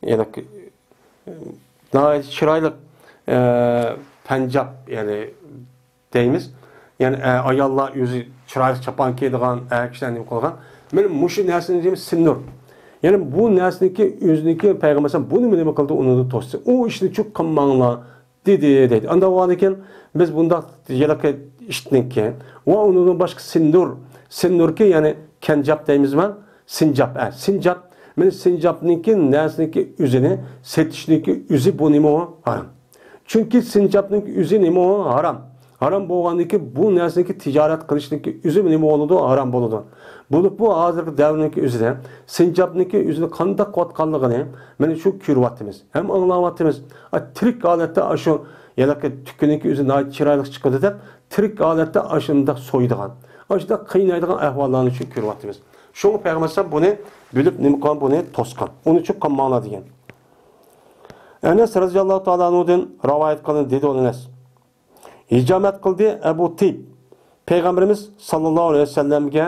ھېلىقى ناھايىتى چىرايلىق، ئە، پەنجاب، يەنى دەيمىز. يەنى، ئە، ئاياللار ئۆزى چىرايلىق چاپان كىيىدىغان، ئەر كىشىلەر نېمە قىلغان. مانا مۇشۇ نەرسىنى دەيمىز سىننۇر. يەنى بۇ نەرسىنىڭكى ئۆزىنىڭكى پەيغەمبەر ئەلەيھىسسالام بۇنى نېمە قىلدى؟ ئۇنى توستى. ئۇ ئىشنى چۇ قىلماڭلار دېدى، دەيدۇ. ئاندا بولغاندىكىن بىز بۇنداق ھېلىقى ئىتنىڭكى ۋە ئۇنىڭدىن باشقا سىندۇر، سىندۇركى، يەنى كەنجاب دەيمىزما؟ سىنجاب، ئە، سىنجاب. مانا سىنجابنىڭكى نەرسىنىڭكى ئۆزىنى سېتىشنىڭكى ئۆزى بۇ نېمە ئۇ؟ ھارام. چۈنكى سىنجابنىڭكى ئۆزى نېمە ئۇ؟ ھارام. ھارام بولغاندىكى بۇ نەرسىنىڭكى تىجارەت قىلىشنىڭكى ئۆزى نېمە بولىدۇ؟ ھارام بولىدۇ. بولۇپمۇ ھازىرقى دەۋرنىڭكى ئۆزىدە سىنجابنىڭكى ئۆزىنى قانداق قىلىۋاتقانلىقىنى مانا شۇ كۆرۈۋاتىمىز، ھەم ئاڭلاۋاتىمىز. ئا، تىرىك ھالەتتە ئاشۇ ھېلىقى تۈكىنىڭكى ئۆزى ناھايىتى چىرايلىق چىقىدۇ دەپ، تىرىك ھالەتتە ئاشۇنداق سويىدىغان، ئاشۇنداق قىينايدىغان ئەھۋاللارنى شۇ كۆرۈۋاتىمىز. شۇڭا پەيغەمبەر ئەلەيھىسسالام بۇنى بىلىپ نېمە قىلغان؟ بۇنى توسقان. ئۇنى چۇ قىلماڭلار دېگەن. ئەنەس رەزىياللاھۇ تائالا ئەنھۇدىن رىۋايەت قىلىندى، دېدى ئۇ ئەنەس. ھىجامەت قىلدى ئەبۇ تىيب. پەيغەمبىرىمىز ساللاللاھۇ ئەلەيھى ۋەسەللەمگە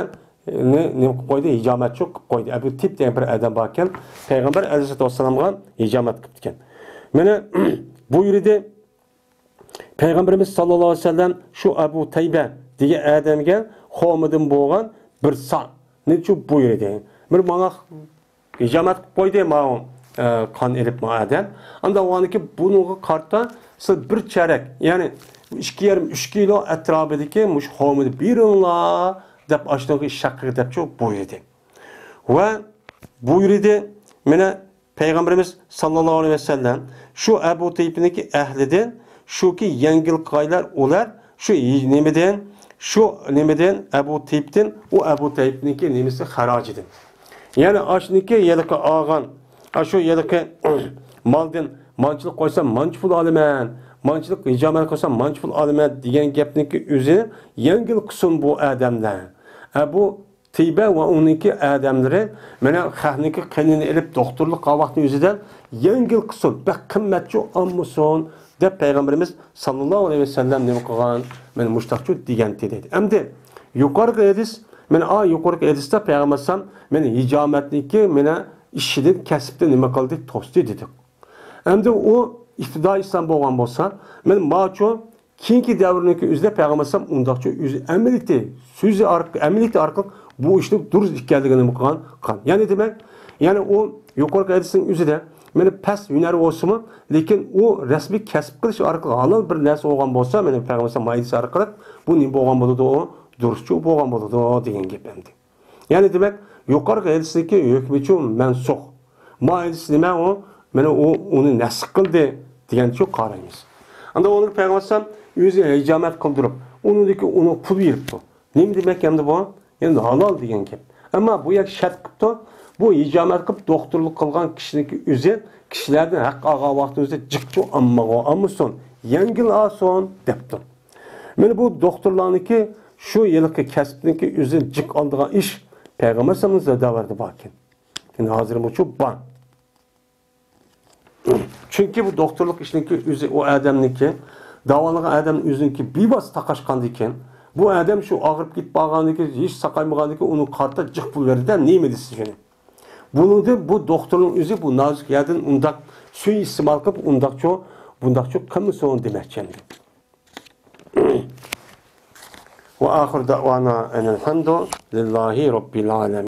نى-، نېمە قىلىپ قويدى؟ ھىجامەتچۇ قىلىپ قويدى. ئەبۇ تىيب دېگەن بىر ئادەم باركەن، پەيغەمبەر ئەلەيھىسسالاتۇ ۋەسسالامغا ھىجامەت قىپتىكەن. مانا بۇيرۇدى، پەيغەمبىرىمىز ساللاللاھۇ ئەلەيھى ۋەسەللەم شۇ ئەبۇ تەيبە دېگەن ئادەمگە خورمىدىن بولغان بىر سانىچۇ بۇيرۇدى. بىر ماڭا ھىجامەت قىلىپ قويدى ماۋۇ، ئە، قان ئېلىپ ما ئادەم. ئاندا ئۇنىڭكى بۇنىڭغا قارىتا سىز بىر چەرەك، يەنى ئىككى يېرىم، ئۈچ كىلو ئەتراپىدىكى مۇشۇ خورمىنى بېرىڭلار دەپ ئاشۇنىڭغا ئىش ھەققىگە دەپچۇ بۇيرۇدى. ۋە بۇيرۇدى، مانا پەيغەمبىرىمىز ساللاللاھۇ ئەلەيھى ۋەسەللەم شۇ ئەبۇ تەيبنىڭكى ئەھلىدىن شۇكى يەڭگىل قىلغايلار ئۇلار شۇ ھىج-، نېمىدىن، شۇ نېمىدىن، ئەبۇ تەيبتىن، ئۇ ئەبۇ تەيبنىڭكى نېمىسى خەراجىدىن. يەنى ئاشۇنىڭكى ھېلىقى ئالغان، ئاشۇ ھېلىقى مالدىن مانچىلىق قويسام مانچە پۇل ئالىمەن، مانچىلىق ھىجامەت قىلسام مانچە پۇل ئالىمەن دېگەن گەپنىڭكى ئۆزى يەڭگىل قىلسۇن بۇ ئادەملەر. ئەبۇ تەيبە ۋە ئۇنىڭكى ئادەملىرى مانا خەقنىڭكى قېنىنى ئېلىپ دوختۇرلۇق قىلغان ۋاقتىنىڭ ئۆزىدە يەڭگىل قىلسۇن، بەك قىممەتچۇ ئالمىسۇن دەپ پەيغەمبىرىمىز ساللاللاھۇ ئەلەيھى ۋەسەللەم نېمە قىلغان؟ مانا مۇشتاقچۇ دېگەنتى دەيدۇ. ئەمدى يۇقىرىقى ھەدىس مانا ئا يۇقىرىقى ھەدىستە پەيغەمبەر ئەلەيھىسسالام مانا ھىجامەتنىكى مانا ئىشىدىن، كەسىپتىن نېمە قىلدى؟ توستى دېدۇق. ئەمدى ئۇ ئىپتىدائىي ئىسلام بولغان بولسا، مانا ماچۇ كېيىنكى دەۋرنىڭكى ئۆزىدە پەيغەمبەر ئەلەيھىسسالام ئۇنداقچۇ ئۆزى ئەمەلىيىتى، سۆزى ئارقىلىق، ئەمەلىيىتى ئارقىلىق بۇ ئىشنىڭ دۇرۇس ئىكەنلىكىنى نېمە قىلغان؟ قىلغان. يەنى دېمەك، يەنى ئۇ يۇقىرىقى ھەدىسنىڭ ئۆزىدە مانا پەس ھۈنەر بولسىمۇ، لېكىن ئۇ رەسمىي كەسىپ قىلىش ئارقىلىق ھالال بىر نەرسە بولغان بولسا، مانا پەيغەمبەر ئەلەيھىسسالام ھەدىسى ئارقىلىق بۇ نېمە بولغان بولىدۇ؟ ئۇ دۇرۇسچۇ بولغان بولىدۇ دېگەن گەپ ئەمدى. يەنى دېمەك، يۇقىرىقى ھەدىسنىڭكى ھۆكمىچۇ مەنسۇخ. ما ھەدىس نېمە ئۇ؟ مانا ئۇ ئۇنى نەسخ قىلدى دېگەنچۇ قارايمىز. ئاندىن ئۇنى پەيغەمبەر ئەلەيھىسسالام ئۆزى ھىجامەت قىلدۇرۇپ، ئۇنىڭدىكى ئۇنىڭ پۇل بېرىپتۇ. نېمە دېمەك ئەمدى بۇ؟ يەنى ھالال دېگەن گەپ. ئەمما بۇ يەر شەرت قىپتۇ، بۇ ھىجامەت قىلىپ دوختۇرلۇق قىلغان كىشىنىڭكى ئۆزى كىشىلەردىن ھەق ئالغان ۋاقتىمىزدا جىقچۇ ئالمىغۇ ئالمىسۇن، يەڭگىل ئالسۇن دەپتۇ. مانا بۇ دوختۇرلارنىڭكى شۇ ھېلىقى كەسىپنىڭكى ئۆزىدىن جىق ئالىدىغان ئىش پەيغەمبەر ئەلەيھىسسالامنىڭ دەۋرىدە باركەن. يەنى ھازىرمۇچۇ بار. چۈنكى بۇ دوختۇرلۇق ئىشنىڭكى ئۆزى ئۇ ئادەمنىڭكى، داۋالىغان ئادەمنىڭ ئۆزىنىڭكى بىۋاسىتە تاقاشقاندىكىن، بۇ ئادەم شۇ ئاغرىپ كېتىپ قالغاندىكىن، ھېچ ساقايمىغاندىكىن ئۇنىڭ قارتا جىق پۇل بەردى-دە، نېمە دېسە شۇنى. بۇنىڭدىن بۇ دوختۇرنىڭ ئۆزى بۇ نازۇك يەردىن ئۇنداق سۇيىئىستېمال قىلىپ، ئۇنداقچۇ، بۇنداقچۇ قىلمىسۇن دېمەكچى ئەمدى. وآخر دعوانا أن الحمد لله رب العالمين.